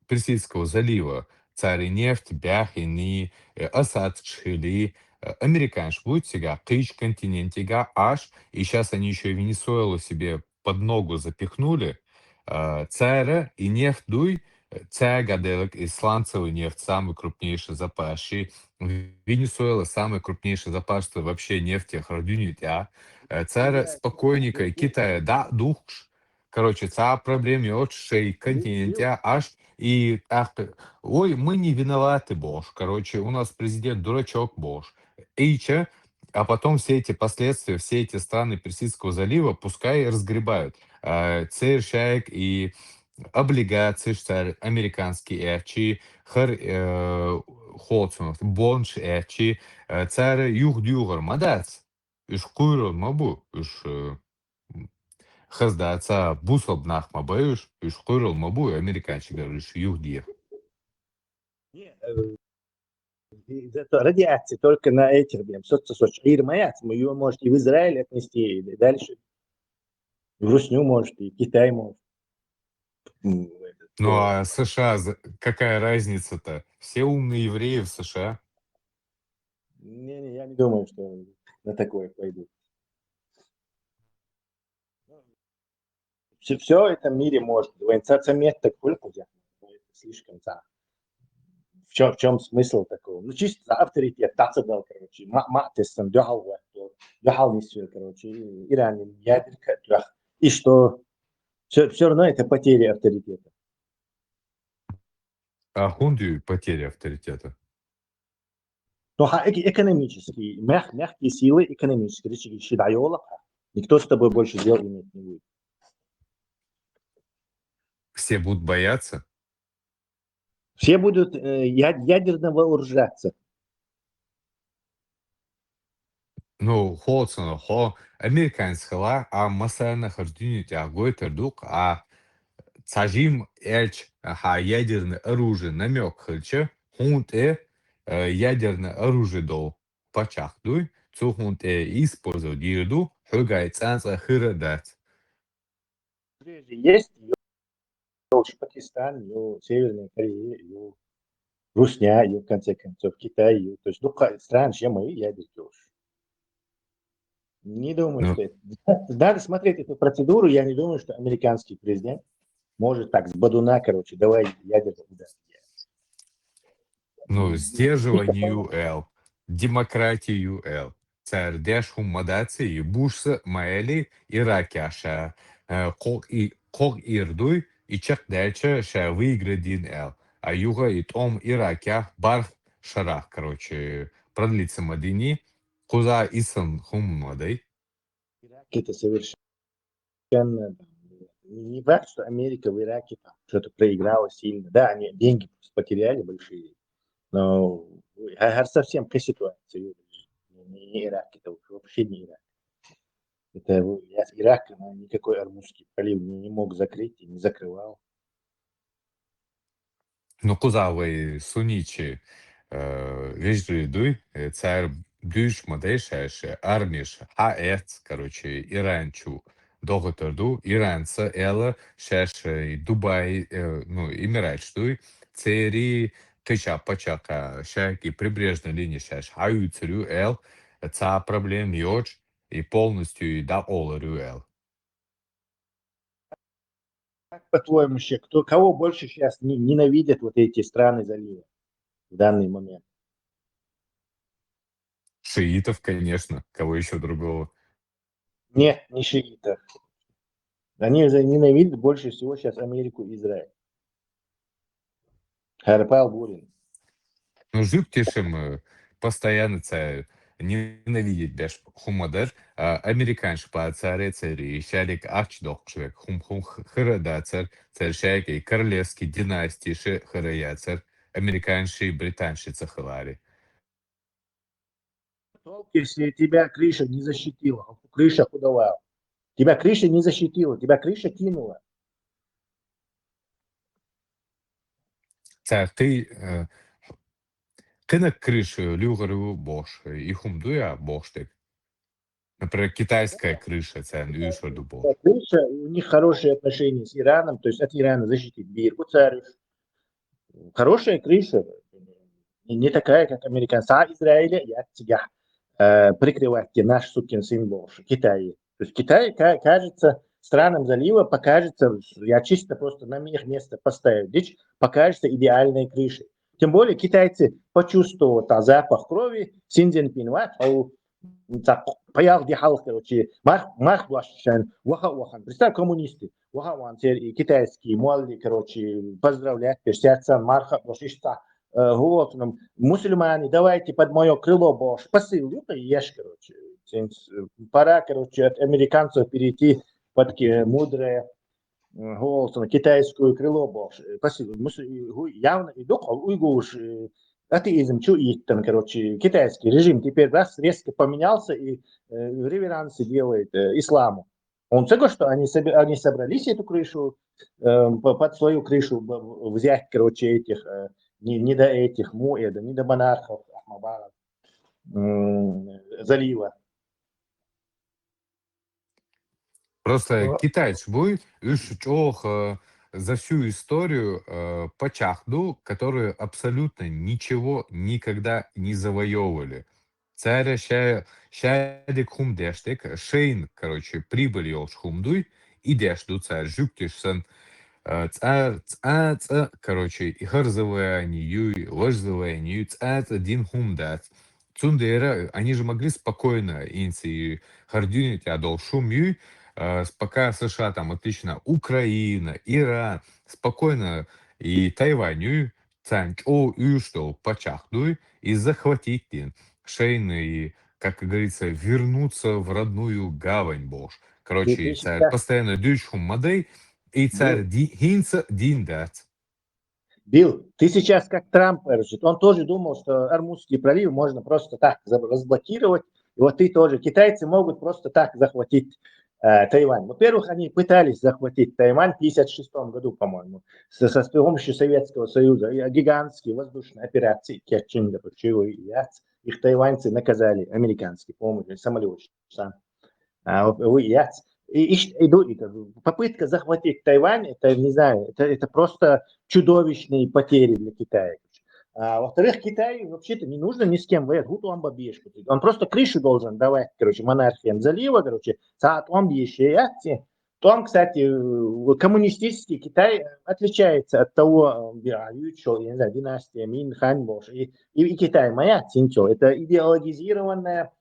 Персидского залива, цара нефть, бяхини, э, осадочки, э, американш будет сега, кыш континентига аш, и сейчас они еще и Венесуэлу себе под ногу запихнули, э, цара и нефть дуй, э, цая гаделок и сланцевый нефть, самый крупнейший запас. И Венесуэла самый крупнейший запас вообще нефти хардюнит, а. Э, Цара Да, спокойника да, Китая, да, духш. Короче, цая проблема от шей континенте, аш и ах, ой, мы не виноваты, Бош. Короче, у нас президент дурачок, Бош. Эйча, а потом все эти последствия, все эти страны Персидского залива пускай разгребают. Э, Цершайк и облигации, что американские эрчи, хар э, Холцунов, бонш эрчи, э, цара юг дюгар мадац. Уж куйрал мабу, уж э, хаздаца бусал нах мабаюш, уж куйрал мабу, американчи говоришь, юг дир. Не, э, и зато радиация только на этих, блин, соц- соц- Ирмаяц, мы ее может и в Израиль отнести, и дальше. В Русню может, и Китай может. М, этот, Ну э, а США, за- какая разница-то? Все умные евреи в США. Не-не, я не думаю, что на такое пойдут. Все, все в этом мире может. Венца цемент так только слишком там. В чем, в чем смысл такого? Ну, чисто за авторитет, так дал, короче. Ма, ма, ты сам дёхал, дёхал не все, короче. Иран, я, и что? Все, все равно это потеря авторитета. А хундию потеря авторитета. Но ха, эк- экономический, мягкие силы экономические, речи, никто с тобой больше дел иметь не будет. Все будут бояться. Все будут э, я- ядерно вооружаться. Ну, Холцунов, хо, американец хала, а масарна хардюнит, а гойтер дук, а цажим эльч, ха, ядерное оружие намек хыльча, хунт э, э, ядерное оружие дол пачах дуй, цу хунт э использовать дирду, хугай цанца хыра дац. Есть ё, Пакистан, ё, Северная Корея, ё, Русня, ё, в конце концов, Китай, ё. То есть, ну, стран, чем мы, я ведь тоже. Не думаю, Ну. Что это. Надо смотреть эту процедуру. Я не думаю, что американский президент может так с бодуна, короче, давай ядерный удар. Ну, сдерживание ю эл, демократия ю эл. Цар деш хум мадаци, и бушса маэли Иракяша, э, ког и ког ирдуй, и чак дальше ша выиградин эл. А юга и том Иракя барх шарах, короче, продлится мадини, куза исан хум мадай. Ирак это совершенно там, не факт, что Америка в Ираке там что-то проиграла сильно. Да, они деньги просто потеряли большие. Но га- га- совсем к ситуации. Не, не Ирак, это вообще не Ирак. Это я- Ирак, ну, никакой Ормузский пролив не мог закрыть и не закрывал. Ну, куза вай суничи, э, вежри дуй, э, цар дюш мадай шаш, э, армиш, ха эц, короче, Иран чу доготор ду, Иран са эла шаш, э, Дубай, э, ну, Эмират дуй, цери, кыча пачака, шаки прибрежная линия шаш, ха ю церю эл, ца проблем йоч, и полностью и да оларю эл. Как по-твоему, вообще, кто, кого больше сейчас не- ненавидят вот эти страны залива в данный момент? Шиитов, конечно, кого еще другого. Нет, не шиитов. Они же ненавидят больше всего сейчас Америку и Израиль. Харпал Бурин. Ну, жюктишим, э, постоянно ца ненавидеть беш хум мадар, а, американш па царе цери, шарик ач докшвек, хум хум х- хыра да цер, цер шарик и королевский династии ши хыра я цер, американши, британши цехылари. Только если тебя крыша не защитила, а крыша худовала. Тебя крыша не защитила, тебя крыша кинула. Ца ты, э, кына крыша люгару бош, э, и хум дуя бош тек. Например, китайская крыша, ца н- ю шорду бош. Крыша, у них хорошие отношения с Ираном, то есть от Ирана защитить бир, у царь. Хорошая крыша, не не такая, как американская. А Израиле я тебя э, прикрывать те наш сукин сын больше, Китай. То есть Китай ка- кажется, странам залива покажется, я чисто просто на их место поставил, дичь, покажется идеальной крышей. Тем более китайцы почувствовали там запах крови, Синьцзиньпин ват, а у так паял дихал, короче, марх, марх дуашшан, ваха вахан. Представь, коммунисты, ваха ван, и китайские, молли, короче, поздравлять, персиатсан, марха, дуашишта, э, вот, ну, мусульмане, давайте под мое крыло, бош. Посыл, ну, ка еш, короче. Сен- с- Пора, короче, от американцев перейти под ки- мудрое, э, вот, ну, китайское крыло, бош. Э, Посыл, мус- и гу- явно и дух, а уйгуш, э, атеизм, чу иттан, короче, китайский режим теперь раз резко поменялся, и э, реверансы делает э, исламу. Он всего, что они, соби- они собрались эту крышу, э, по- под свою крышу б- взять, короче, этих, э, не, не до этих, Муэда, не до монархов, Ахмабара, м, залива. Просто Ну, китайцы буй, уж чох, э, за всю историю, э, пачахду, которые абсолютно ничего никогда не завоевывали. Царя ща, щадик хум дештик, шейн, короче, прибыль йолш хумдуй, и дешду царь жуктиш сан, э, цар, ца, ца, короче, и харзывая они юй, лажзывая они юй, ца, ца, дин хум дац. Цундера, они же могли спокойно, инси, хардюнить, а дол шум юй, э, с- пока С Ш А там отлично, Украина, Иран, спокойно, и Тайвань юй, цан чо уж дол пачахдуй, и захватить дин. Шейн и, как говорится, вернуться в родную гавань, бош. Короче, и царь постоянно дюч хум мадей, и царь ди- хинца дин дац. Билл, ты сейчас как Трамп, короче, он тоже думал, что Ормузский пролив можно просто так за- разблокировать. И вот ты тоже. Китайцы могут просто так захватить э, Тайвань. Во-первых, они пытались захватить Тайвань в пятьдесят шестом году, по-моему, с, со- с помощью Советского Союза. И гигантские воздушные операции, Кятчинга, Пачуева и Яц. Их тайваньцы наказали, американские, по-моему, самолет. А, вот, вы, я, и, и, и ду- и как бы попытка захватить Тайвань, это, не знаю, это, это просто чудовищные потери для Китая. А во-вторых, Китаю вообще-то не нужно ни с кем воевать. Вот он бабешку. Он просто крышу должен давать, короче, монархиям залива, короче, цаат он бешеяти, Том, кстати, э, коммунистический Китай отличается от того, э, я не знаю, династия Мин, Хань, боже, и, и, и Китай моя, Цинчо. Это идеологизированное,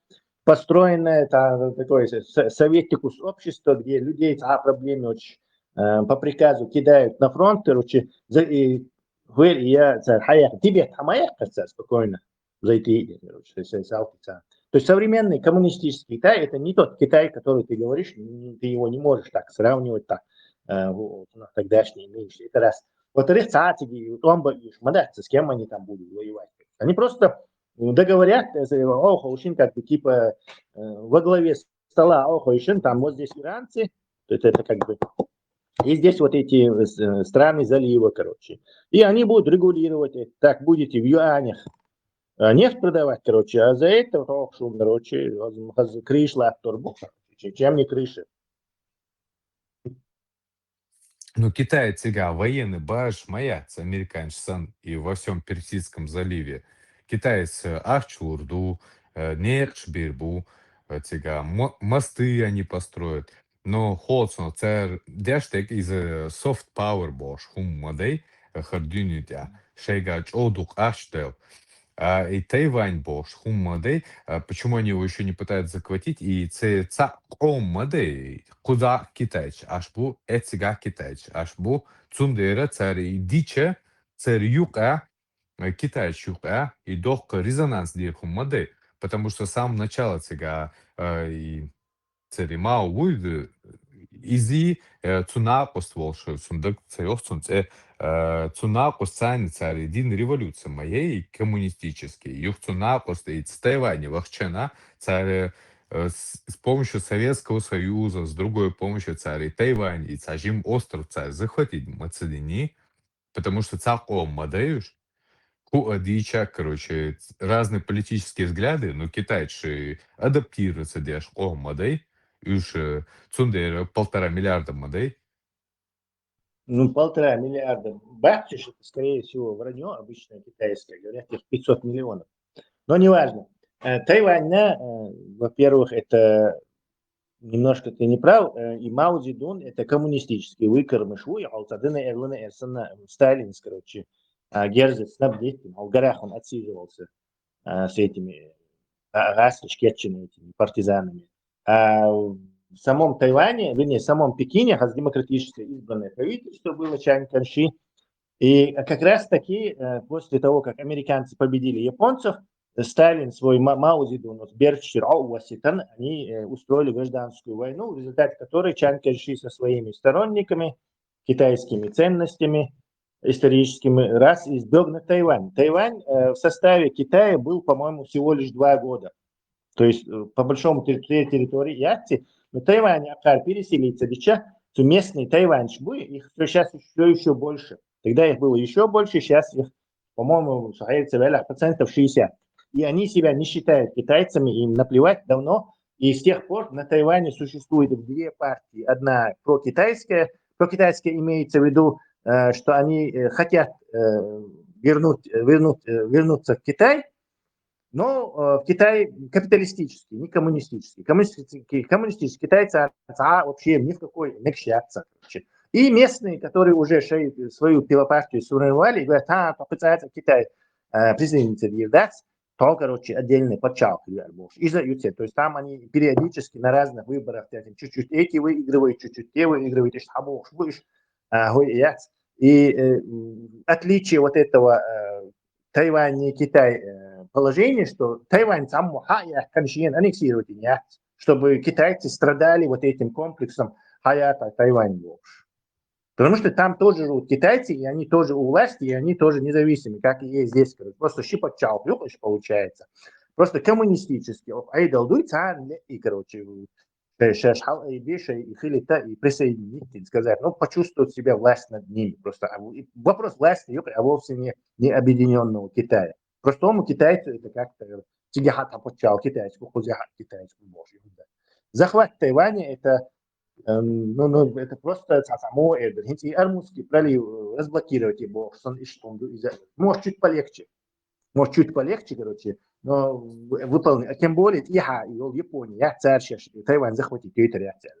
построенное, это такое советикус общество, где людей а проблемы очень э, по приказу кидают на фронт, короче, за, и, говорит, я, Тибет, а моя, спокойно. За эти, короче, то есть современный коммунистический Китай, это не тот Китай, который ты говоришь, ты его не можешь так сравнивать так, э, тогдашний, нынешний. Это раз. Во-вторых, цацики, он бы, с кем они там будут воевать? Они просто договорят, о, очень как бы типа э, во главе стола, о, очень там вот здесь иранцы, то есть это как бы и здесь вот эти э, страны залива, короче. И они будут регулировать, так, будете в юанях э, нефть продавать, короче, а за это, ох, шум, короче, крыш лаптор, чем не крыши. Ну, Китай циган военный баш маяц, американец сан и во всем Персидском заливе. Китайцы ахчулурду, э, некш бирбу, э, циган мосты они построят. Но холцно цер дештек из э, soft power бош хуммадей, э, хардюнитя. Шейга чодук ахчдел. А, и Тайвань бош хуммадей, а, почему они его еще не пытаются захватить? И це ца хуммадей, куда китайч, аж бу эцига китайч, аж бу цундера цари дича, цари юка, э, китайч юка, и дохка резонанс дир хуммадей, потому что с самого начала цига, э, и цари мау луйды, изи, э, цунакъус волшы, цундык цаёх цунц, э, э, цунакъус цани цари дин революция моей коммунистический. Юх цунакъус и Тайване вахчена цари э, с, с помощью Советского Союза, с другой помощью цари Тайвань и цажим остров царь захватить мацедини, потому что цакъо мадаешь, ку адича, короче, разные политические взгляды, но китайцы адаптируются деш о мадай, уж цундера полтора миллиарда мадай. Ну, полтора миллиарда бакчиш, это, скорее всего, вранье обычное китайское, говорят, их пятьсот миллионов. Но неважно. Э, Тайвань, э, во-первых, это немножко ты не прав, э, и Мао Цзэдун это коммунистический выкормыш, и Алцадына Эрлына Эрсына Сталинс, короче, а, Герзет снабдить, Алгарах он отсиживался а, с этими а, гастричкетчими этими партизанами. А в самом Тайване, вернее, в самом Пекине, демократическое избранное правительство было Чан Канши. И как раз таки э, после того, как американцы победили японцев, Сталин свой Мао Цзэдун, Берчир Васитан, они э, устроили гражданскую войну, в результате которой Чан Канши со своими сторонниками, китайскими ценностями, историческими, раз и сбег на Тайвань. Тайвань э, в составе Китая был, по-моему, всего лишь два года. То есть, э, по большому территории яхти, но Тайвань акар переселиться, дича, то местные тайваньцы были, их сейчас все еще больше. Тогда их было еще больше, сейчас их, по-моему, процентов шестьдесят. И они себя не считают китайцами, им наплевать давно. И с тех пор на Тайване существует две партии. Одна прокитайская, прокитайская имеется в виду, э, что они э, хотят э, вернуть, вернуть, э, вернуться в Китай, но э, в Китае капиталистический, не коммунистический. Коммунистический, коммунистический китайцы а, а вообще ни в какой не общаться. И местные, которые уже свою пивопартию сформировали, говорят, а, попытается Китай э, присоединиться в Евдакс, то, короче, отдельный подчалк. И за то есть там они периодически на разных выборах чуть-чуть эти выигрывают, чуть-чуть те выигрывают, и шабуш, будешь, а, и э, отличие вот этого э, Тайвань и Китай э, положение, что Тайвань сам хая каншиен аннексировать не, чтобы китайцы страдали вот этим комплексом хаята Тайвань больше. Потому что там тоже живут китайцы, и они тоже у власти, и они тоже независимы, как и есть здесь. Короче. Просто щипачал, получается. Просто коммунистический. Айдал дуй цан и, короче, шашхал и бешай, и хилита, и присоединить, сказать, ну, почувствовать себя власть над ними. Просто а вопрос власти, а вовсе не, не объединенного Китая. Простому китайцу это как-то тигахат апочал китайцу, хузяхат китайцу, боже. Захват Тайваня это эм, ну, ну, это просто само эрдер. И Армузский пролив э, разблокировать его, сон и что из-за. Может, чуть полегче. Может, чуть полегче, короче, но выполнить. А тем более, иха, и Япония, я царь сейчас, Тайвань захватить, это реакция.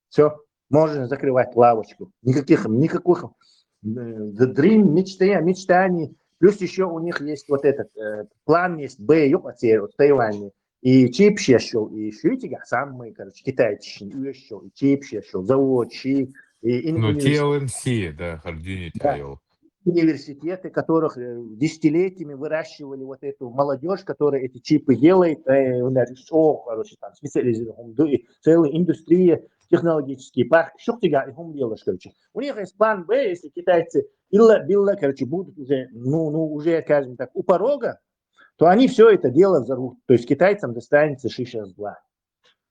Все. Можно закрывать лавочку. Никаких, никаких э, the dream, мечты, мечтаний. Плюс еще у них есть вот этот э, план есть Б, юкъа цер, вот в Тайване. И чипши ещё, и шуйте, самый, короче, китайцы шин, и ещё, и чипши ещё, завод ши, и ин- Ну, университет. Т Л М С, да, хардюни Да. тайо. Университеты, которых э, десятилетиями выращивали вот эту молодежь, которая эти чипы делает, э, у нас, о, короче, там специализированные, и целая индустрия, технологический парк, шуйте, и хум делаешь, короче. У них есть план Б, если китайцы илла, билла, короче, будут уже, ну, ну, уже, скажем так, у порога, то они все это дело взорвут. То есть китайцам достанется ши шас два.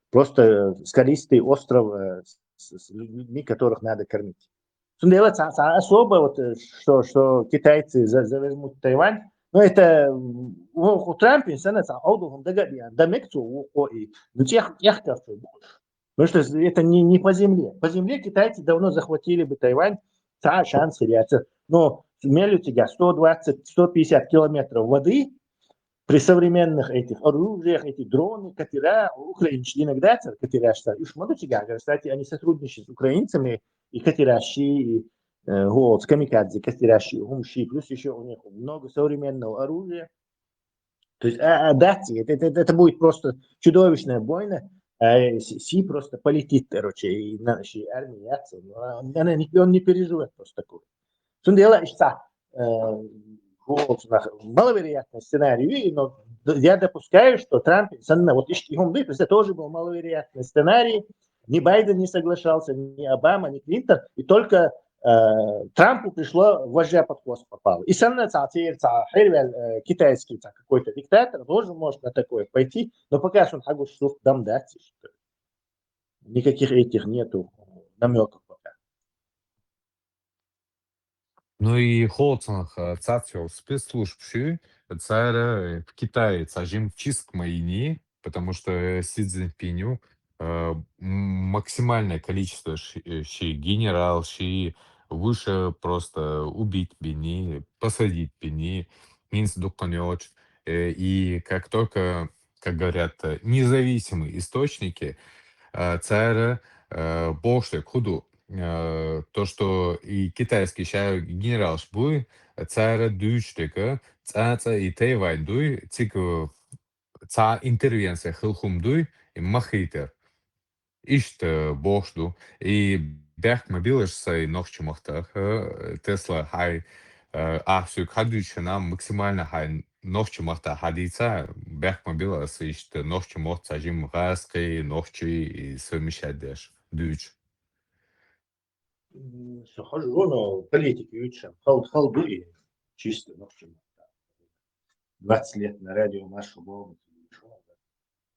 Просто скалистый остров э, с, с людьми, которых надо кормить. Цундела ца, ца особо вот, э, что, что китайцы за, завезмут Тайвань, но это м, у, у Трампа, сана ца, ауду хум дага биан, да мекцу, у, о, и, ну, тех, тех, как-то, потому что это не, не по земле. По земле китайцы давно захватили бы Тайвань, ца шанс теряется. Но мелю тебя сто двадцать, сто пятьдесят километров воды, при современных этих оружиях, эти дроны, катера, украинцы иногда катера, что уж много чего, кстати, они сотрудничают с украинцами, и катера ши, и э, вот, камикадзе, катера ши, хум ши, плюс еще у них много современного оружия. То есть, а, а, да, это, это, это будет просто чудовищная война, а, э, си, си просто полетит, короче, и на, си армия, яца, ну, а он, она не, он не переживет просто такого. Цундела ишца, э, вот, на- маловероятный сценарий, но д- я допускаю, что Трамп, сана, вот ишти хум дык, это тоже был маловероятный сценарий, ни Байден не соглашался, ни Обама, ни Клинтон, и только э, Трампу пришло вожжа под хвост попало. И сана ца, ца, ца, хервел, э, китайский ца, какой-то диктатор должен, может, на такое пойти, но пока он хагуш сух дам дать, никаких этих нету намеков пока. Ну и холцанах цацел спецслужб ши, цара в Китае цажим чистк майни, потому что э, Си Цзиньпиню э, м, максимальное количество ши, э, ши генерал, ши выше просто убить бини, посадить бини, инс дукканёч. Э, И как только, как говорят, э, независимые источники, э, цара э, бошли куду, э, то, что и китайский ша генерал шбуй, цара дючтека, цаца и Тайвань дуй, цик э, ца интервенция хылхум дуй, и махитер. Ишт э, бошду. И бяхма билаш сай нохчу махтах, э, Тесла хай, э, ахсюк хадючана максимально хай нохчу махта хадица, бяхма билас ишт нохчу махта жим газ кы нохчи и совмещать деш. Дюч. М, Сухожу, но политики учат. Хал, хал дуи. Чисто, ну, в общем. Двадцать лет на радио Машу Богу.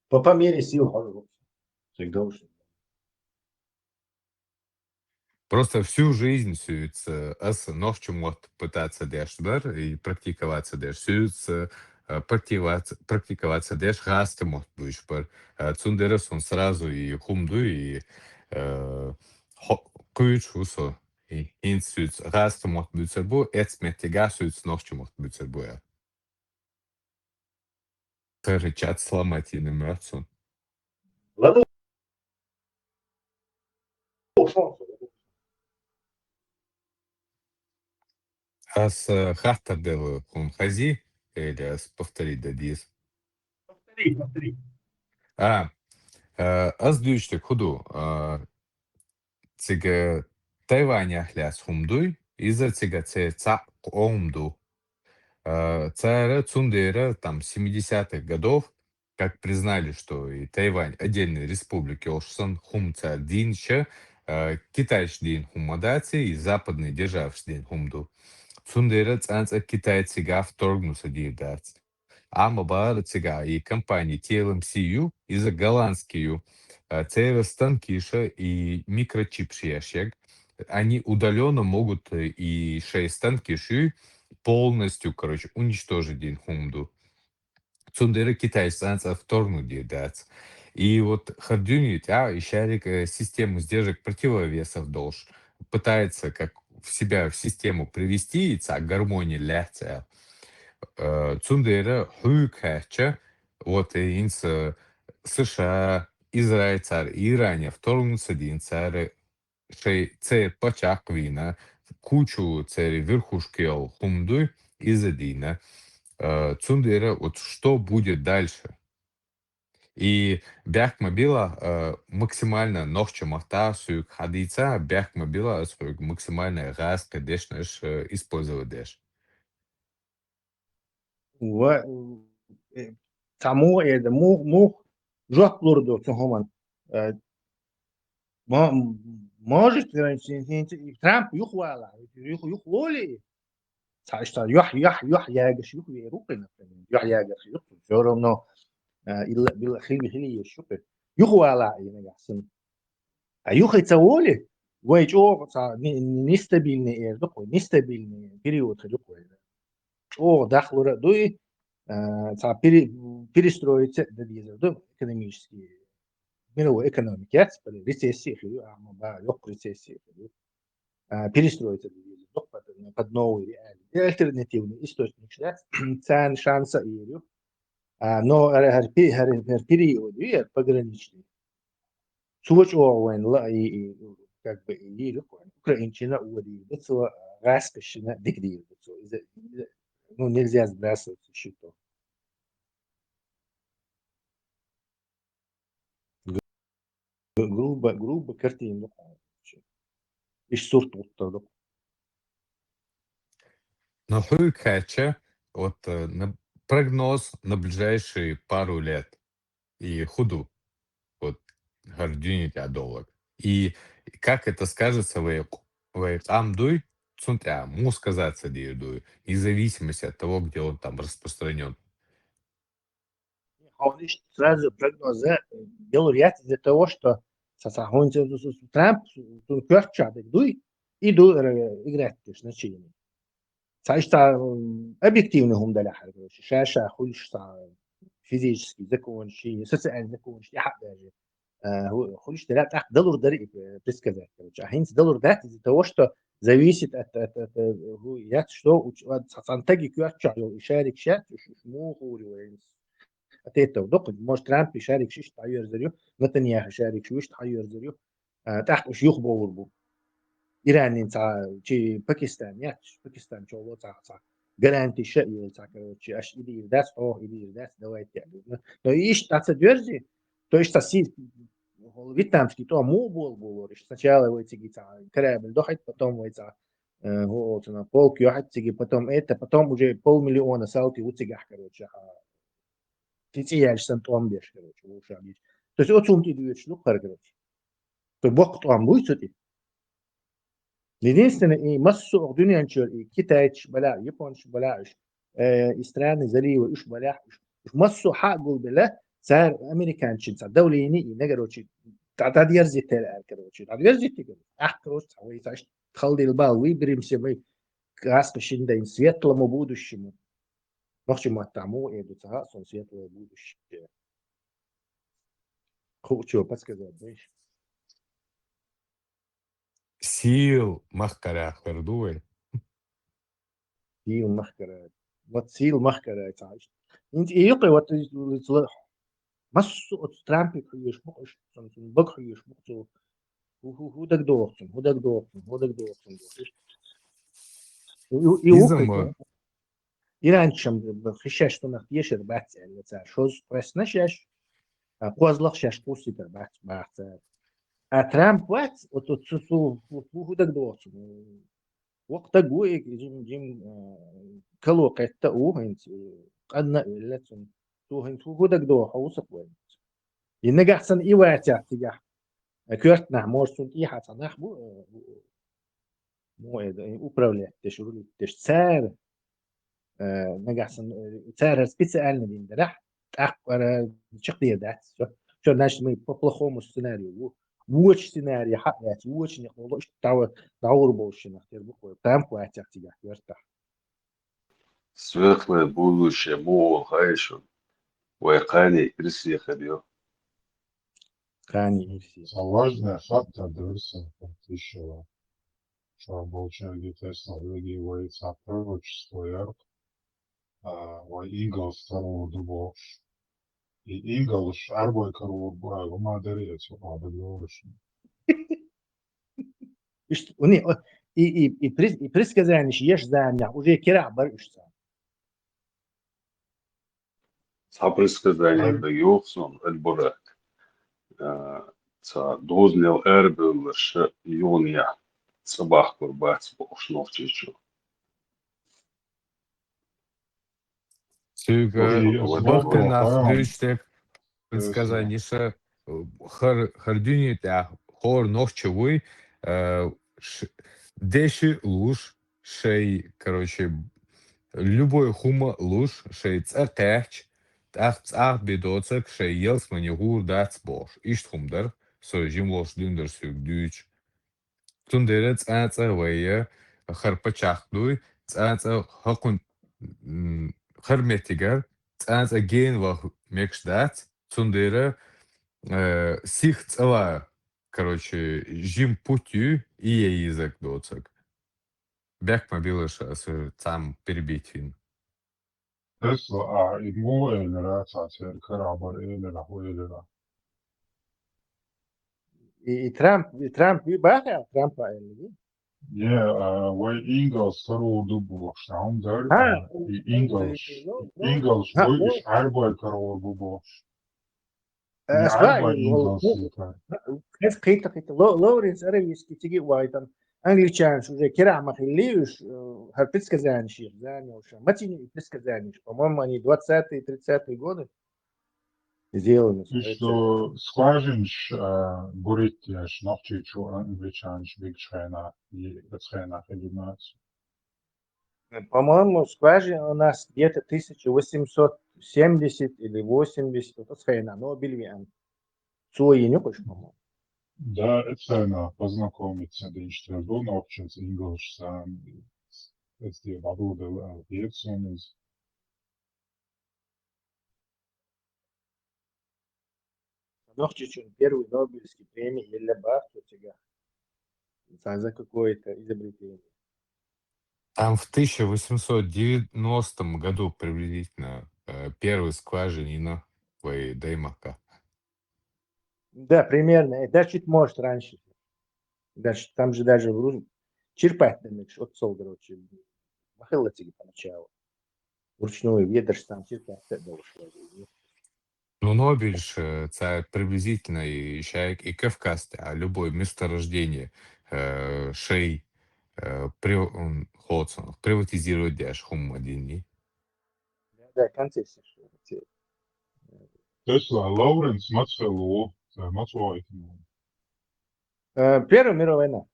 По, по мере сил хожу. Всегда уж. Просто всю жизнь сюется ас нохчу мот пытаться деш бар и практиковаться деш. Сюется э, практиковаться, практиковаться деш гасты мот дуйш бар. Э, Цундерес он сразу и хумду и э, хо- куч усо. И инсюц гасты мот бюцер бу, эцметти гасюц нохчу мот бюцер бу я. Тары чат сломать и не мёрцун. Ладно. Ас э, хаттар делы хун хази, или ас повторить дадис. Повтори, повтори. А, э, ас дюйштик худу, э, цига Тайвань ахляс хумдуй, иза цига це ца хумду. Э, Цара цундера там семидесятых годов, как признали, что и Тайвань отдельной республики ошсан хум цар динча, э, Китайш дин хумадаци и западный державш дин хумду. Цундера цанца китайцыга вторгнуться дирдац. Ама бара цига и компании Т Л М С ю, и за голландскую, э, цера станкиша и микрочип шияшек, они удаленно могут э, и шесть станкиши полностью, короче, уничтожить дин хумду. Цундера Китай станца вторгнуть дирдац. И вот Хардюни, а, и Шарик э, систему сдержек противовесов долж пытается как в себя в систему привести, и ца гармония ляца. Э, Цундера хуй кача, вот и инс э, С Ш А, Израиль цар, Иране вторгнуться дин цар шоай церан паччахь вийна, кучу церан верхушка йола хӀума дуй, из а дийна. Э, цундела вот что будет дальше? И бехк ма билла, э, максимально нохчийн маттахь соьга хьадийца, бехк ма билла, аз хьоьга максимально гӀазкхий дешнаш, э, использовать деш. Ва, э, цхьа муха эр да, мух-, мух жоп лур ду цу хӀуманна. Э, мо-, может, э, си-, си-, си-, Трамп юхавала, юх-, юхаволи, цхьа иштта юх-, юх-, юхаягаш юхавер ву-кх, например, юхаягаш юх, всё равно, э, илла, билла хили, хили еш ю-кх. Юхавала и нагахь санна. А юххе ца воли, вай чӀогӀа цхьа не-, нестабильный эр ду-кх вай, нестабильный период хир ю-кх вай. ЧӀогӀа дахлур а дуй, а, цхьа пере-, перестроиться а дан дезар ду экономически. Мировой экономика яц, рецессия хир ю, амма ба, йоккха рецессия хир ю. А, перестроиться а дан дезар ду под, под новые реалии. И альтернативный источник дац, царна шанс а эр ю. А, но хӀара, хӀара пи-, хӀара, хӀара период ю, хӀара пограничный. Цо чӀогӀа вайна ла-, и, и, как бы, и йийр ю-кх вайна. Украинчунна а водийр ду цо, гӀазкхашна а дика дийр ду цо. Иза, иза, ну, нельзя сбрасывать со счетов. Гру-, грубо, грубо картина ду-кх вайна. Иштта сурт гӀоттар ду-кх. Но хьоьга хаьттича, вот, э, на, прогноз на ближайшие пару лет. И хӀу ду, вот, хӀара дуьнен тӀа доллар. И как это скажется вай, вай къам дуй, цунна тӀа муха сказаться дийр ду, независимость от того, где он там распространён. Хьуна иштта сразу прогноз, э, делур яц из-за того, что цхьа, цхьа хӀунца Трамп, цун коьрта чу дерг дуй, и ду, э, играть деш значение. Цхьа иштта, м, объективный хӀума далахьара, короче, ша-ша хуьлуш цхьа физический законаш, ший социальный законаш тӀехьа а даже, э, ху-, хуьлуш дара, тӀаккха далур дара и, э, предсказать, короче. А хӀинца далур дац из-за того, что зависит от, от, от, э, хӀу яц, что у ч-, от цхьа, цхьана стага коьрта чу йола и шарикаш яц, уж, уж муха хуьйр ю вай хӀинца. От этого ду-кх, может, Трампа шарикаш иштта дӀайоьрзур ю, Нетаньяху шарикаш иштта дӀайоьрзур ю. А, тӀаккха уж юхабовр бу. Иранин цхьа, чи Пакистан яц, Пакистан чӀоагӀа цхьа, цхьа гарантиш а йолу цхьа, короче, аш и дийр дац, оха и дийр дац, давайте. Но, но иштта дӀа ца доьрзи, то есть цхьа си-, вьетнамский тӀом муха болаболор, иштта сначала вай цига цхьа корабль дохьийта, потом вай цхьа, э, хӀу оцу полк йохьийта цига, потом это, потом уже полмиллиона салти ву цигахь, короче, а, цӀе яьлча санна тӀом беш, короче, вовшах дийца. То есть оцунна тӀе доьдуш ду хӀара, короче. Цу боккха тӀом буй цу тӀе. Единственное, и массо а дуьнен чуьра, и китайцаш балахь, японцаш балахь уьш, э, и страны залива уьш балахь уьш. Уьш массо а хьа а гулбелла, цара американчин цхьа давление и, короче, дӀа-, дӀадерзийтар аьлла, короче, дӀадерзийтира. Ахь, короче, цхьа вай цхьа иштта халдил бал, выберемся мы, каска шиндайн светлому будущему. Нохчийн маттахь муха эр ду ца хаьа суна светлое будущее. Хууш подсказать дайша. Сийл махкара хир ду вай. Сийл махкара. Вот сийл махкара цхьа иштта. ХӀинца и юкъе вот и, и, и, массо а оцу Трампе хьоьжуш бу-кх уьш, цунна, цунна бага хьоьжуш бу-кх цо. ХӀу, хӀу, хӀу дагадогӀу цунна, хӀу дагадогӀу цунна, хӀу дагадогӀу цунна бохуш. И, и, и Иза ву-кх ма- Иранчам хи шаьш цунах тешар бац аьлла цара. Шозза кхоьссина шаьш, а, кхозлагӀа шаьш кхуссийтар бац, баха цара. А Трамп вац, оцу, цу, цу, хӀу, хӀу, хӀу дагадогӀу цунна. Воккха стаг ву и, жим, жим, а, кало кхетта а ву хӀинца, къанна а велла цунна. Цо хӀинца хӀу, хӀу дагадогӀу, хьо ву ца кхоьллинца. И нагахь санна и вацахь цигахь, э, коьртанахь, может, цунна тӀехьа цхьа нах бу, э, бу, бу, э, управлять деш, рулить деш. Цара, э, нагахь санна, э, цара специально дина дарахь, тӀаккха, э, чекхдер дац. Всё. Всё, значит, мы по плохому сценарию. Во-, вочу сценарий хьа а яц, вочу некъ волу иштта дӀа-, дӀагӀур болуш шиннах тера бу-кх вай. Трамп вацахь цигахь коьртахь. Светлое будущее муха волу хаьий шуна? Вай кхане ирсе хир ю. Кхане ирсе. Цхьа важное фактор дерг сан хӀума тишала. Чохь болчаьрга тесна хьоьгий вай цхьа пророчество яра, а, вай Игалс карор ду бохуш. И Игалс арбой карор бу аьлла, ма даре а цу хьа дан лоруш. Иштта, уни, о, и, и, и, прис-, и предсказанеш еш заманахь уже керахь бара уьш царна. Цхьа предсказани да йохсон Эльбурат. А, цхьа дозанел арабевлларш юханехь цӀа бахкур бац бохуш Нохчийчу. Цуьнга Окей, бахканах окей. Дуьйцу дерг предсказаниша, хӀара, хӀара дуьне тӀехь хӀора нохчо вуй, а, ш-, деши луш, шай, короче, любой хӀума луш, шай цӀа кхаьчча, тӀаккха цӀахь бен доцург шай ялсамане гӀур дац бохуш. Иштта хӀума дара, со жима волуш дуьйна дара соьга дуьйцуш. Цундела цкъа-цкъа вай, э, хӀара паччахь дуй, цкъа-цкъа хӀокхун, м, хӀара меттигара цкъа-цкъа гена ваха мегаш дац, цундела, э, сиха цӀа ван, короче, жима путь ю, и е йизарг доцург. Бехк ма билла аса цхьамма перебить вина. Тесла, а, и муха элира, цхьа церан карахь бара элира, хӀун элира? И, и Трамп, и Трамп, и бахьа Трампа элира? Не, а, вай ингалс карор ду бохуш, хьуна дара, а, и ингалс, и ингалс вай иш Ӏарбой карор бу бохуш. Э, ас баьхьа, Хьеза кхийтта, кхийтта. Ло-, Лоуренс Аравийски цига а вайтан. Англичанаш уже керахь ма хилли уьш, э, хӀара предсказанеш еш, зама йолуш. Мацийна и предсказанеш, по-моему, они двадцатые, тридцатые годы сделаны. Уьш со скважинаш, а, гуриттеш, Нохчийчу англичанаш бигчу хенахь, и оцу хенахь хилла ма ас. По-моему, скважина у нас где-то тысяча восемьсот семьдесят или восемьдесят, вот оцу хенахь, но Бильвиан. Цо йина ю кхуш, по-моему. Да, это самое, познакомиться динчтер ду нохчица, ингалшца, эцде бадугадал, а, пьесу из. Нохчийчун первый Нобелевский преми елла бах цо цигахь. За, за какое-то изобретение. Там в тысяча восемьсот девяностом году приблизительно, э, первый скважинина вай даймахка. Да, примерно. Э, да, чуть, может, раньше. Даже, там же даже в Ру-, черпать, наверное, от сол, короче, махилла цига поначалу. Вручную ведерш там черпать, да, уж. Ну, Нобельш, э, цхьа приблизительно и шайк, и Кавказ, а любое месторождение, э, шей, э, при-, м, хоцун, приватизировать деш хумма дини. Да, концессия, что ли, те. То есть, а, Лоуренс Мацфеллоу, э, Мацуайтин. Э, Первая мировая война.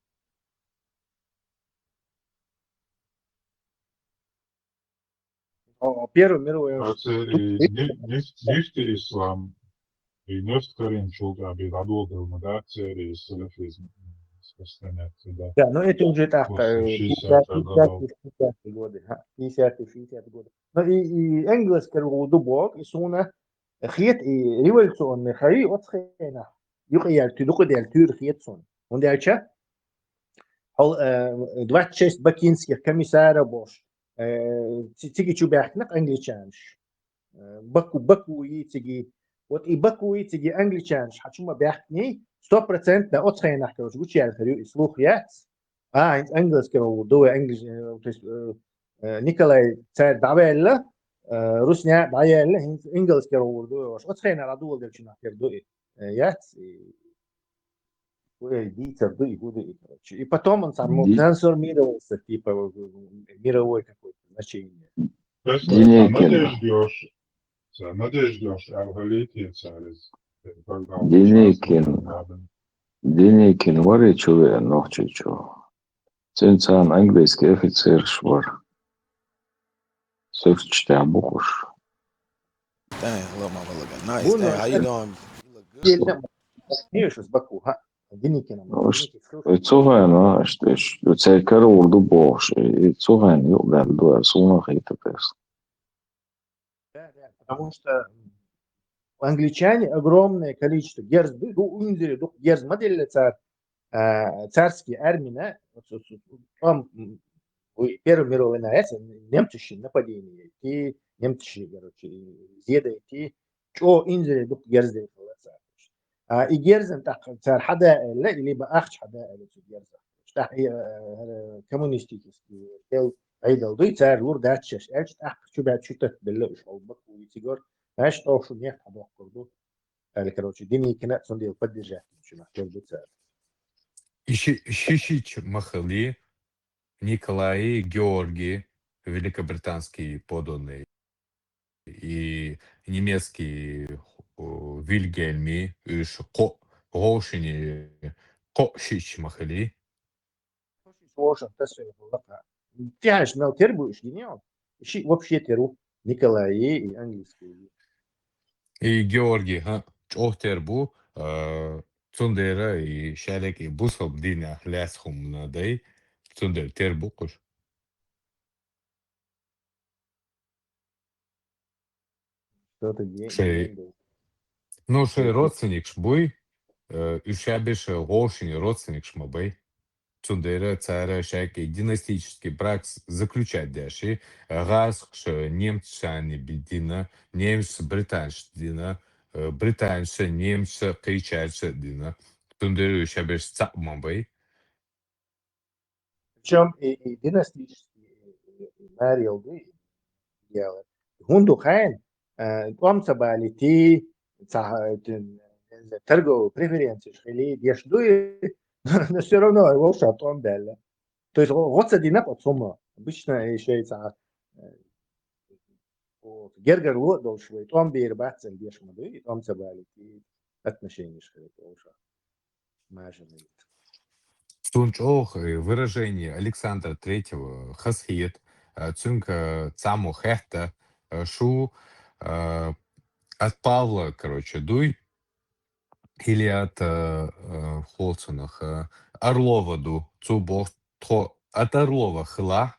О, Первая мировая война. А це і не, не, не ислам, і не скоренчук, а бідадул, да, це і салафизм распространяться, да. Да, но это уже так, после э, шестидесятых годов. Пятидесятые, шестидесятые годы, ага, пятидесятые, шестидесятые годы. Но и, и английский дубок, и суна, хет, и революционный хари, от хена. Юкъа ял ту-, дукъа дел тюр хет сон. Он дальше? Хьол, э, двадцать шесть бакинских комиссаров бош. Э, ци-, циги чу бяхнак англичанш. Э, Баку, Баку и циги. Вот и Баку и циги англичанш. Хачума бяхни, сто процентов от хена, короче, гучал харю и слух яц. А, ан-, английский ролл, дуй, англиш-, э, то есть, э, э, Николай царь давелла, э, русня давелла, ин-, английский ролл, дуй, ош. От хена радула дельчина хер дуй. Э, яц, и, ой, дитер дуй, гуды, и, короче. И потом он сам, ну, трансформировался, типа, в, в мировой какой-то значение. Динекин. Надеждёш, надеждёш, а в Галитии царез. Динекин. Динекин вари чу веа нохчи чу. Цуьнан царна английский офицерш вара. Севчтя букуш. Dang, hello, my brother. Nice. Dang, how you doing? You look good. Динекин. Ну, ш-, и цугайна, что, что, церкер урду бохш, и цугайна юкъдал дуар, суна хита перс. Да, да, потому что англичане огромное количество герз, ду-, ду-, унзери, ду-, герз модель цар, а, царский армина, вот, вот, вот, там, м, ой, Первая мировая война, это немцы шли нападение, и немцы шли, короче, и зеда, и чо инзери ду-, герз дей хала цар. А, и герзан так цар хада элла, или ба ахч хада элла цу герза. тӀаккха, э, коммунистический хӀел Ӏедал дуй, цара лур дац шоаш аьлча, тӀаккха чу баьчча чу тӀатбелла уж хьо Баку йицигор, знаешь, тӀох шу мехк хьадоккхур ду, аьлла, короче, Деникина а цундела поддержать динчунах тера ду цара. И ши-, ши-шича ма хилий, Николай, Георгий, великобританский подданный, и немецкий, о, Вильгельми, уж кхо, гӀовшини кхо шича ма хилий. Слушай, тасвир лаха. Тяж мел тер бу иш гинео. Ши вообще теру. Николай и английский. И Георгий, ха, чӀоагӀа тер бу, а, цундела и шаьлег и бусалба динах лаьца хӀумана дай, цундела тер бу кхуш. Что-то е-, Шей. Е-, ну, шей родственникаш буй, э, уж шабеш гӀовшини родственникаш ма бай. Цундела цара шаьлег династический брак с-, заключать деш, и гӀазкхаша немцашца би дина, немцаша британцашца дина, э, британцаша немцаша кхычарца дина. Цундела уж шабеш цаӀ ма бай. Причём и, и династический, и, и, и марел ду, и дело. ХӀунда хайн, э, тӀом ца балийти, ца, э, т-, торговый преференцеш хилий, деш ду, и, но всё равно вовша тӀом баьлла. То есть гӀо-, гӀо ца дина по цума. Обычно ещё и ца, э, вот, гергарло а долуш вай, тӀом бер бац аьлла деш ма ду, и тӀом ца балийти, отношенеш хилийта вовша. Мажа мегит. Цун чӀоагӀа, э, выражение Александра Третьего хазахета, э, цуьнга цхьаммо хаьттад, э, шу, э, от Павла, короче, дуй, или от, э, э, хӀоцунах, э, Орлова ду, цо боху тхо от Орлова хилахь,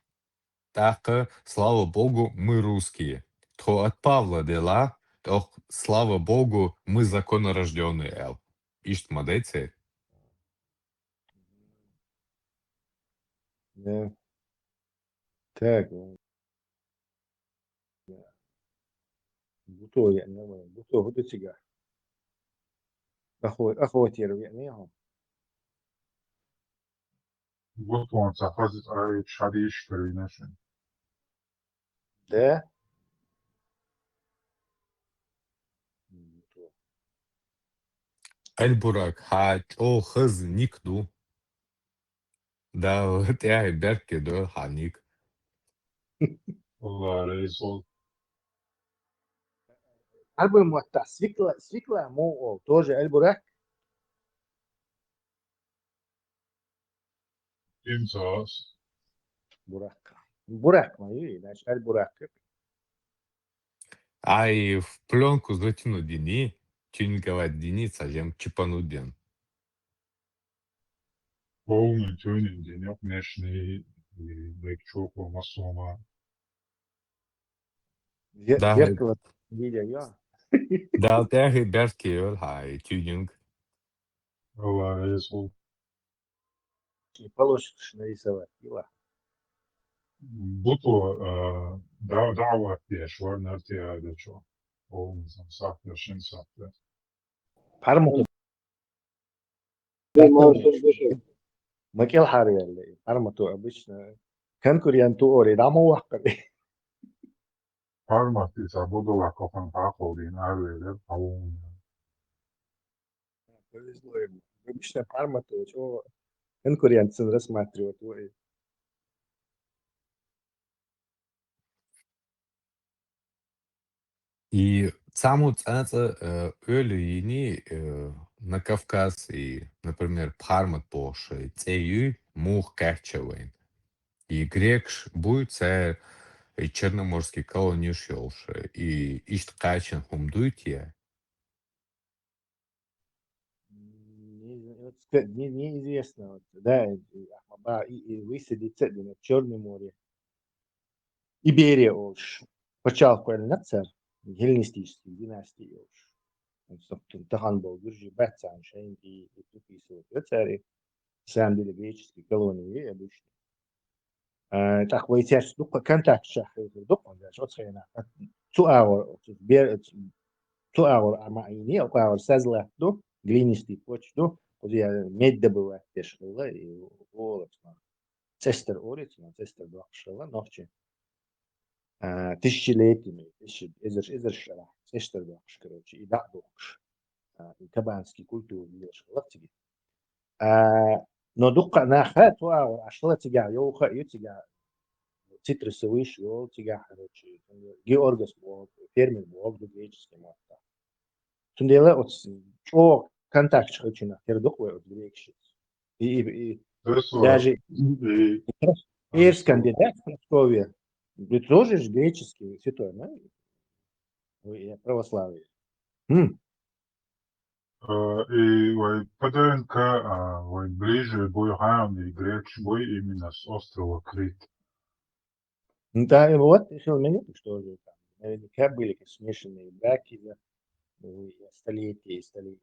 тӀаккха, слава Богу, мы русские. Тхо от Павла делахь, тӀаккха, слава Богу, мы законорождённые аьлла. Иштта ма дай церан. Да. Так, ладно. Да. Буто еана вай. Буто хӀу ду цигахь? Ахо-, Ахотера веана хьо? Бутонца хаза ай шадиш карина шин. Да? Аль-Бурак, хьан чӀогӀа хаза ник ду. Да, тӀаьхье беркке дойла хьан ник. Алла реза хуьлда. Арбан маттахь свекла, свекла мо ол, тоже Аль-Бурак? Имцас. Бурак. Бурак ма ю, значит, Аль-Бурак. Ай, в плёнку затянуть дини, тюнинговать дини, совсем чипануть дин. Полный тюнинг динёк нешни, и легчоко масома. Ве-, Да. Зеркало видел, я. Да, тӀаьхье беркке йойла хьан и тюнинг. Алла реза хуьлда. И полосочкаш нарисовать, дела. Буто, э, да, даӀват деш вара Нарт-Ягачо. Полный сахьте, шин сахьте. Парму. Ма кӀелхьарваьлла, пармато обычно конкурент ву ори, дӀа ма ваккхара. Пармат и ца бодала кохана хьакхалдина арвелира хьалуна. Повезло ему. Обычно пармато, чё, конкурент сан рассматривать ву и. И цхьаммо цкъа-цкъа, э, ойла йиний, э, на Кавказ и, например, Пармат бохуш цӀе юй, муха кхаьчна вайна. И грекаш буй, цара и черноморский колониш йолуш, и иштта кхаьчна хӀума дуй те? Не зна-, вот ска-, не, неизвестно. Вот, да, и, и, и высадиться, дина, Чёрное море. Иберия олуш. Пачхьалкх кхоьллина цара, геллинистический династи йолуш. Собственно, тахана болу гуьржий бац царна шайна и, и приписывать йо цара, и, на самом деле, греческий колония ю обычно. А, тӀаккха вай цаьрца дуккха контакташ хилхира дуккха, даже оцу хенахь. Цу агӀор, оцу бер-, цу агӀор а ма Ӏийний, оцу агӀор саьзлат ду, глинистый почва ду, Оза медь добывать деш хилла, и олац ма. ЦӀестар олац ма, цӀестар дохкаш хилла, нохчий. А, тысячелетиями, тысяча, эзар, эзар шера, цӀестар дохкаш, короче, и дӀа а дохкаш. А, и кабанский культура лелаш хилла цига. А, но дукха наха цу агӀор Ӏаш хилла цига, йоха ю цига, цитрусовый йола цига, короче, Георгас боху, фермер боху, ду греческий мотта. Цундела оц чӀогӀа контакт хилчунах тера дукха вай оц грекашца. И, и, и даже и персикан де, да, Прасковья? Ведь тоже же греческий святой, да? Ой, я православие. М. Э, И вай по ДНК, а, вай ближе бой хьан и грекаш бой именно с острова Крит. Ну, да, и вот, и Филменитик тоже там. Наверняка были смешанные браки за, э, столетия и столетия.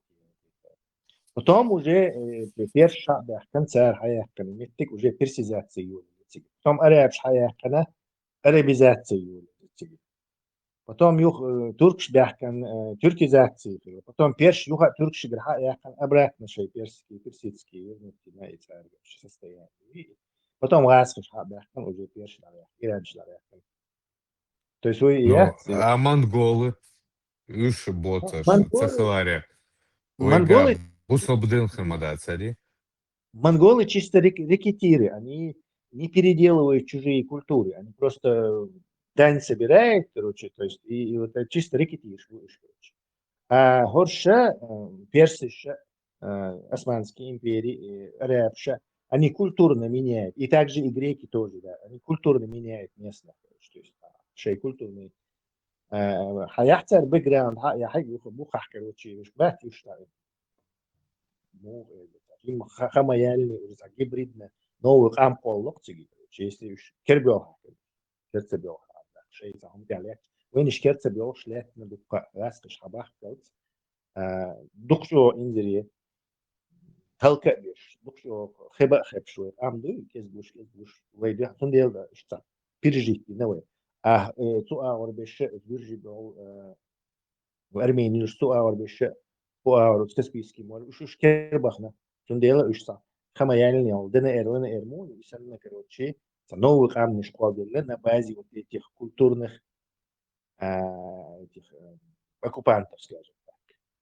Потом уже э, перш хьабаьхкан, цар хьаяьккхана меттиг уже персизация юлицига. Потом арабш хьаяьккхана, арабизация юлицига. Потом юх э, туркш бяхкан э, тюркизация хила. Потом перш юха туркшигра хьаяьккхана обратно шей персидский, персидский вернуть на и царь состояние. Потом гӀазкхаш хьабаьхкан уже перш дӀабаьхкан, иранш дӀабаьхкан. То есть вы Ну, я а монголы? Уж боцаш, Монголы- цахиларе. Монголы- Бусо буден хемадацари. Монголы чисто рек- рекетиры, они не переделывают чужие культуры, они просто дань собирают, короче, то есть и, и вот это чисто рекетиры, короче. А хорша, э, персиша, э, Османские империи, э, арабша, они культурно меняют, и также и греки тоже, да, они культурно меняют местных, короче, то есть а, шей культурный. Э, хьаяхьцар бэкграунд, хьа, я хьай юха, бухах, короче, уж бат уж та. Му, э, им ха- хама ялни, уже так гибридно, новый къам кхоллакх цига, короче, если уж кербёл хьакар, керца бёл хьакар, шей за хум гале. Вайниш керца бёл шлет на дукха, раскаш хабах калц. А, дукшо инзире, талка беш, дукшо хеба хебшо, ам дуй, кез гуш, кез гуш, вай дуя, тун дел да, ишта, пережить на вай. А, э, цу агӀор беш, гуржи бёл, э, Армени уж цу агӀор беш, цу агӀор уж Каспийский море, уж уж кербахна. Цундела уж са. Хама ялни ал, ДНР, ЛНР му, и санна, короче, са новый къамниш кхолделла на базе вот этих культурных, а, этих э, оккупантов, скажем так.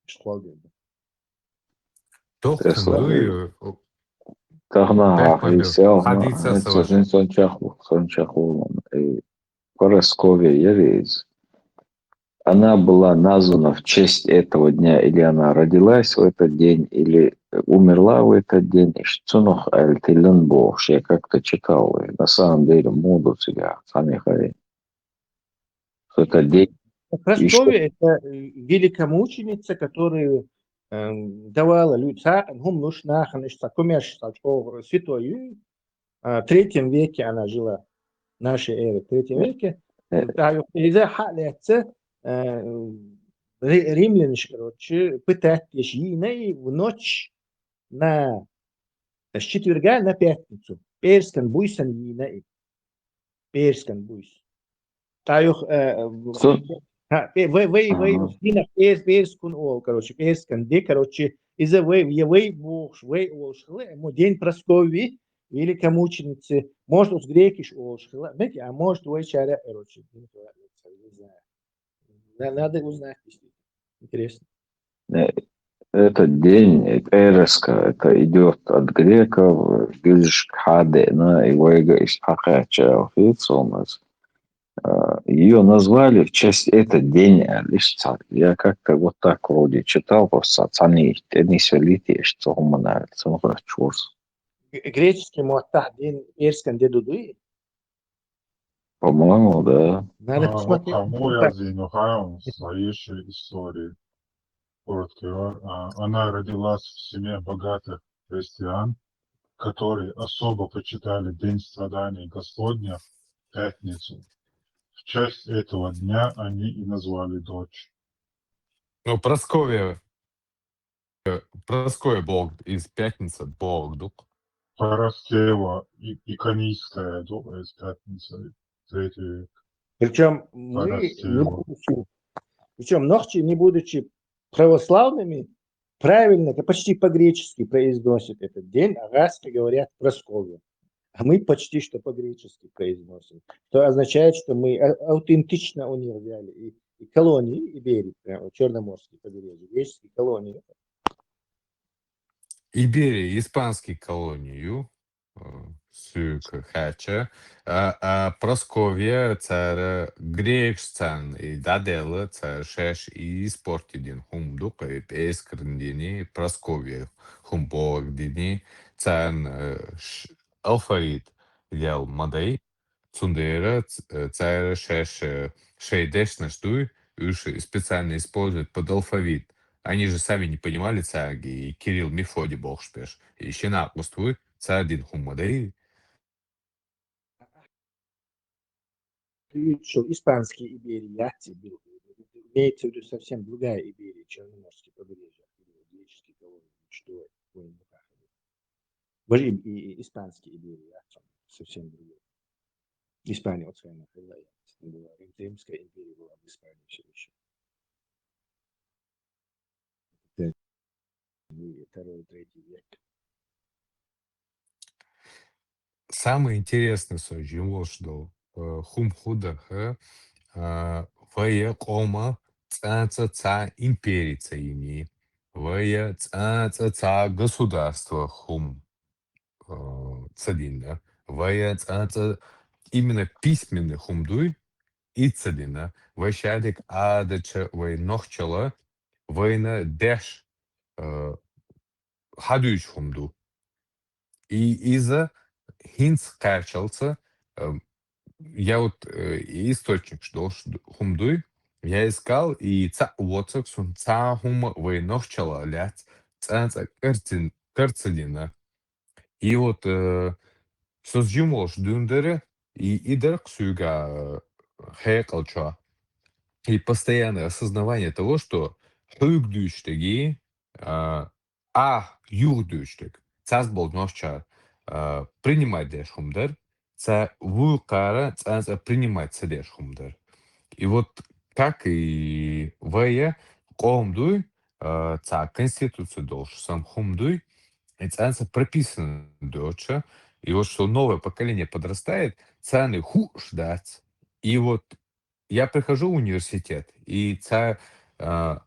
Уж кхолделла. Тохтун Тесла. Дуй, Тахна Бехпа бел. хисел, Хадица саваша. Сончаху, сончаху, и Прасковья Ерез. Она была названа в честь этого дня, или она родилась в этот день, или умерла в этот день. И цунух альтилен бохш, я как-то читал, и на самом деле моду себя, сами хари. В этот день Прасковья — это э, великомученица, которая эм, давала людям, са, гум нуш наханиш, са кумеш, са чо святой. А, в третьем веке она жила, нашей эры, в третьем веке. Э. Да, ю- из-за халеца, э, ри- римляниш, короче, пытать еш йина и в ночь на, с четверга на пятницу. Перскан буйсан йина и. Перскан буйс. Та юх, э, в- Со- Ха, пе- вай, вай, вай, Ага. дина пес, пескун ол, короче, пескан де, короче, из-за вай, я вай бохш, вай олш хле, мо день Прасковьи, великомученицы, может, уж грекиш олш хле, знаете, а может, вай чара, короче, не знаю. На- Надо узнать, действительно. Интересно. Э, Этот день, э, Эреска, это идет от греков, э, Гюзишк Хадена и Вайга Исхака Чаухицумас. Э, Ее назвали в честь этот день, э, лишь ца- я как-то вот так вроде читал, просто цани, они свалите, что хумана, цумхара чурс. Г- Греческий муаттах день перскан де дуды. По-моему, да. Надо А, посмотреть. а мой один, ну, хаос, а есть ещё истории. Коротко, а, она родилась в семье богатых крестьян, которые особо почитали День страданий Господня, пятницу. В честь этого дня они и назвали дочь. Ну, Прасковья. э, Прасковья Бог из Пятницы, Бог дук. Параскева и, и Канийская, дух из Пятницы, третий век. Причем мы, не Параскева. будучи, причем нохчи, не будучи православными, правильно, это почти по-гречески произносит этот день, а гӀазкхи говорят Прасковья. А мы почти что по-гречески произносим, что означает, что мы а- аутентично у них взяли и, и колонии Иберии, прямо черноморские побережья, греческие колонии. Иберия, испанский колонию, э, сюк хача, а, а Прасковья цара грекш цан и дадела цара шеш и испортидин хум дукха, и пескрдини Прасковья хум богдини цан, э, ш- алфавит дел мадай. Цундера ц- э, цара шеш, э, шей дешнаш дуй, уж специально используют под алфавит. Они же сами не понимали цаги, и Кирилл Мефодий богш пеш. И щена акъустуй, цадин хум мадай. Ты что, испанский Иберия ты был? Имеется в виду совсем другая Иберия, Черноморское побережье, греческий колонии, что это, ой, ну как это? Боже, и, и- и испанский Иберия совсем другой. Испания вот своя была, была, Римская империя была в Испании все еще. Второй, третий век. Самое интересное со жимлошдо, э, хум худа, э, э, вая къома цанца ца империца ини. Вая цанца ца государство хум, э, цадина. Вая цанца именно письменный хум дуй и цадина. Вай шадик адача вай нохчала, вайна деш, э, хадуч хум ду. И иза хинц качалца, э, я вот, э, источник ждал, хум дуй, я искал, и ца воцак сун ца хума вай нохчала ляц, цанца карцин, карцадина. И вот, э, созжимолш дундере, и идар ксуга, э, хекалча. И постоянное осознавание того, что хуг душтаги, а, а юг душтаг. Цаз бол нохча, а, принимать деш хумдар, ца ву кара цанца принимать ца деш хумдар. И вот как и вая къом дуй, а, ца конституция долш сам хум дуй, и цанца прописано доча. И вот что новое поколение подрастает, цаны хуш дац. И вот я прихожу в университет, и ца, а,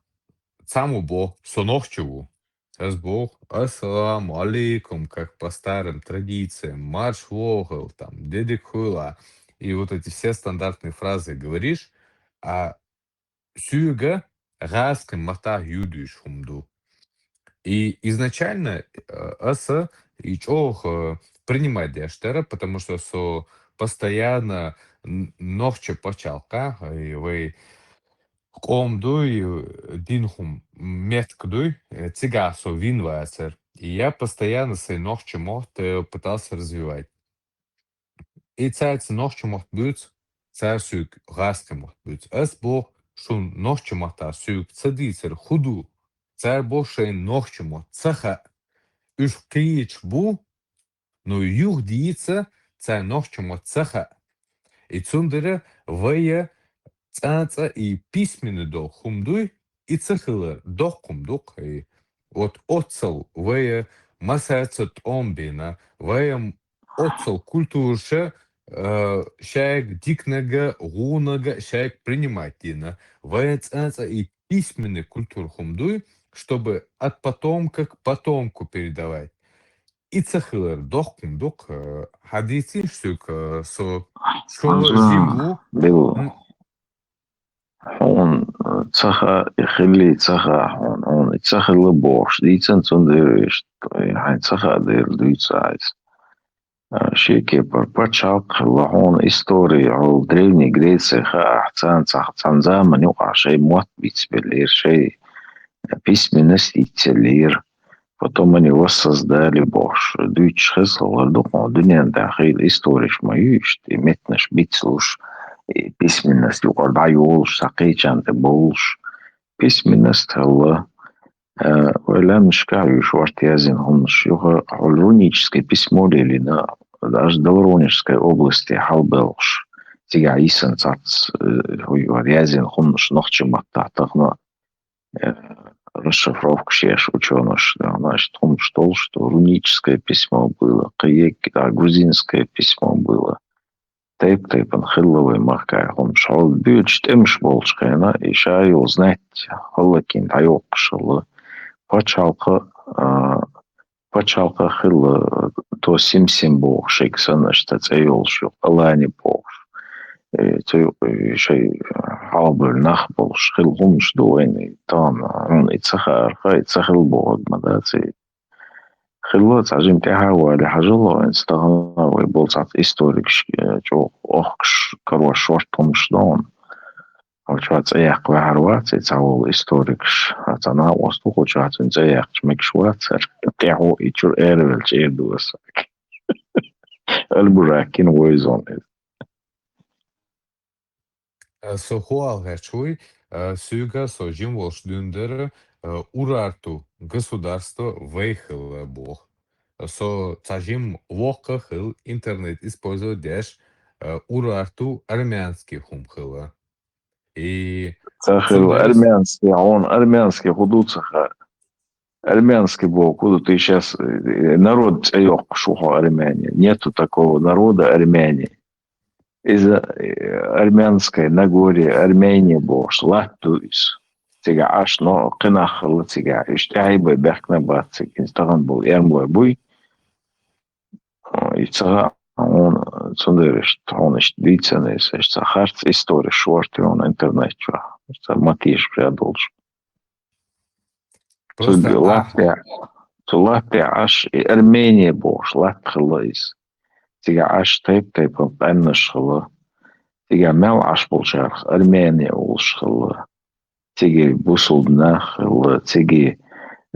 цаму бо со нохчеву. Аз бо: «Ассаламу алейкум», как по старым традициям, марш вогел, там, дедик хула. И вот эти все стандартные фразы говоришь, а сюга гӀазкхи мата юдуш хум ду. И изначально, э, аса и чох, э, принимать дештера, потому что со постоянно н- нохча пачалка, и вай къом дуй, э, дин хум метк дуй, э, цига со вин вацер. И я постоянно сай нохча мот, э, пытался развивать. И цац нохча мот буц, цар сюк гӀазкхи мот буц. Ас бо шун нохча мата сюк цадицер худу, цар бо шей нохча мот цаха. Уж кийч бу, но юг дица цар нохча мот цаха. И цундера вая цанца и письменный дол хум дуй, и цахилар дох хум дух, и вот оцал вая масаца томбина, вая м- оцал культурша, э, шайк дикнага, гунага, шайк принимать дина, вая цанца и письменный культур хум дуй, чтобы от потомка к потомку передавать. И цахилар дох хум дух, э, хадицин штук, э, со школа зиму. Бил. Хьун, э, цаха, и хилли цаха, хьун, хьун, и цахилла бохш, дийцан цун дервиш, и хьайн цаха дер дуйцайс. Э, шеке пар пачалк хилла хьун история, хьул Древней Греция ха, цан цах, цан заман юкъа шей мот бицбеллер, шей письменность ицеллер. Потом они воссоздали бохш. Дуйч хесла дух, дунен дахил историш ма юшт, и метнаш бицлуш, и письменность юкъар да юлш, сакъичан те болш. Письменность хала, э, валяншка юш варт язин хумш, юха руническое письмо лилина, даже до Воронежской области халбелш. Тига исан цац, э, хуй вар язин хумш, нохча матта тахна. Э, расшифровкаш еш учёнаш, да, значит, хӀумаш долаш, что руническое письмо было, кхы егг-, а, грузинское письмо было. Тайп-тайпана хилла вай махкахь хӀумаш, хьо буьйцу тӀемаш болчу хенахь, и ша йолу знать хӀаллакийн дӀайоккхуш хилла. Пачхьалкха, а, пачхьалкха хилла, то Сим-Сим бохуш, шайга санна, аша цӀе йолуш ю, Алани бохуш. Э, цу ю-, э, шайн хьалабевлла нах болуш хилла хӀумаш ду вайна, и тахана хьуна и ца хаарха, и ца хилла бохург ма дац и. Хилла цхьа жима тӀаьхьа а вале, хьажал хьо, хӀинца тахана вай болу цхьацца историкаш, э, чӀогӀа охкуш, карош шорта хӀумаш ду хьуна. Хьо чохь цӀе яккха ваьхьар вац, и цхьа волу историкаш, а цхьа накъост ву, хьо чохь цуьнан цӀе яьккхича мегаш вац, тӀаьхьо и чуьра аравелча эр ду аса. Аль-Бужакин войзон иза. Э, со хӀун ала гӀерташ вуй, э, суьйга со жима волуш дуьйна дара, э, Урарту государство вай хилла боху. Со цхьа жима воккха хилла интернет использовать деш, э, Урарту армянский хӀума хилла. И Ца хилла цундела армянский, хьуна армянский хӀун ду ца хаьа. Армянский боху хӀун ду, ты щас, э, народ цӀе йоккхуш ву хьо армяне. Нету такого народа армяне. Иза, э, армянское Нагорье, Армения бохуш латта ду иза. Цига Ӏаш, но кхин нах хилла цига. Иштта тӀаьхьа бай бехкана бац цига. Иза тахана болу эрмалой буй. И ца хаьа хьуна, цундела иштта хьуна иштта дийцина иза, иштта цхьа харц история шорта ю хьуна интернет чохь. Иштта ма тийша прядолуш. Цу Просто а латте, цу латте Ӏаш, и Армения бохуш латта хилла иза. Цига Ӏаш тайп-тайпана къаьмнаш хилла. Цига мел Ӏаш болчарах Армения олуш хилла. Цига бусулба нах хилла, цига,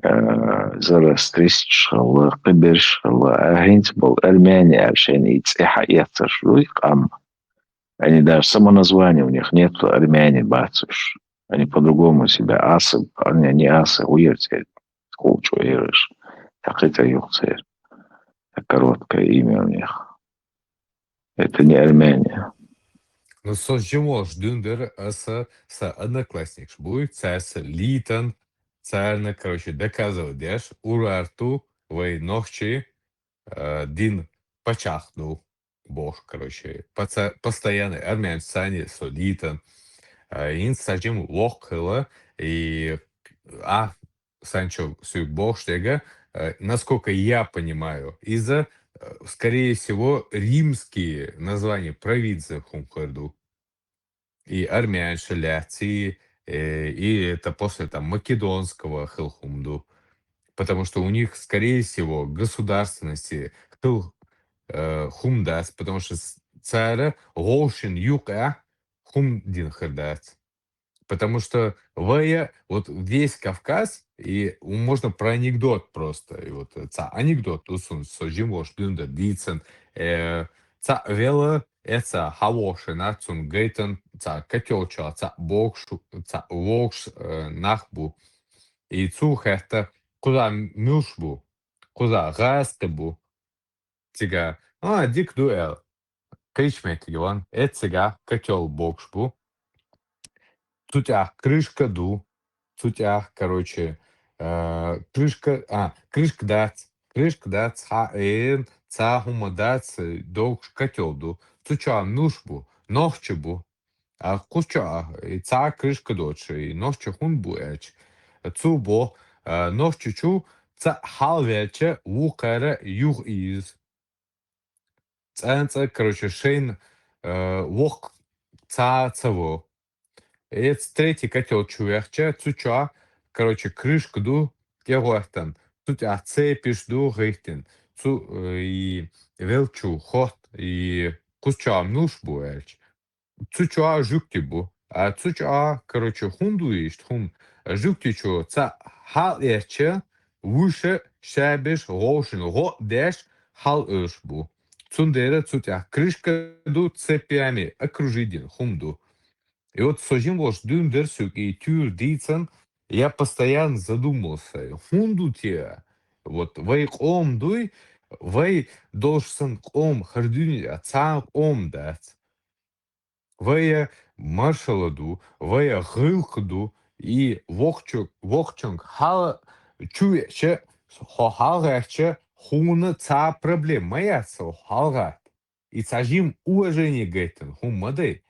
а, зороастристаш хилла, кхиберш хилла. А хӀинца болу Армения аьлла шайна и цӀе хьаэцарш дуй къам. Они даже самоназвания у них нету, армяне бац уьш. Они по-другому себя, асы, они, они асы, хӀун яра церан, кхул чӀогӀа яра уьш. Цхьа кхин цӀе ю-кх церан. Цхьа короткое имя у них. Это не армяне. Ну, со жима волуш дуьйна дара аса, сан одноклассникаш буй, цаьрца лийтан, царна, короче, доказывать деш, Урарту вай нохчий, э, дин пачхьалкх ду. Боху, короче, поца-, постоянно армянаш санна со лийтан. А, хӀинца сан жима воккха хилла, и, а, сан чу суьйга бохуш дерг, а, насколько я понимаю, иза, а, скорее всего, римские названия провинций хӀума хир ду. И армянаш лаьцна, и, э, и это после там македонского хилла хӀума ду. Потому что у них, скорее всего, государственности хилла, э, хӀума дац, потому что с-, цара вовшийн юкъахь хӀума дина хир дац. Потому что вай, вот весь Кавказ, и можно про анекдот просто. И вот, э, цхьа анекдот ду суна, со жима волуш дуьйна дара дийцина. Э, цхьа велла, эца хьавогӀуш веана, цунна гайтина цхьа котёл чохь цхьа богуш, цхьа вогуш, э, нах бу. И цо хаьттина, кхузахь муьлш бу? Кхузахь гӀазкхи бу. Цигахь, а, дика ду аьлла. Кхечу меттиге ван, эццигахь котёл богуш бу. Цу тӀехь крышка ду. Цу тӀехь, короче, э, крышка, а, крышка дац. Крышка дац, хьа, э, цхьа хӀума дац, э, догуш котёл ду. Цу чохь муьлш бу? Нохчий бу. А кху чохь, и цхьа крышка доцуш, и нохчий хӀунда бу аьлча, цо боху, а, нохчочо цхьаъ хьалаваьлча, вукхара юха ийза. Цкъа-цкъа, короче, шайна, э, воккха цхьа а ца во. Эца третий котёл чу вехча, цу чохь, короче, крышка ду тӀегӀоьттина, цу тӀехь цепиш ду гӀиттина, цу, э, и велчу хотта, и кху чохь муьлш бу аьлча. Цу чохь жуьгти бу. А цу чохь, короче, хӀунда ду иштта хӀума? Жуьгтичо цхьаъ хьалаэцча, вуьйш а шаьбеш, гӀовшина гӀо а деш, хьалаоьшуш бу. Цундела цу тӀехь крышка ду, цепями окружить дина хӀума ду. И вот со жима волуш дуьйна дара соьга и туьйра дийцан, я постоянно задумывался, хӀунда ду те? Вот вай къом дуй, вай долуш санна къом хӀара дуьнен тӀехь цхьа а къом дац. Вай маршалла ду, вай гӀиллакх ду, и вокхчу-, вокхчунга хьал-, чу веъча, хьо хьалгӀаьттача, хьуна цхьа проблема ма яц хьо хьалгӀатта. И цхьа жима уважение гайтан хӀума ма дай.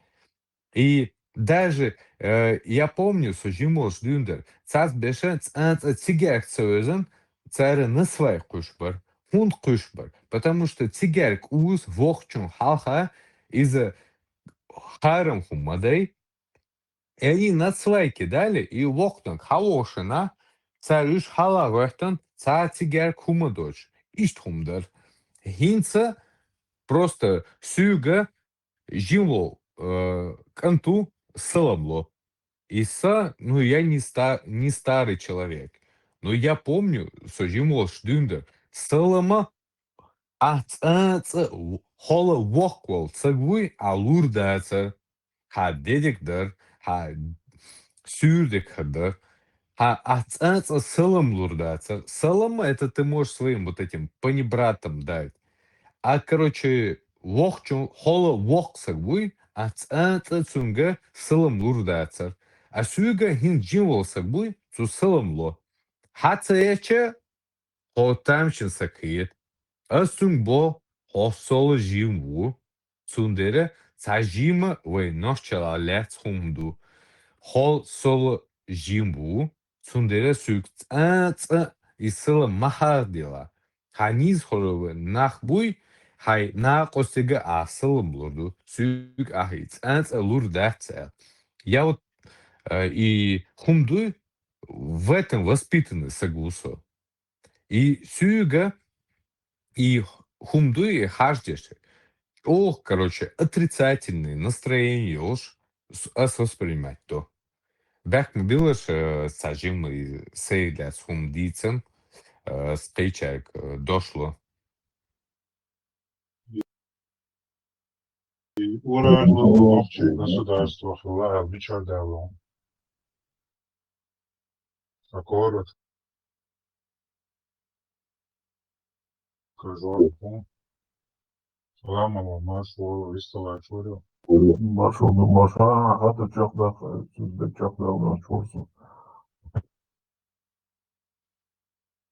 И даже, э, я помню, со жима волча дуьйна дар, цхьацца беша цӀанцӀа цигаьрка ца везан, цара на свай кхуьш бар. ХӀунда кхуьш бар? Потому что цигаьрка уза вокхчун хьалха, иза харам хӀума ма дай. И они на свайке дали, и вокхунга хьавошана, цара уьш хьала гӀоьттан, цхьа цигаьрка хӀума доцуш. Иштта хӀума дар. ХӀинца просто суьга жима вол, э, кӀанту салам ло. И са, ну, я не ста-, не старый человек. Но я помню, со жима волча дуьйна дар, салама ахь цӀанцӀа в-, хьола воккха волу саг вуй, ахь лур дацар. Хьан дедек дар, хьан суьрдек хӀара дар. Хьан ахь цӀанцӀа салам лур дацар. Салам — это ты можешь своим вот этим панибратам дать. А, короче, вокхчун хьола воккха саг вуй, ахь цӀанцӀа цунга салам лур дацар. А суьга хӀинца жима волу саг вуй, цу салам ло. Хьан ца еча, хьо тамашийна саг хета. Ас цунга бо, хьо сола жима ву. Цундела цхьа жима вай нохчалла лаьцна хӀума ду. Хьо сола жима ву, цундела суьга цӀанцӀа и салам ма хьахадела. Хьан нийсхо нах буй, хьайн накъостига ахь салам лур ду, суьга ахь и цӀанцӀа лур дац аьлла. Я вот, э, и хӀума дуй, в этом воспитанный саг ву со. И суьга и хӀума дуй, и харждеш. ЧӀогӀа, короче, отрицательное настроение йолуш с-, ас воспринимать до. Бехк ма биллалаш, э, цхьа жимма и сайга лаьцна хӀума дийцан, э, ас кхечаьрга, э, дошло. И Урарту нохчийн государство хилла аьлла мичара даьлла? Сан корот. Кажуар хӀун? Салам алейкум, марш вала, висталачур ю. Марш вала, марш, а, хата чекхдаккха, цуьнан де чекхдаьлла чорсо.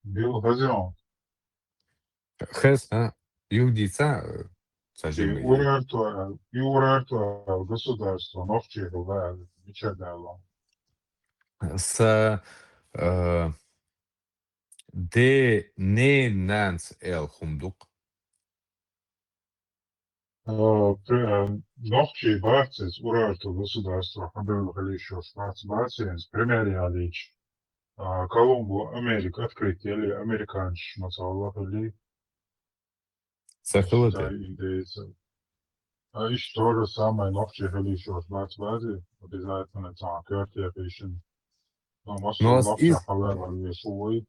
Билла хаза ю? Хаза, а? Юха дийца, э, цхьа жимма. И Урарту, и Урарту государство нохчийн хилла, мичара даьлла? Сан, э, де ненан нанас аьлла хӀума ду-кх. Э, пре-, э, нохчий бац иза, Урарту государство хьадевлла хила йиш йолуш бац, бац иза, пример ялийча. А, Колумбу Америка открыть елли, американцаш мацалла хилли. Ца хила те? Индейцы. А иштта то же самое нохчий хила йиш йолуш бац, бац иза, обязательно цхьа коьрте хишина. Ну, масала, ну, ас нохча из-, хьалар ван вешу вай.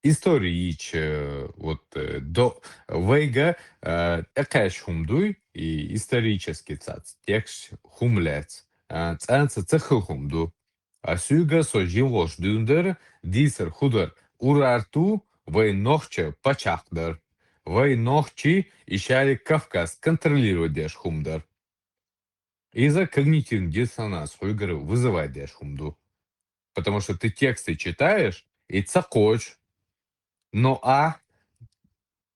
Истори йийча, э, вот, э, до, вайга, э, тӀекхаьчча хӀума дуй, и исторически цац, текст хӀума лаьц, э, цӀанца ца хила хӀума ду. А суьга со жима волуш дуьйна дара, дийцар хӀун дара, Урарту вай нохча пачхьалкх дара. Вай нохчий и шаьрик Кавказ контролировать деш хӀума дара. Иза когнитивный диссонанс хьуьгара вызывать деш хӀума ду. Потому что ты тексты читаешь и ца кхочуш, но а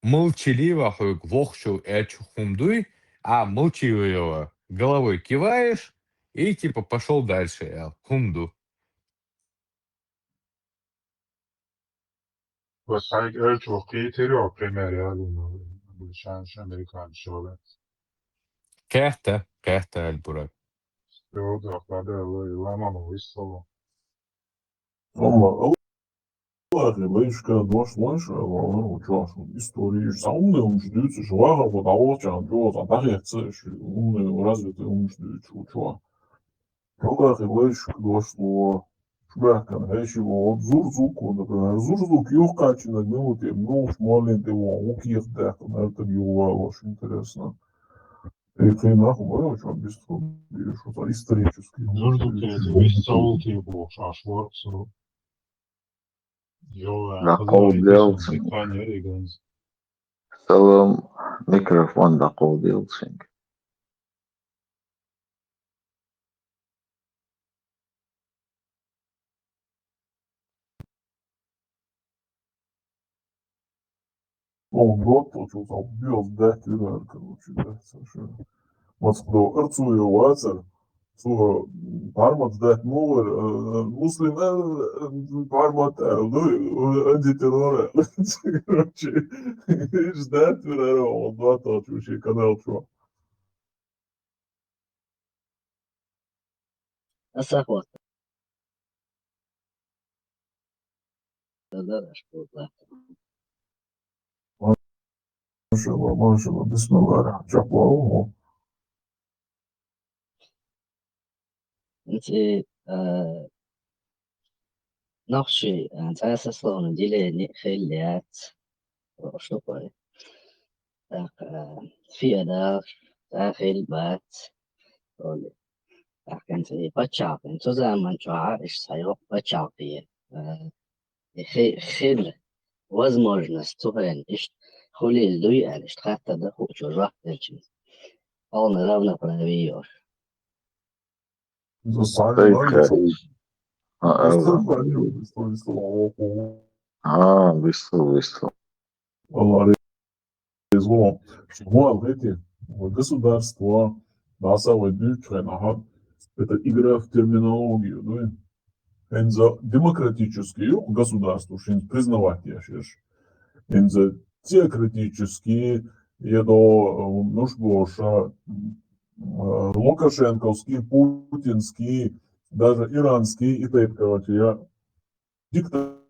молчаливо хьуьга вокхучо аьлча хӀума дуй, а молчаливо головой киваешь и типа пошёл дальше аьлла хӀума ду. Ва сайга аьлча, ваха кхетар йо, пример ялийна, англичанаш, американаш йолу. Кхетта, кхетта, Альбурак. Всё, да, хада, ламама виссало. Амма Аллахе лайшка дош лайш, Аллаху чош история, самый умш дюцаш, ваха вот а вот чан, чё, а так я цеш, умный, развитый умш дюцаш, чё. Аллахе лайшка дош ло, шбахкан, хай ши вот зур зук, вот, например, зур зук юхкачинаг минуте, ну, уж молин те вон, уких дахкан, это ювалош, интересно. И хрен нахуй, ой, очень быстро, и что-то исторический. Зур зук, это весь цаул те бо, шаш ворк, со. Йо, да, хаза кол делцин. Салам, микрофон да кол делцин. О, вот, вот, вот, вот, бьёс, да, тюрьма, короче, да, совершенно. Вот, кто арцуя вацар, цо пармат, да, мовер, э, муслим, э, э, пармат, э, ну, э, антитеррор, э, короче, ждать, вот, вот, вот, вообще, канал, что. Аса хвост. Да, да, да, что вот, да. Машалла, машалла, бисмилла, чакъвалу. Ити, э, нахчи, э, цӀаса словно деление хиллац. Что такое? Так, э, фиадах, цӀа хил бац. Оли. Так, ити пачалкин, цу заман чуа иш сайо пачалкин. Э, хи-, хил возможность цу хен иш хулил дуй ан иш хатта да хучу жахтелчин. Полный равноправие ёш. Ай, кай. А, ала. А, вислу, вислу. Аллах реза хилва. Шуна гӀертий, государство, даса вай дуьйцучу хенахь, это игра в терминологию, да? ХӀинца демократический ю государство, шуьнца признавать еш ерш. ХӀинца теократический, я до, ну что, ша, э, лукашенковский, путинский, даже иранский, и так, короче, я диктатор.